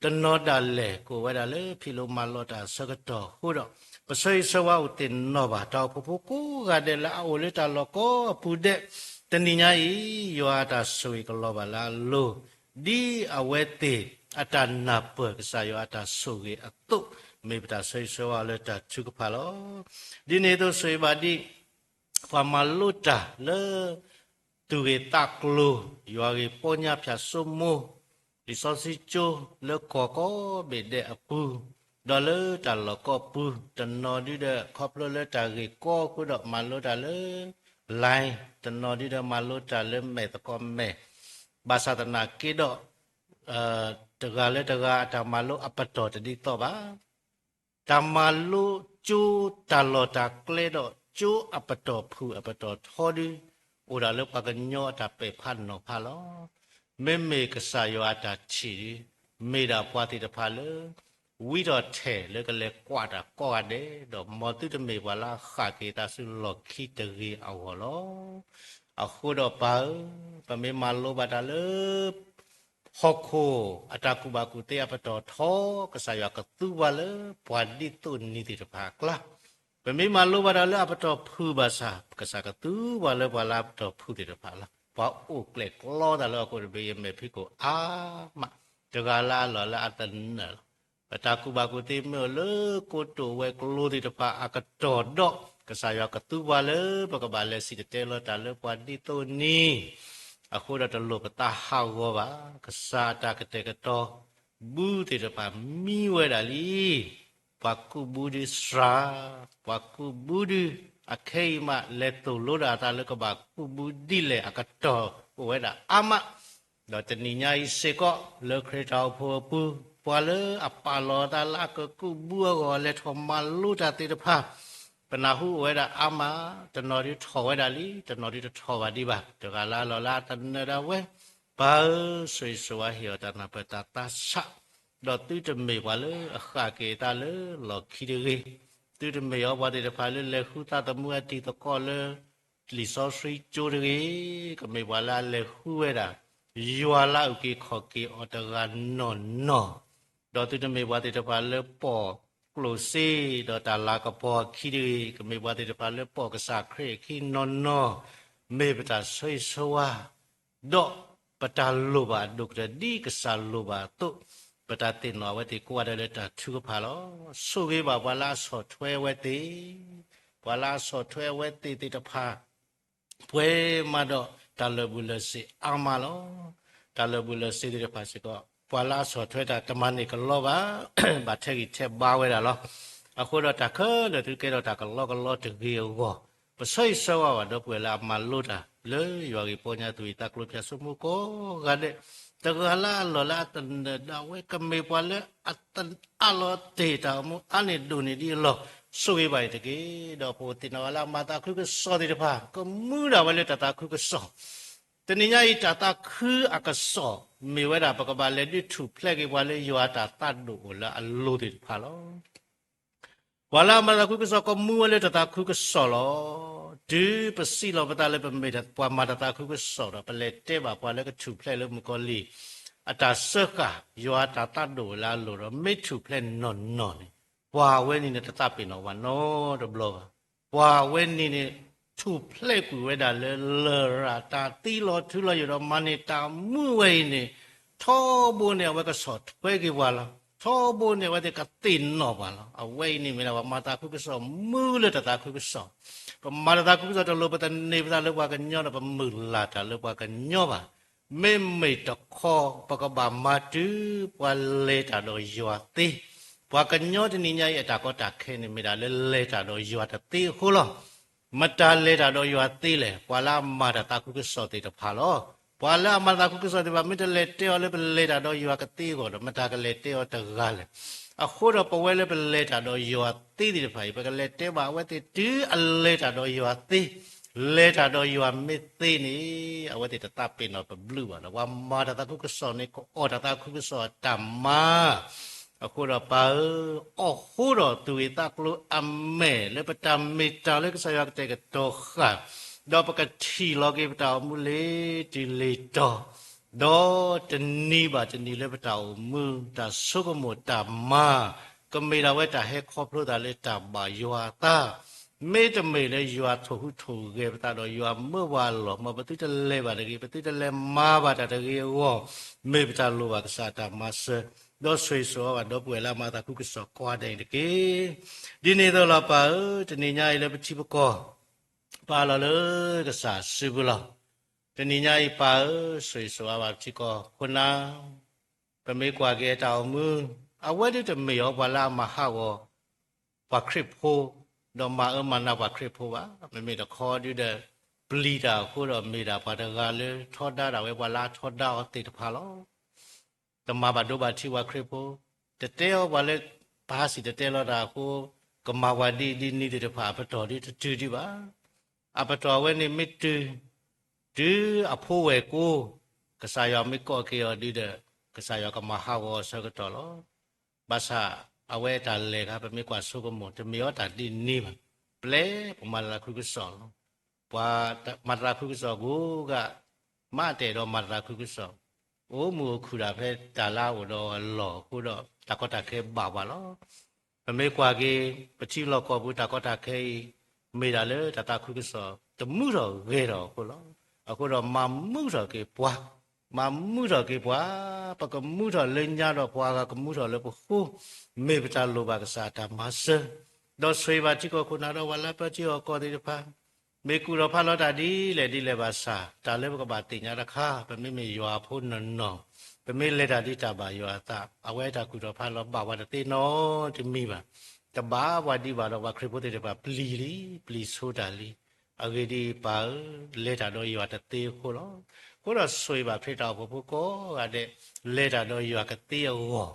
တနီၤဒၣ်လဲာ်ကအိၣ်ဝဲဒၣ်လၢဖံးလိမၤလိတၢ်အဆၢကတီၢ်အဃိဒီး, ပဆၢဂ့ၤဆၢဝါအိၣ်သ့ၣ်နီၣ်ဘၣ် တၢ်အိၣ်ဖှိၣ်ဖိကိးဂၤဒဲးလၢအအိၣ်လၢတၢ်လီၢ်ကိးအပူၤဒဲး, တနံၤညါအံၤ ယွၤအတၢ်ဆိၣ်ဂ့ၤကလီၤဘၣ်လၢအလိၤ, ဒ်အဝဲသ့ၣ်အတၢ်နၢ်ပၢၢ်ကစၢ်ယွၤအတၢ်ဆိၣ်ဂ့ၤအသိး, မ့ၢ်ပတၢ်ဆၢဂ့ၤဆၢဝါလၢတၢ်ထုကဖၣ်လီၤ. ဒ်န့ၣ်အသိးဆိၣ်ဂ့ၤဘၣ်ဒ် ပှၤမၤလိတၢ်လၢ သူၣ်ဂ့ၢ်သးကျိၤ, ယွၤဂ့ၢ်ပီညါဖၠၣ်စိမိၤ, လံာ်စီဆှံကၠိလၢကီၢ်ကိးဘ့ၣ်ဒဲးအပူၤ, ဒီးလၢတၢ်လီၢ်ကိးပူၤ, တနီၤဒုဒီးခီဖျိလၢတၢ်ဂ့ၢ်ကီအဃိဒီးမၤလိတၢ်လၢ line, တနီၤဒုဒီးမၤလိတၢ်လၢမဲာ်သကိးမဲာ်, ဘၣ်ဆၣ်သနာ်က့ဒီး တဂၤလၢတဂၤအတၢ်မၤလိအပတီၢ်တဒ်သိးဘၣ်. တၢ်မၤလိကၠိတၢ်လီၢ်တၢ်ကျဲဒီးကၠိအပတီၢ်ဖုၣ်အပတီၢ်ထီဒု အိၣ်ဒၣ်လၢပှၤကညီအတၢ်ပဲာ်ဖးနီၤဖးလီၤ. မ့မ့ၢ်ကစၢ်ယွၤအတၢ်ထံၣ်ဒု မ့ၢ်ဒၣ်ပှၤသ့ၣ်တဖၣ်လၢ ဝံထီၣ်ထဲၣ်လၢကလဲၤကွၢ်တၢ်ကိးဂၤဒဲး, ဒီးမ်သုတမ့ၢ်ပှၤလၢအဃၣ်က့ၤအသးဆူလီၢ်ခံတဂ့ၤအဂီၢ်လီၤ. အဃိဒီးပၢ်ဧၢ, ပမ့ၢ်မၤလိဘၣ်တၢ်လၢ ဟီၣ်ခိၣ်အတၢ်ကူၣ်ဘၣ်ကူၣ်သ့အပတီၢ်ထီ, ကစၢ်ယွၤကသူပှၤလၢပှၤဒ်သိးနံၤသ့ၣ်တဖၣ်အကျါ, ပမ့ၢ်မၤလိဘၣ်တၢ်လၢအပတီၢ်ဖုၣ်ဘၣ်ဆၣ်, ကစၢ်ကသူပှၤလၢပှၤလၢအပတီၢ်ဖုၣ်သ့ၣ်တဖၣ်လီၤ. ပှၤအိၣ်ကျဲၣ်ကျီတၢ်လၢဟီၣ်ခိၣ်တဘ့ၣ်အမဲာ်ဖံးခိၣ်အါမး, တဂၤလၢအလီၢ်လၢအသနၢၣ်လီၤ. ပတၢ်ကူၣ်ဘၣ်ကူၣ်သ့မ့ၢ်အိၣ်လၢကိတိာ်ဝဲၤကျိၤသ့ၣ်တဖၣ်အကတီၢ်ဒီး, ကစၢ်ယွၤကသူပှၤလၢပကဘၣ်လဲၤစံၣ်တဲၤတဲလီၤတၢ်လၢပှၤဒ်သိးနံၤ, အဃိဒီးတလိၣ်ပသးဟးဂီၤဘၣ်. ကစၢ်အတၢ်ကတဲာ်ကတီၤ ဘုသ့ၣ်တဖၣ်မံဝဲဒၣ်လံ. ပှၤကူၣ်ဘုဒုစှၤ, ပှၤကူၣ်ဘုဒု အခဲအံၤမးလဲၤသိၣ်လိဒၣ်အသးလၢကဘၣ်ကူၣ်ဘုဒ်လဲၣ်အကတီၢ်အိၣ်ဝဲဒၣ်အါမး, ဒီးတနံၤညါအံၤစ့ၢ်ကီး လၢခရံာ်တၢ်အိၣ်ဖှိၣ်အပူၤ, ပှၤလၢအပာ်လီၤအသးလၢအကကူၣ်ဘုအဂီၢ် လဲၤထီၣ်မၤလိတၢ်သ့ၣ်တဖၣ်, ပနၢ်ဟူအိၣ်ဝဲဒၣ်အါမး, တနီၤဒုထီၣ်ဝဲဒၣ်လံ, တနီၤဒုတထီၣ်ဘၣ်ဒံးဘၣ်, တဂၤလၢအလီၢ်လၢအသနၢၣ်ဒၣ်ဝဲ, ပၢ်ဧၢ, ဆိၣ်ဂ့ၤဆိၣ်ဝါဟ့ၣ်အီၤတၢ်နၢ်ပၢၢ်တၢ်သးဆး, ဒီးသုတမ့ၢ်ပှၤလၢအဃၣ်က့ၤအသးလၢလီၢ်ခံတဂ့ၤ, သုတမ့ၢ်အီၤပှၤသ့ၣ်တဖၣ်လၢလဲၤဃုသးသမူအတံၤသကိးလၢ လံာ်စီဆှံကၠိတဂ့ၤ, ကမ့ၢ်ပှၤလၢအလဲၤဃုဝဲဒၣ် ယွၤလၢအအုၣ်က့ၤခီၣ်က့ၤအီၤတဂၤနီၢ်နီၢ်, ဒီးသုတမ့ၢ်ပှၤသ့ၣ်တဖၣ်လၢပိာ်ကျိၣ်စ့ ဒီးတၢ်လၤကပီၤအခံတဂ့ၤ, ကမ့ၢ်ပှၤသ့ၣ်တဖၣ်လၢပိာ်ကစၢ်ခရံာ်အခံနီၢ်နီၢ်, မ့ၢ်ပတၢ်ဆိၣ်ဂ့ၤဆိၣ်ဝါ ဒီးပတၢ်လိၣ်ဘၣ်အဒိၣ်ကတၢၢ်ဒ်ကစၢ်လိၣ်ဘၣ်အသိး, ပတၢ်သ့ၣ်နီၣ်အဝဲသ့ၣ်ကိးဂၤဒဲးလၢတၢ်ထုကဖၣ်လီၤ. ဆိၣ်ဂ့ၤဘၣ်ပှၤလၢအဆီၣ်ထွဲအဝဲသ့ၣ်, ပှၤလၢအဆီၣ်ထွဲအဝဲသ့ၣ်သ့ၣ်တဖၣ်, ပှဲၤမးဒီးတၢ်လၢာ်ဘူၣ်လၢာ်စ့းအါမးလီၤ. တၢ်လၢာ်ဘူၣ်လၢာ်စ့းသ့ၣ်တဖၣ်စ့ၢ်ကီး ပှၤလၢအဆီၣ်ထွဲတၢ်တမၤန့ၢ်ကလီဘၣ်, ဘၣ်ထဲးဂံၢ်ထဲးဘါဝဲဒၣ်လီၤ. အဃိဒီးတၢ်ခဲလၢာ်သုကဲထီၣ်တၢ်ကလီကလီတဂ့ၤအဂီၢ်, ပဆၢဂ့ၤဆၢဝါဘၣ်ဒီပုၢ်ဝဲၢ်လၢအမၤလိတၢ် လၢယွၤဂ့ၢ်ပီညါသူၣ်ဂ့ၢ်သးကျိၤဖၠၣ်စိမိၤကိးဂၤဒဲး, တဂၤလၢအလီၢ်လၢအသနၢၣ်ဒၣ်ဝဲ ကမ့ၢ်ပှၤလၢအသအးလီၤတ့ၢ်တၢ်အိၣ်မူအါန့ၢ်ဒိၣ်န့ၢ်ဒံးအလီၢ်, ဆိၣ်ဂ့ၤဘၣ်အံၤတက့ၢ်. ဒီးပအိၣ်သ့ၣ်နီၣ်ဝဲလၢအမၤသးခုကစီၣ်သ့ၣ်တဖၣ် ကမူဒၣ်ဝဲလၢတၢ်သးခုကစီၣ်, တနံၤညါအံၤတၢ်သးခုအကစီၣ် မ့ၢ်ဝဲဒၣ်ပကဘၣ်လဲၤဒုးထူၣ်ဖျဲးက့ၤပှၤလၢယွၤအတၢ်သးဒိၣ်အိၣ်လၢအလိၤသ့ၣ်တဖၣ်လီၤ. ပှၤလၢအမၤတၢ်သးခုကစီၣ်ကမူဝဲလၢတၢ်သးခုကစီၣ်လီၤ. တုၤပစံးလီၤပသးလၢပမ့ၢ်ပှၤမၤတၢ်သးခုကစီၣ်ဒီး ပလဲၤတဲဘၣ်ပှၤလၢကထူၣ်ဖျဲးလၢမုၣ်ကီၤလံၢ် အတၢ်စၢဃာ် ယွၤအတၢ်သးဒိၣ်လၢအလိၤဒီး မ့ၢ်ထူၣ်ဖျဲးနီၢ်နီၢ်န့ၣ်, ပှၤဝဲန့ၣ်န့ၣ် တသးပ့ၤနီၣ်ဘၣ်နီတဘျီဘၣ်. ပှၤဝဲန့ၣ်န့ၣ် ထူၣ်ဖျဲးကွံာ်ဝဲဒၣ်လၢ လရာ်တၢ်သံလီၤထူလီၤယိာ်ဒီး မၤန့ၢ်တၢ်မူဝဲအံၤန့ၣ်, ထီဘိန့ၣ် အဝဲကဆီၣ်ထွဲက့ၤပှၤလီၤ. ထီဘိန့ၣ် အဝဲသ့ၣ်ကသ့ၣ်နီၣ်ပှၤလီၤ. အဝဲအံၤန့ၣ်မ့ၢ်ဒၣ်ပှၤမၤတၢ်သးခုကစီၣ် မူလၢတၢ်သးခုကစီၣ်, ပမၤတၢ်သးခုကစီၣ်တလိၣ် ပသန့ၤပသးလၢပှၤကညီဒီး ပမုၢ်လၢ်တၢ်လၢပှၤကညီဘၣ်. မ့မ့ၢ်တခီ ပကဘၣ်မၤတုၤပှၤလဲၤတၢ်ဒီးယွၤသ့, ပှၤကညီတနံၤညါအံၤ အတၢ်ကီတၢ်ခဲန့ၣ် မ့ၢ်ဒၣ်လၢလဲၤတၢ်ဒီးယွၤတသ့အဃိလီၤ. မတၤလဲၤတၢ်ဒီးယွၤသ့လဲၣ်. ပှၤလၢအမၤတၢ်သးခုကစီၣ်သ့ၣ်တဖၣ်လီၤ. ပှၤလၢအမၤတၢ်သးခုကစီၣ်သ့ၣ်တဖၣ် မ့ၢ်တလဲၤတဲအီၤလၢပလဲၤတၢ်ဒီးယွၤကသ့အဂီၢ်ဒီး မတၤကလဲၤတဲအီၤတဂၤလဲၣ်. အဃိဒီးပဝဲလၢပလဲၤတၢ်ဒီးယွၤသ့သ့ၣ်တဖၣ်အံၤ ပကလဲၤတဲဘၣ်အဝဲသ့ၣ် တုၤအလဲၤတၢ်ဒီးယွၤသ့, လဲၤတၢ်ဒီးယွၤမ့ၢ်သ့န့ၣ်, အဝဲသ့ၣ်တသးပ့ၤနီၣ်ပဘျုးဘၣ်ဒီး ပှၤမၤတၢ်သးခုကစီၣ်န့ၣ် ကအီၣ်တၢ်သးခုကစီၣ်အတၢ်မၤ အဃိဒီးပၢ်ဧၢ, အိၣ်ဃူဒီးသူၣ်ဂ့ၤသးကျိၤအမဲာ်လၢပတၢ်မ့ၢ်တၢ်လၢကစၢ်ယွၤကတဲာ်ကတီၤဃာ်, ဒီးပကထံၣ်လီၤက့ၤပတၢ်အိၣ်မူလၢတုၤလၢတီၤ, ဒီးတနံၤဘၣ်တနံၤလၢပတၢ်အိၣ်မူ တၢ်ဆိကမိၣ်တၢ်မၤ ကမ့ၢ်ဒၣ်ဝဲတၢ်ဟဲခီဖျိသးလၢတၢ်ဘၣ်ယွၤအသး, မ့တမ့ၢ်လၢယွၤထိၣ်ဟူးထိၣ်ဂဲၤပသးဒီးယွၤမၢပှၤအလီၢ်, မ်ပသုတလဲၤဘၣ်တဂ့ၤ, ပသုတလဲၤမၤဘၣ်တၢ်တဂ့ၤအဂီၢ်, မ့ၢ်ပတၢ်လိၣ်ဘၣ်ကစၢ်တၢ်မၤစၢၤ, ဒီးဆိၣ်ဂ့ၤဆိၣ်ဝါဘၣ်ဒီပုၢ်ဝဲၢ်လၢအမၤသးခုကစီၣ်ကိးဂၤဒဲးန့ၣ်တက့ၢ်. ဒ်န့ၣ်အသိးလီၤပၢ်ဧၢ, တနံၤညါအံၤလၢပထံပကီၢ် ပာ်လီၤလၢကစၢ်စုပူၤလီၤ. တနံၤညါအံၤပၢ်ဧၢ, ဆိၣ်ဂ့ၤဆိၣ်ဝါဘၣ်ပထံကီၢ်ခိၣ်နၢ်, ပမ့ၢ်ကွၢ်က့ၤအတၢ်အိၣ်မူ, အဝဲဒၣ်တမ့ၢ်အီၤပှၤလၢအမၤဟးဂီၤ ပှၤခရံာ်ဖိ, ဒီးမၤအၢမၤနးပှၤခရံာ်ဖိဘၣ်. မ့မ့ၢ်တခီဒုဒီး ပျံၤတၢ်အဃိဒီးမ့ၢ်ဒၣ်ပှၤတဂၤလၢထီဒါဒၣ်ဝဲပှၤလၢအထီဒါအီၤသ့ၣ်တဖၣ်လီၤ. တမၤဘၣ်ဒိဘၣ်ထံးပှၤခရံာ်ဖိ, တတဲအီၤပှၤလၢ ပဟးစံၣ်တဲၤတဲလီၤတၢ်အဃိ, ကမၤပှၤဒ်အံၤဒ်နုၤသ့ၣ်တဖၣ် အပတီၢ်ဒ်တတုၤဒံးဘၣ်. အပတီၢ်အဝဲန့ၣ်မ့ၢ်တုၤ, တုၤအဖိဝဲၢ်ကိ, ကစၢ်ယွၤမ့ၢ်ကိးက့ၤအီၤဒုဒီး, ကစၢ်ယွၤကမၤဟးဂီၤအီၤဆၢကတီၢ်လီၤ. ဘၣ်ဆၣ်အဝဲအတၢ်လဲၤခါ ပမ့ၢ်ကွၢ်ဆိကမိၣ် တမ့ၢ်အီၤတၢ်ဒ်န့ၣ်ဘၣ်. ပျဲပမၤတၢ်သးခုကစီၣ်လီၤ. ပှၤမၤတၢ်သးခုကစီၣ်ကိးဂၤ မ့ၢ်တအဲၣ်ဒိးမၤတၢ်သးခုကစီၣ်, အိၣ်မုာ်အိၣ်ခုၣ်ဒၣ်ဖဲတၢ်လၢအအိၣ်ဒီးအလီၢ်အဃိဒီး တၢ်ကီတၢ်ခဲဘၣ်ပှၤလီၤ. ပမ့ၢ်ကွၢ်က့ၤ ပထံလီၢ်ကီၢ်ပူၤတၢ်ကီတၢ်ခဲအံၤ မ့ၢ်ဒၣ်လၢတၢ်သးခုကစီၣ် တမူထီၣ်ဂဲၤထီၣ်အဃိလီၤ. အဃိဒီးမၤမူထီၣ်က့ၤပှၤ, မၤမူထီၣ်က့ၤပှၤ, ပကမူထီၣ်လၢညါဒီးပှၤဂၤကမူထီၣ်လၢပဃိ, မ့ၢ်ပတၢ်လိၣ်ဘၣ်ကစၢ်အတၢ်မၤစၢၤ, ဒီးဆိၣ်ဂ့ၤဘၣ်ထံကီၢ်ခိၣ်နၢ်ဒီးပှၤလၢပၢထံအီၣ်ကီၢ်သ့ၣ်တဖၣ် မ့ၢ်ကူၣ်ထီၣ်ဖးလီၤတၢ်ဒ်လဲၣ်ဒ်လဲၣ်ဘၣ်ဆၣ်, တၢ်လၢပကဘၣ်သ့ၣ်ညါတခါ ပမ့မ့ၢ်ယွၤအဖိနီၢ်နီၢ်, ပမ့ၢ်လဲၤတၢ်ဒ်တၢ်ဘၣ်ယွၤအသး အဝဲတၢ်ကူၣ်ထီၣ်ဖးလီၤဘၣ်ပှၤတသ့နီတမံၤဘၣ်. တဘၣ်ပှၤဒံးဘၣ်ဒီးပှၤခရံာ်ဖိသ့ၣ်တဖၣ်ပျံၤလံ, ပျံၤဆိတၢ်လံ. အဂ့ၢ်ဒ်အံၤပၢ်ဧၢ, လဲၤတၢ်ဒီးယွၤတသ့အဃိလီၤ. အဃိဒီးဆိၣ်ဂ့ၤဘၣ်ဖဲတၢ်အိၣ်ဖှိၣ်ဖိကိးဂၤဒဲး လဲၤတၢ်ဒီးယွၤကသ့အဂီၢ်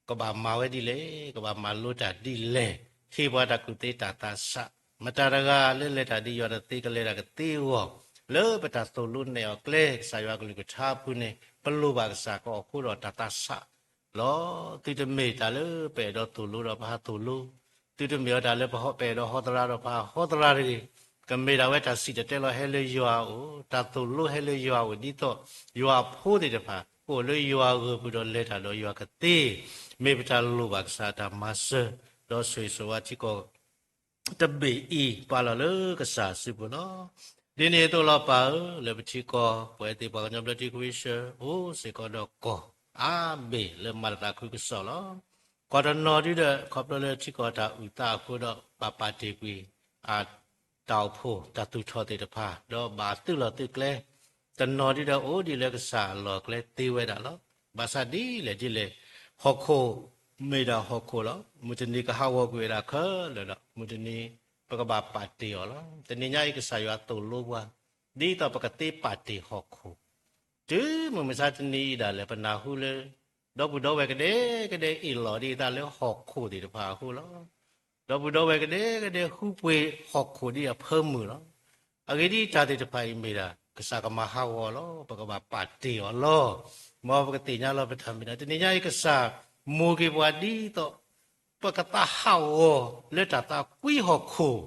ကဘၣ်မၤဝဲဒ်လဲၣ်, ကဘၣ်မၤလိတၢ်ဒ်လဲၣ်, ဟ့ၣ်ပှၤတၢ်ကူၣ်သ့တၢ်သးဆး, မတၤတဂၤလၢလဲၤတၢ်ဒ်ယွၤတသ့ ကလဲၤတၢ်ကသ့အဂီၢ်, လၢပတၢ်သိၣ်လိနဲၣ်အီၤကျဲ ကစၢ်ယွၤကလုၢ်ကထါအပူၤန့ၣ် ပလိၣ်ဘၣ်ကစၢ်ကအီၣ်ဃိဒီးတၢ်သးဆးလီၤ. သုတမ့ၢ်တၢ်လၢပအဲၣ်ဒိးသိၣ်လိဒီးပဟးသိၣ်လိ, သုတမ့ၢ်အီၤတၢ်လၢပအဲၣ်ဒိးဟီသရၣ်ဒီးပဟးဟီသရၣ်တဂ့ၤ, ကမ့ၢ်ဒၣ်ဝဲတၢ်စံၣ်တဲၤတဲလီၤဟဲလၢယွၤအအိၣ်, တၢ်သိၣ်လိဟဲလၢယွၤအအိၣ်ဒ်သိး ယွၤအဖိသ့ၣ်တဖၣ် ကအိၣ်လၢယွၤအဂၢၢ်ပူၤဒီးလဲၤတၢ်ဒီးယွၤကသ့, မ့ၢ်ပတၢ်လိၣ်ဘၣ်ကစၢ်အတၢ်မၤစၢၤ, ဒီးဆိၣ်ဂ့ၤဆိၣ်ဝါထံကီၢ် တဘ့ၣ်အံၤ ပာ်လီၤလၢကစၢ်စုပူၤလီၤ. ဒ်န့ၣ်အသိးလီၤပၢ်ဧၢ, လၢပထံကီၢ် ပဝဲသ့ၣ်ပှၤကညီဘျၢထံခဝ့ၡၢၣ် အိၣ်စ့ၢ်ကီးဒီးကီၢ်အါဘ့ၣ်လၢမၤတၢ်သးခုကစီၣ်လီၤ. ကီၢ်တနီၤဒုဒီး ခီဖျိလၢထံကီၢ်တၢ်အုၣ်သးအဃိဒီး ဘၣ်ပာ်တ့ၢ်ကွံာ် အတၢ်အိၣ်ဖှိၣ်တၢ်သူၣ်ထီၣ်သ့ၣ်တဖၣ် ဒီးဘၣ်သုးလီၢ်သုးကျဲ, တနီၤဒုဒီးအိၣ်ဒံးလၢကစၢ်အလီၢ်အကျဲသ့ဝဲဒၣ်လီၤ. ဘၣ်ဆၣ်ဒ်လဲၣ်ဒ်လဲၣ် ဟီၣ်ခိၣ်မ့ၢ်ဒၣ်ဟီၣ်ခိၣ်လီၤ. မုၢ်တနံၤကဟးဂီၤကွံာ်ဝဲဒၣ်ခဲလၢာ်ဒီး မုၢ်တနံၤ ပကဘၣ်ပာ်တ့ၢ်အီၤလီၤ. တနံၤညါအံၤကစၢ်ယွၤသိၣ်လိပှၤ ဒ်သိးပကသ့ပာ်တ့ၢ်ဟီၣ်ခိၣ် တုၤမုၢ်မဆါတနံၤအံၤဒၣ်လဲာ် ပနၢ်ဟူလၢ ဒီပုၢ်ဒီဝဲၢ်ကဒဲကဒဲအ့ၣ်လိာ်ဒ်အသးလၢဟီၣ်ခိၣ်သ့ၣ်တဖၣ်အဃိလီၤ. ဒီပုၢ်ဒီဝဲၢ်ကဒဲကဒဲဃုပှ့ၤဟီၣ်ခိၣ်ဒ်အဖၢမုၢ်လီၤ. အဂ့ၢ်ဒ်အံၤ တၢ်သ့ၣ်တဖၣ်အံၤမ့ၢ်ဒၣ် ကစၢ်ကမၤဟးဂီၤလီၤ. ပကဘၣ်ပာ်တ့ၢ်အီၤလီၤ. မ်ပကသ့ၣ်ညါလီၤပတၢ်မ့ၢ်တၢ် တနံၤညါအံၤ ကစၢ်မိၣ်က့ၤပှၤဒ်သိး ပကသးဟးဂီၤလၢတၢ်သးကွံဟီၣ်ခိၣ်,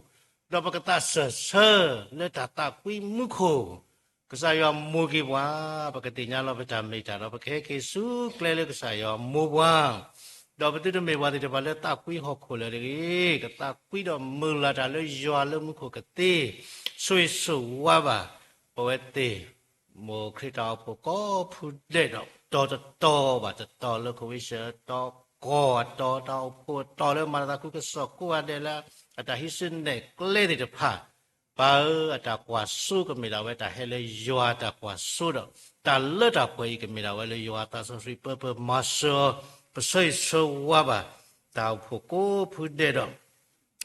ဒီးပကသးစၢၢ်ဆၢလၢတၢ်သးကွံမူခိၣ်, ကစၢ်ယွၤမိၣ်က့ၤပှၤ, ပကသ့ၣ်ညါလီၤပတၢ်မ့ၢ်တၢ်ဒီး ပကဟဲက့ၤဆူကျဲလၢကစၢ်ယွၤမိၣ်ပှၤ, ဒီးပသုတမ့ၢ်ပှၤသ့ၣ်တဖၣ်လၢသးကွံဟီၣ်ခိၣ်လၢၤတဂ့ၤ, ကသးကွံဒီးမုၢ်လၢ်တၢ်လၢယွၤလၢမူခိၣ်ကသ့, ဆိၣ်ဂ့ၤဆိၣ်ဝါဘၣ် ပဝဲသ့ၣ် မိၢ်ခရံာ်တၢ်အိၣ်ဖှိၣ်ကိးဖုဒဲးဒီး တီၤတတီၤဘၣ်တတီၤလၢခဝ့ၡၢၣ်တီၤကီၢ်အတီၤ တၢ်အိၣ်ဖှိၣ်အတီၤလၢမၤတၢ်သးခုကစီၣ်ကိးဂၤဒဲးလၢ အတၢ်ဟံးစုနဲၣ်ကျဲသ့ၣ်တဖၣ်, ပၢ်ဧၢ အတၢ်ကွၢ်စိကမ့ၢ်ဒၣ်ဝဲတၢ်ဟဲလၢယွၤတၢ်ကွၢ်စိဒီး တၢ်လၢတၢ်ပှဲၤအံၤကမ့ၢ်ဒၣ်ဝဲလၢယွၤသးစီဆှံပၢပၢမၤစၢၤအီၤ, ပဆိၣ်ဂ့ၤဆိၣ်ဝါဘၣ် တၢ်အိၣ်ဖှိၣ်ကိးဖုဒဲးဒီး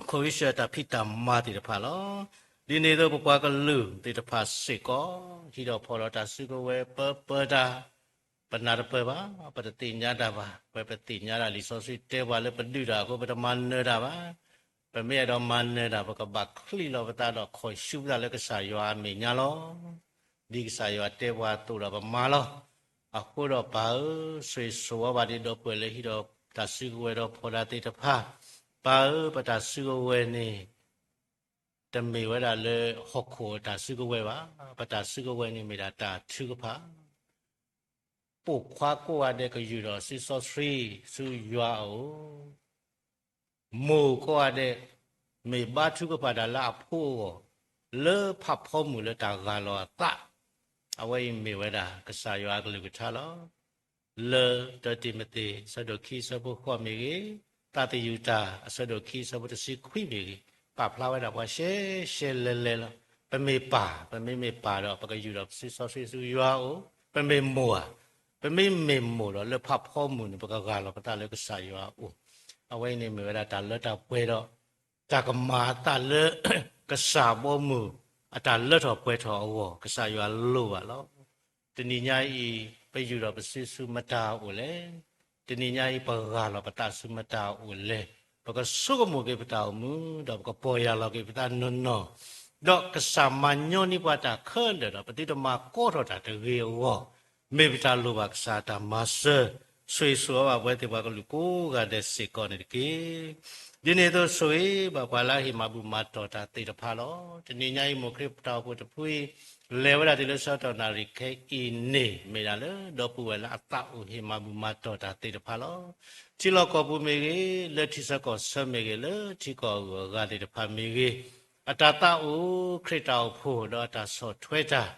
ခဝ့ၡၢၣ်တၢ်ဖံးတၢ်မၤသ့ၣ်တဖၣ်လီၤ. ဒ်န့ၣ်အသိးပပှၤကလုာ်သ့ၣ်တဖၣ်စ့ၢ်ကီး ဟံးဒီးဖီၣ်ဒီးတၢ်စုကဝဲၤပၢပၢတၢ်, ပနၢ်တပၢၢ်ဘၣ်, ပတသ့ၣ်ညါတၢ်ဘၣ်, ပဝဲပသ့ၣ်ညါတၢ်လံာ်စီဆှံတဲပှၤလၢပဒုၣ်တၢ်အဃိ ပတမၤနၢၤတၢ်ဘၣ်, ပမ့ၢ်အဲၣ်ဒိးမၤနၢၤတၢ် ပကဘၣ်ချံးလီၤပသးဒီးခီၣ်ဆူပသးလၢကစၢ်ယွၤအမဲာ်ညါလီၤ. ဒ်ကစၢ်ယွၤတဲပှၤအသိးဒီးပမၤလီၤ. အဃိဒီးပၢ်ဧၢ, ဆိၣ်ဂ့ၤဆိၣ်ဝါဘၣ်ဒ်ဒီပုၢ်ဝဲၢ်လၢဟံးဒီး တၢ်စုကဝဲၤဒီးဖီဒါသ့ၣ်တဖၣ်, ပၢ်ဧၢ, ပတၢ်စုကဝဲၤန့ၣ် တမ့ၢ်ဝဲဒၣ်လၢဟီၣ်ခိၣ်အတၢ်စုကဝဲၤဘၣ်. ပတၢ်စုကဝဲၤန့ၣ်မ့ၢ်ဒၣ်တၢ်ထုကဖၣ်, ပိာ်ခွါကိးဂၤဒဲးကယူၢ်ထီၣ်စုစီဆှံဆူယွၤအအိၣ်, မိၢ်ကိးဂၤဒဲး မ့ၢ်ဘါထုကဖၣ်တၢ်လၢအဖိအဂီၢ်, လၢဖးဖီမုၢ်လၢတၢ်ဂၢ်လီၤအသး, အဝဲအံၤမ့ၢ်ဝဲဒၣ်ကစၢ်ယွၤအကလုၢ်ကထါလီၤ. လၢတၢတံၤမသ့း အဆၢဒိၣ်ခံ အဆၢဖိဃိးမ့ၢ်ဂ့ၤ, သးသယုၢ်တၢ် အဆၢဒိၣ်ခံ အဆၢဖိတဆံခွံမ့ၢ်ဂ့ၤ, ပာ်ဖျါဝဲဒၣ်ပှၤရှဲရှဲလဲၤလဲၤလီၤ. ပမ့ၢ်ပၢ်, ပမ့မ့ၢ်ပၢ်ဒီး ပကယူၢ်ထီၣ်စုစီဆှံဆူယွၤအအိၣ်, ပမ့ၢ်မိၢ်ဧါ, ပမ့မ့ၢ်မိၢ်ဒီး လၢဖးဖီမုၢ်န့ၣ် ပကဂၢ်လီၤပသးလၢကစၢ်ယွၤအအိၣ်. အဝဲအံၤန့ၣ်မ့ၢ်ဝဲဒၣ်တၢ်လၢတၢ်ပှဲၤဒီး တၢ်ကမၤအသးလၢ ကစၢ်ဘီမုၢ် အတၢ်လၢထီၣ်ပှဲၤထီၣ်အဂီၢ် ကစၢ်ယွၤလိၣ်ဘၣ်လီၤ. တနံၤညါအံၤ ပယူၢ်ထီၣ်ပစုဆူမတၤအအိၣ်လဲၣ်. တနံၤညါအံၤ ပဂၢ်လီၤပသးဆူမတၤအအိၣ်လဲၣ်. ပကဆိကမိၣ်က့ၤပတၢ်အိၣ်မူ ဒီးပကပီၢ်ယၢ်လီၤက့ၤပသးနီၢ်နီၢ်, ဒီးကစၢ်မၤညီနုၢ်ပှၤတၢ်ခဲလၢာ်ဒီး ပသုတမၤကီထီၣ်တၢ်တဂ့ၤအဂီၢ်, မ့ၢ်ပတၢ်လိၣ်ဘၣ်ကစၢ်အတၢ်မၤစၢၤ, ဆိၣ်ဂ့ၤဆိၣ်ဝါဘၣ်ပဝဲသ့ၣ်ပှၤကလုာ်ကိးဂၤဒဲးစ့ၢ်ကီးန့ၣ်တက့ၢ်. ဒ်န့ၣ်အသိး ဆိၣ်ဂ့ၤဘၣ်ပှၤလၢအဟ့ၣ်မၤဘူၣ်မၤတီၢ်တၢ်သ့ၣ်တဖၣ်လီၤ. တနံၤညါအံၤ မိၢ်ခရံာ်ပတၢ်အိၣ်ဖှိၣ်တဖုအံၤ လဲၤဝဲဒၣ်တုၤလၢဆၢကတီၢ်နၣ်ရံၣ်ခဲအံၤန့ၣ် မ့ၢ်ဒၣ်လၢဒီပုၢ်ဝဲၢ်လၢအသးအိၣ်ဟ့ၣ်မၤဘူၣ်မၤတီၢ်တၢ်သ့ၣ်တဖၣ်လီၤ. ထံလီၢ်ကီၢ်ပူၤမ့ၢ်ဂ့ၤ, လၢထံဆၢကီၢ်ဆၢမ့ၢ်ဂ့ၤ, လၢထံကီၢ်အဂုၤအဂၤသ့ၣ်တဖၣ်မ့ၢ်ဂ့ၤ, အတၢ်သးအိၣ် ခရံာ်တၢ်အိၣ်ဖှိၣ်ဒီးအတၢ်ဆီၣ်ထွဲတၢ်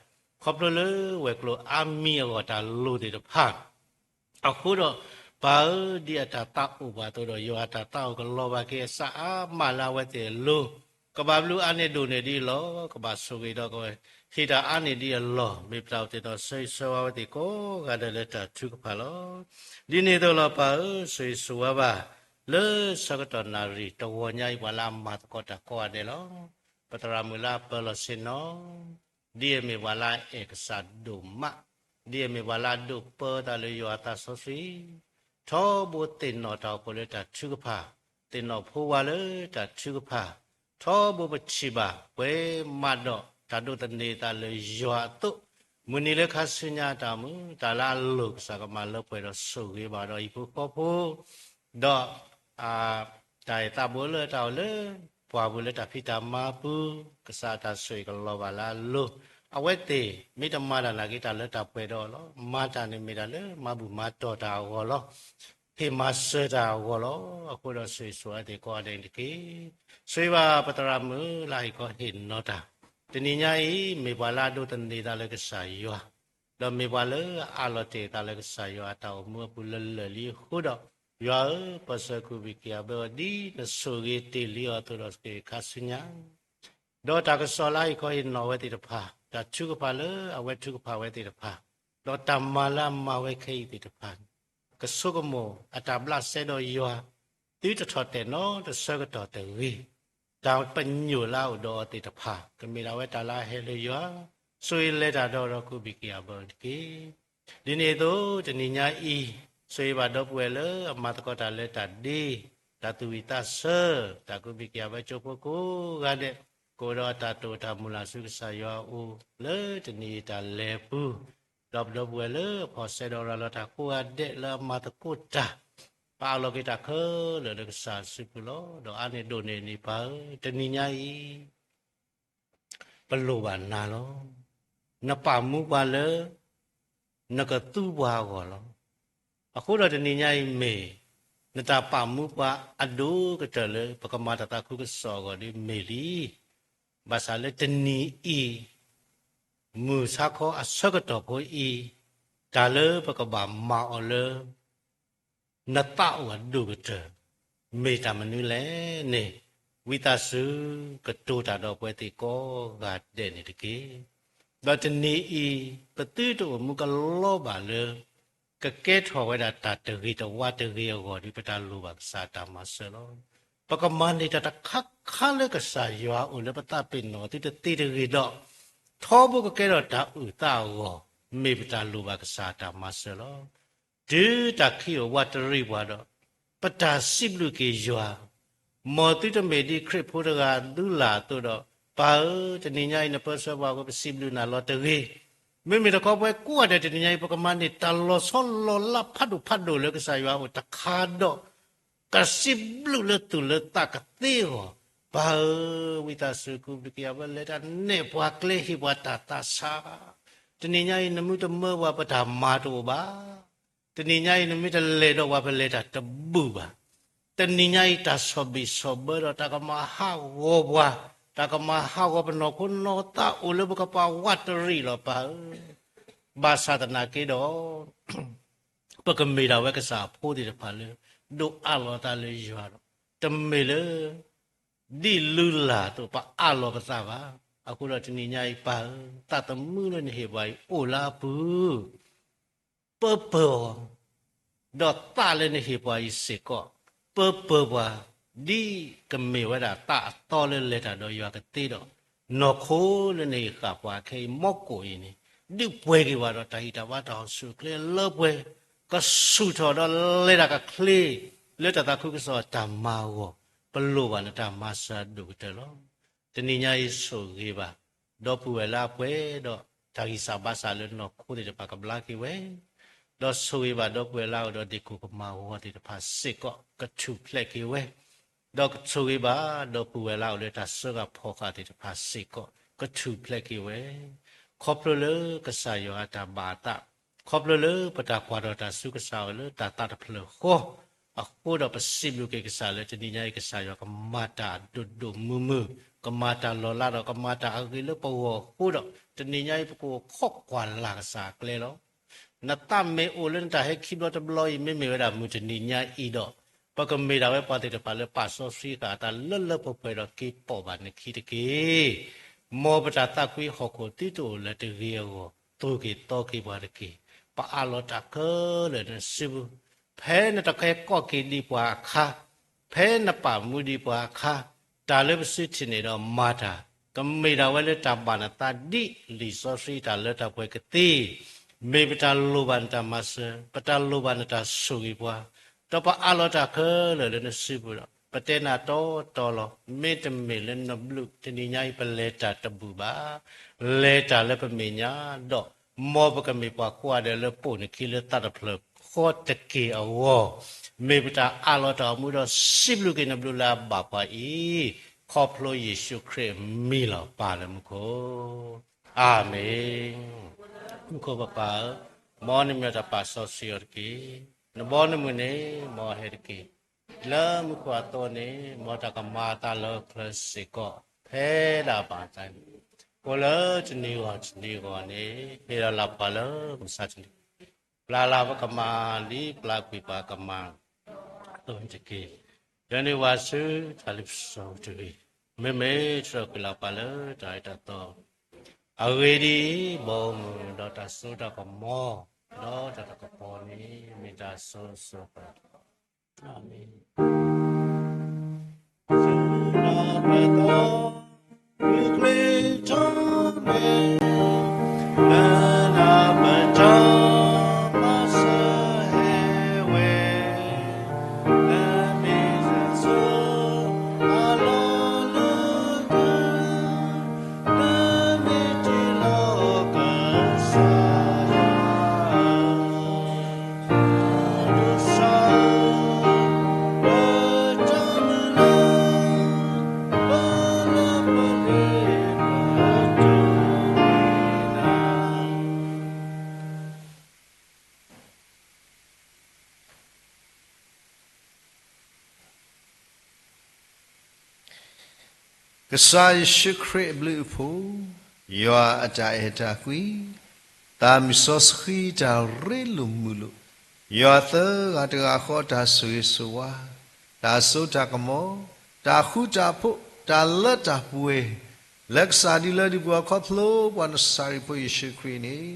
ခီဖျိလၢဝဲၤကျိၤအါမံၤအဂီၢ်တၢ်လိၣ်သ့ၣ်တဖၣ် အဃိဒီး ပၢ်ဧၢ, ဒ်အတၢ်သးအိၣ်ပှၤအသိးဒီး ယွၤအတၢ်သးအိၣ်ကလီၤဘၣ်က့ၤအစၢ်အါမးလၢအဝဲသ့ၣ်အလိၤ, ကဘၣ်ဘျုးအါန့ၢ်ဒိၣ်န့ၢ်ဒ်အလီၢ်, ကဘၣ်ဆိၣ်ဂ့ၤဒီးကဟ့ၣ်တၢ်အါန့ၢ်ဒ်အလီၢ်, မ့ၢ်ပတၢ်အိၣ်သးဒီး ဆိၣ်ဂ့ၤဆိၣ်ဝါဝဲသ့ၣ်ကိးဂၤဒဲးလၢတၢ်ထုကဖၣ်လီၤ. ဒ်န့ၣ်အသိးလီၤ ပၢ်ဧၢ, ဆိၣ်ဂ့ၤဆိၣ်ဝါဘၣ် လၢဆၢကတီၢ်နၣ်ရံၣ်တဂီၤညါအံၤ ပှၤလၢအမၤသကိးတၢ်ကိးဂၤဒဲးလီၤ. ပသရၣ်မုၣ်လၢအပၢၤလီၢ်ဆ့ၣ်နီၤ ဒ်အမ့ၢ်ပှၤလၢအအဲၣ်ကစၢ်ဒိၣ်မး, ဒ်အမ့ၢ်ပှၤလၢအဒိးပၢသးလၢယွၤအသးစီဆှံ, ထီဘိသ့ၣ်နီၣ်တၢ်အိၣ်ဖှိၣ်လၢတၢ်ထုကဖၣ်, သ့ၣ်နီၣ်ဖိဝၤလၢတၢ်ထုကဖၣ်, ထီဘိပထံၣ်ဘၣ်ပှဲၤမးဒီးတၢ်ဒိးသန့ၤသးလၢယွၤအသိး, မုၢ်နံၤလၢခါဆူညါအတၢ်အိၣ်မူ တၢ်လၢအလိၣ်ကစၢ်ကမၤလၢပှဲၤဒီးဆိၣ်ဂ့ၤဘၣ်ဒီးဟံၣ်ဖိဃီဖိ ဒီး တၢ်အဲၣ်သးဘိလၢတၢ်အိၣ်လၢ ပှၤပူၤလၢတၢ်ဖံးတၢ်မၤပူၤ, ကစၢ်အတၢ်ဆိၣ်ဂ့ၤကလီၤဘၣ်လၢအလိၤ, အဝဲသ့ၣ်မ့ၢ်တမၤတၢ်နာ်က့ တၢ်လၢတၢ်ပှဲၤဒီးအီၤလီၤ. မၤတၢ်န့ၣ်မ့ၢ်တၢ်လၢမၤဘူၣ်မၤတီၢ်တၢ်အဂီၢ်လီၤ. ဟ့ၣ်မၤစၢၤတၢ်အဂီၢ်လီၤ. အဃိဒီးဆိၣ်ဂ့ၤဆိၣ်ဝါသ့ၣ်ကိးဂၤဒဲးန့ၣ်တက့ၢ်. ဆိၣ်ဂ့ၤဘၣ်ပသရၣ်မုၣ်လၢအဟ့ၣ်ခီဟ့ၣ်နီၤတၢ်, တနံၤညါအံၤ မ့ၢ်ပှၤလၢအဒိးသန့ၤသးလၢကစၢ်ယွၤ ဒီးမ့ၢ်ပှၤလၢအအးလီၤတဲာ်သးလၢကစၢ်ယွၤအတၢ်အိၣ်မူအပူၤလၢလၢာ်လံအဃိဒီး, ယွၤဧၢ, ပၢၢ်ဆၢကူးဘံၣ်က့ၤအဘၢအီၤ ဒ်နဆိၣ်ဂ့ၤတ့ၢ်လံအီၤအသိးဒီးက့ၤခါဆူညါ, ဒီးတၢ်ကစီၣ်လၢအဟ့ၣ်ခီဟ့ၣ်နီၤဝဲသ့ၣ်တဖၣ်, တၢ်ထုကဖၣ်လၢအဝဲထုကဖၣ်ဝဲသ့ၣ်တဖၣ်, ဒီးတၢ်မၤလၢအမၤဝဲခဲအံၤသ့ၣ်တဖၣ်, ကဆိကမိၣ်အတၢ်ဘျးစဲဒီးယွၤ, သုတထီၣ်တဲာ်နီတဆၢကတီၢ်တဂ့ၤ, တၢ်ပညိၣ်လၢအအိၣ်ဒီးအီၤသ့ၣ်တဖၣ် ကမ့ၢ်ဒၣ်ဝဲတၢ်လၢအဟဲလၢယွၤ, ဆိၣ်ဂ့ၤလဲၤတၢ်ဒီးဒီးကူးဘံၣ်က့ၤအဘၢအီၤတက့ၢ်. ဒ်န့ၣ်အသိး တနံၤညါအံၤ ဆိၣ်ဂ့ၤဘၣ်ဒီပုၢ်ဝဲၢ်လၢအမၤသကိးတၢ်လၢတၢ်ဒ့, တၢ်သူၣ်ဝံၣ်သးဆၢ, တၢ်ကူးဘံၣ်က့ၤအဘၢကၠိဖိကိးဂၤဒဲး, ကအိၣ်ဒီးအတၢ်တိာ်တၢ်မုၢ်လၢ်ဆူကစၢ်ယွၤအအိၣ် လၢတနံၤအံၤတၢ်လဲၤပူၤ, ဒီးပဒီပုၢ်ဝဲၢ်လၢအဖီၣ်ဆဲးဒီးရၤလီၤတၢ်ကိးဂၤဒဲးလၢအမၤသကိးတၢ်, ပအးလီၤက့ၤတၢ်ခဲလၢာ်လၢကစၢ်အစုပူၤလီၤ. ဒီးအါန့ၢ်ဒိၣ်န့ၢ်န့ၣ်ပၢ်ဧၢ, တနံၤညါအံၤ ပလိၣ်ဘၣ်နၤလီၤ. နပာ်မူပှၤလၢ နကသူပှၤအဂီၢ်လီၤ. အဃိဒီးတနံၤညါအံၤမ့ၢ် နတၢ်ပာ်မူပှၤအဒိၣ်ကတၢၢ်လၢ ပကမၤတၢ်သးခုကစီၣ်အဂီၢ်ဒ်မ့ၢ်လံ. ဘၣ်ဆၣ်လၢတနံၤအံၤ မုၢ်ဆါခီအဆၢကတီၢ်ဖိအံၤ တၢ်လၢပကဘၣ်မၤအီၤလၢ နသးအိၣ်အဒိၣ်ကတၢၢ် မ့ၢ်တၢ်မနုၤလဲၣ်န့ၣ် ဝံသးစူၤကတိၤတၢ်ဒီးပဝဲသ့ၣ်ကိးဂၤဒဲးန့ၣ်တက့ၢ်. ဒီးတနံၤအံၤ ပသုတအိၣ်မူကလီဘၣ်လၢ ကကဲထီၣ်ဝဲဒၣ်တၢ်တဂ့ၤတဝါတဂ့ၤအဂီၢ်ဒ်ပတၢ်လိၣ်ဘၣ်ကစၢ်အတၢ်မၤစၢၤလီၤ. ပကမၤန့ၢ်တၢ်တခါခါလၢကစၢ်ယွၤအိၣ်လၢပသးပ့ၤနီၣ်သုတသ့တဂ့ၤဒီး ထီဘိကကဲထီၣ်တၢ်အုၣ်သးအဂီၢ် မ့ၢ်ပတၢ်လိၣ်ဘၣ်ကစၢ်အတၢ်မၤစၢၤလီၤ. တုၤတၢ်ခံးအိၣ်ဝးတရံးပှၤဒီး ပတၢ်စံးဘျုးက့ၤယွၤ, မ်သုတမ့ၢ်ဒ်ခရံာ်ဖိတဂၤအသိးလၢၤအသိးဒီး, ပၢ်ဧၢ, တနံၤညါအံၤနပၢဆှၢပှၤအဃိ ပစံးဘျုးနၤလီၤတဂ့ၤ. မ့မ့ၢ်တခီပဝဲကိးဂၤဒဲးတနံၤညါအံၤ ပကမၤန့ၢ်တၢ်လီၤဆီလီၤလးဖးဒိၣ်ဖးဒိၣ်လၢကစၢ်ယွၤအအိၣ်တခါဒီး ကစံးဘျုးလၢသူၣ်လၢသးကသ့အဂီၢ်, ပၢ်ဧၢ, ဝံသးစူၤကူပျုၤက့ၤ အဝဲလဲၤတၢ်နဲၣ်ပှၤကျဲ ဟ့ၣ်ပှၤတၢ်သးဆး, တနံၤညါအံၤ နမ့ၢ်တမၢပှၤ ပတၢ်မၤတအိၣ်ဘၣ်. တနံၤညါအံၤ နမ့ၢ်တလဲၤဒီးပှၤ ပလဲၤတၢ်တဘူၣ်ဘၣ်. တနံၤညါအံၤ တၢ်ဆီၣ်ဘံၣ်ဆီၣ်ဘၢဒီး တၢ်ကမၤဟးဂီၤပှၤ, တၢ်ကမၤဟးဂီၤပနီၢ်ခိနီၢ်သး အိၣ်လၢပကပာ်ဝးတရံးလီၤ ပၢ်ဧၢ. ဘၣ်ဆၣ်သနာ်က့ဒီး ပကမ့ၢ်ဒၣ်ဝဲကစၢ်အဖိသ့ၣ်တဖၣ်လၢ ဒိးအးလီၤသးလၢယွၤဒီး တမ့ၢ်လၢ ဒ်လုၢ်လၢ်အသိး ပအးလီၤပသးဘၣ်. အဃိဒီးတနံၤညါအံၤ ပၢ်ဧၢ, သးသမူလၢနဟ့ၣ်ပှၤအံၤ အိၣ်လၢအပူၤ ပၢပၢၢ်အီၤ, ဒီးသးလၢနဟ့ၣ်ပှၤအံၤစ့ၢ်ကီး ပၢပၢၢ်ပှၤ ဒ်ကမ့ၢ်ဝဲဒၣ်သးအသီလၢလဲၤတၢ်ဒီးယွၤကသ့ဒီး နီၢ်ခိလၢနဟ့ၣ်ဃာ်ပှၤခဲအံၤ မီကိၣ်အံၤန့ၣ် ဒုးပှဲၤက့ၤဝဲဒီး တၢ်ဟံၣ်တၢ်ဘါတၢ်အိၣ်ဆူၣ်အိၣ်ချ့လၢပှဲၤ, ကဆူၣ်ထီၣ်ဒီးလဲၤတၢ်ကချ့ လၢတၢ်သးခုကစီၣ်တၢ်မၤအဂီၢ်, ပလိၣ်ဘၣ်နတၢ်မၤစၢၤအဒိၣ်ကတၢၢ်လီၤ. တနံၤညါအံၤဆိၣ်ဂ့ၤဘၣ် ဒီပုၢ်ဝဲၢ်လၢအပှဲၤဒီး တၢ်ဂံၢ်စၢ်ဘါစၢ်လၢနီၢ်ခိသ့ၣ်တဖၣ်ကဘျါက့ၤဝဲ, ဒီးဆိၣ်ဂ့ၤဘၣ်ဒီပုၢ်ဝဲၢ်လၢအအိၣ်ဒီးဒ့ၣ်ခိၣ်ကမၤဝီၤသ့ၣ်တဖၣ်စ့ၢ်ကီး ကထူၣ်ဖျဲးက့ၤဝဲ, ဒီးကဆိၣ်ဂ့ၤဘၣ်ဒီပုၢ်ဝဲၢ်လၢအအိၣ်လၢတၢ်စၢဃာ်ဖီၣ်ဃာ်သ့ၣ်တဖၣ်စ့ၢ်ကီး ကထူၣ်ဖျဲးက့ၤဝဲ, ခီဖျိလၢကစၢ်ယွၤအတၢ်ဘၣ်အသး, ခီဖျိလၢပတၢ်ကွၢ်ထီၣ်တၢ်ဆူကစၢ်အအိၣ်လၢတၢ်သးတဖျၢၣ်ဃီ အဃိဒီးပစံးဘျုးက့ၤကစၢ်လၢတနံၤညါအံၤ ကစၢ်ယွၤကမၤတၢ်ဒိၣ်ဒိၣ်မုၢ်မုၢ်, ကမၤတၢ်လီၤလးဒီးကမၤတၢ်အဂ့ၤလၢပဂီၢ်အဃိဒီး တနံၤညါအံၤပကအိၣ်ခိးကွၢ်လၢ်ကစၢ်အကျဲလီၤ. နသးမ့ၢ်အိၣ်လၢနတၢ်ဟဲခံဘျီတဘျီအံၤ မ့မ့ၢ်ဝဲဒၣ်မုၢ်တနံၤညါအံၤဒီး ပကမ့ၢ်ဒၣ်ဝဲပှၤသ့ၣ်တဖၣ်လၢပာ်စီဆှံဃာ်အသးလၢလၢပှဲၤပှဲၤဒီး က့ၤပိာ်ဘၣ်နခံတက့ၢ်. မ်ပတၢ်သးကွံဟီၣ်ခိၣ်သုတအိၣ်လၢၤတဂ့ၤအဂီၢ် သိၣ်က့ၤသီက့ၤပှၤတက့ၢ်. ပအးလီၤတၢ်ခဲလၢာ်လၢနစုပူၤ, ဖဲနတၢ်ကဲကီၣ်က့ၤဒံးပှၤအခါ, ဖဲနပာ်မူဒံးပှၤအခါ, တၢ်လၢပစုထံၣ်န့ၣ်ဒီးမၤတၢ်, ကမ့ၢ်ဒၣ်ဝဲလၢတၢ်ဘၣ်နသးဒ်လံာ်စီဆှံတၢ်လၢတၢ်ပှဲၤကသ့, မ့ၢ်ပတၢ်လိၣ်ဘၣ်နတၢ်မၤစၢၤ, ပတၢ်လိၣ်ဘၣ်နတၢ်ဆိၣ်ဂ့ၤပှၤ, ဒီးပအးလီၤတၢ်ခဲလၢာ်လၢနစုပူၤဒီး ပတဲနၤတီတီလီၤ. မ့တမ့ၢ်လၢနဘျုး တနံၤညါအံၤပလဲၤတၢ်တဘူၣ်ဘၣ်, လဲၤတၢ်လၢပမဲာ်ညါ, ဒီးမ်ပကမ့ၢ်ပှၤကိးဂၤဒဲးလၢပိာ်နခံလၢသးတဖျၢၣ်ဃီတက့ၢ်အဂီၢ်, မ့ၢ်ပတၢ်အးလီၤတၢ်အိၣ်မူဒီးစံးဘျုးက့ၤနဘျုးလၢအဘၣ်ပှၤအံၤ, ခီဖျိယ့ၣ်ၡူးခရံာ်အမံၤလီၤ. ပၢ်လၢမူခိၣ်, အၤမ့ၣ်. မူခိၣ်ပပၢ်ဧၢ, မ်နမံၤအတၢ်ပာ်စီဆှံအီၤတက့ၢ်. နဘီနမုၢ်န့ၣ် မ်အဟဲတက့ၢ်. လၢမူခိၣ်အသီန့ၣ် မ်တၢ်ကမၤအသးလၢကျဲစ့ၢ်ကီး ဖဲဒၣ်ဘၣ်အသးန့ၣ်, အိၣ်လၢတနံၤဂီၢ်တနံၤဂီၢ်န့ၣ် ဟ့ၣ်လီၤလၢပှၤလၢမုၢ်ဆါတနံၤ, ပျၢ်လၢပကမၤ ဒ်ပျၢ်ကွံာ်ပှၤကမၤအသိးန့ၣ်တက့ၢ်. ယန့ၢ်ဝၤဆူတၢ်လ့ပစီတဂ့ၤ, မ့မ့ၢ်တြီကွံာ်လၢပှၤလၢတၢ်အၢတၢ်သီ, အဂ့ၢ်ဒ်အံၤ, ဘီမုၢ်ဒီးတၢ်စိတၢ်ကမီၤ ဒီးတၢ်တၢ်ကပီၤန့ၣ် မ့ၢ်တၢ်စိၤစိၤဃၣ်ဃၣ်, အၤမ့ၣ်. ကစၢ်ယ့ၣ်ၡူးခရံာ်အဘျုးအဖှိၣ်, ယွၤအတၢ်အဲၣ်တၢ်ကွံ, သးမံၤစီဆှံတၢ်ရ့လိာ်မုာ်လိာ်, ယွၤသၢဂၤတဂၤဃီတၢ်ဆိၣ်ဂ့ၤဆိၣ်ဝါ, တၢ်စိတၢ်ကမီၤ, တၢ်ဃူတၢ်ဖိး, တၢ်လၢတၢ်ပှဲၤ, လၢကစၢ်ဒ်လၢဒ်ပှၤခီဖျိပှၤနစၤရ့းဖိယ့ၣ်ၡူးခရံာ်န့ၣ်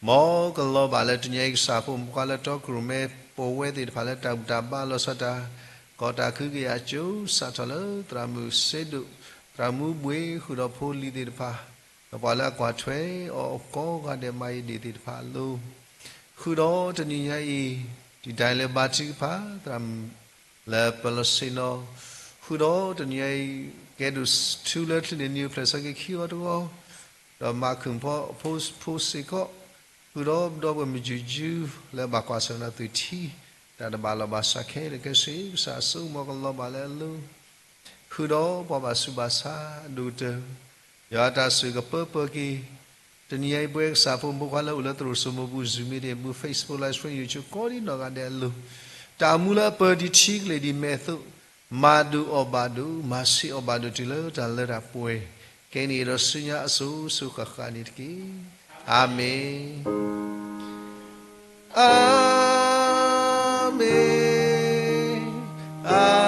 မ်ကလီၤဘၣ်လၢတနံၤအံၤ ကစၢ်ဖိမုၣ်ဖိခွါလၢတီကရူၢ်မဲ ပဝဲသ့ၣ်တဖၣ်လၢတၢ်ဘူၣ်တၢ်ဘါလီၤဆီတၢ် ကီၢ်တၢ်ခုကယာ်ကၠိ စးထီၣ်လၢသရၣ်မုၣ်စ့ဒိၣ်, သရၣ်မုၣ်ဘှ့ၣ် ဃုာ်ဒီးဖိလံၤသ့ၣ်တဖၣ်, ဒီးပှၤလၢအကွၢ်ထွဲအီၤကိးဂၤဒဲးမၤအံၤဒ်သ့ၣ်တဖၣ်အလိၤ, ဃုာ်ဒီးတနံၤညါအံၤ ဒ်ဒၣ်လဲာ်ဘါထုကဖၣ် သရၣ်မုၣ် လၢပလီၢ်ဆ့ၣ်နီၤ, ဃုာ်ဒီးတနံၤညါအံၤ ကဲဒိၣ်ထူလၢချံန့ၣ် နံၤအိၣ်ဖျဲၣ်ဆၢက့ၤခံဂီၤတဂီၤ, ဒီးမၤခုၣ်ဖီအဖိစ့ၢ်ကီး, ဃုာ်ဒီးဒီပုၢ်ဝဲၢ်မုၢ်ကုၢ်ကုၢ် လၢဘၣ်ကွၢ်ဆၢၣ်မဲာ်နၤသုးထံ, တၢ်တဘၣ်လီၢ်ဘၣ်စးခဲလၢာ်ခဲဆ့ ကစၢ်အစိကမီၤကလီၤဘၣ်လၢအလိၤ ဃုာ်ဒီးပှၤဘၣ်ဆူးဘၣ်ဆါအဒိၣ်ကတၢၢ်, ယွၤအတၢ်စူၢ်ကပၢပၢက့ၤ, တနံၤအံၤပဝဲကစၢ်ဖိမုၣ်ဖိခွါလၢအိၣ်လၢသရိာ်စိမိၢ်ပူၤ Zoom meeting အပူၤ Facebook Live Stream YouTube ကိးဒံနီၢ်ဂၤဒဲးအလိၤ, တၢ်အိၣ်မူလၢအပၢၤဒံးထံကလ့ၢ်ဒံးမဲာ်သိး, မၤဒိၣ်အီၣ်ဘၣ်ဒိၣ် မၤဆံးအီၣ်ဘၣ်ဒိၣ်တုၤလၢတၢ်လၢတၢ်ပှဲၤ, ကဲန့ၣ်ဒီးဆူညါအစိၤစိၤဃၣ်ဃၣ်န့ၣ်တက့ၢ်. အၤမ့ၣ်. အၤမ့ၣ်, အၤ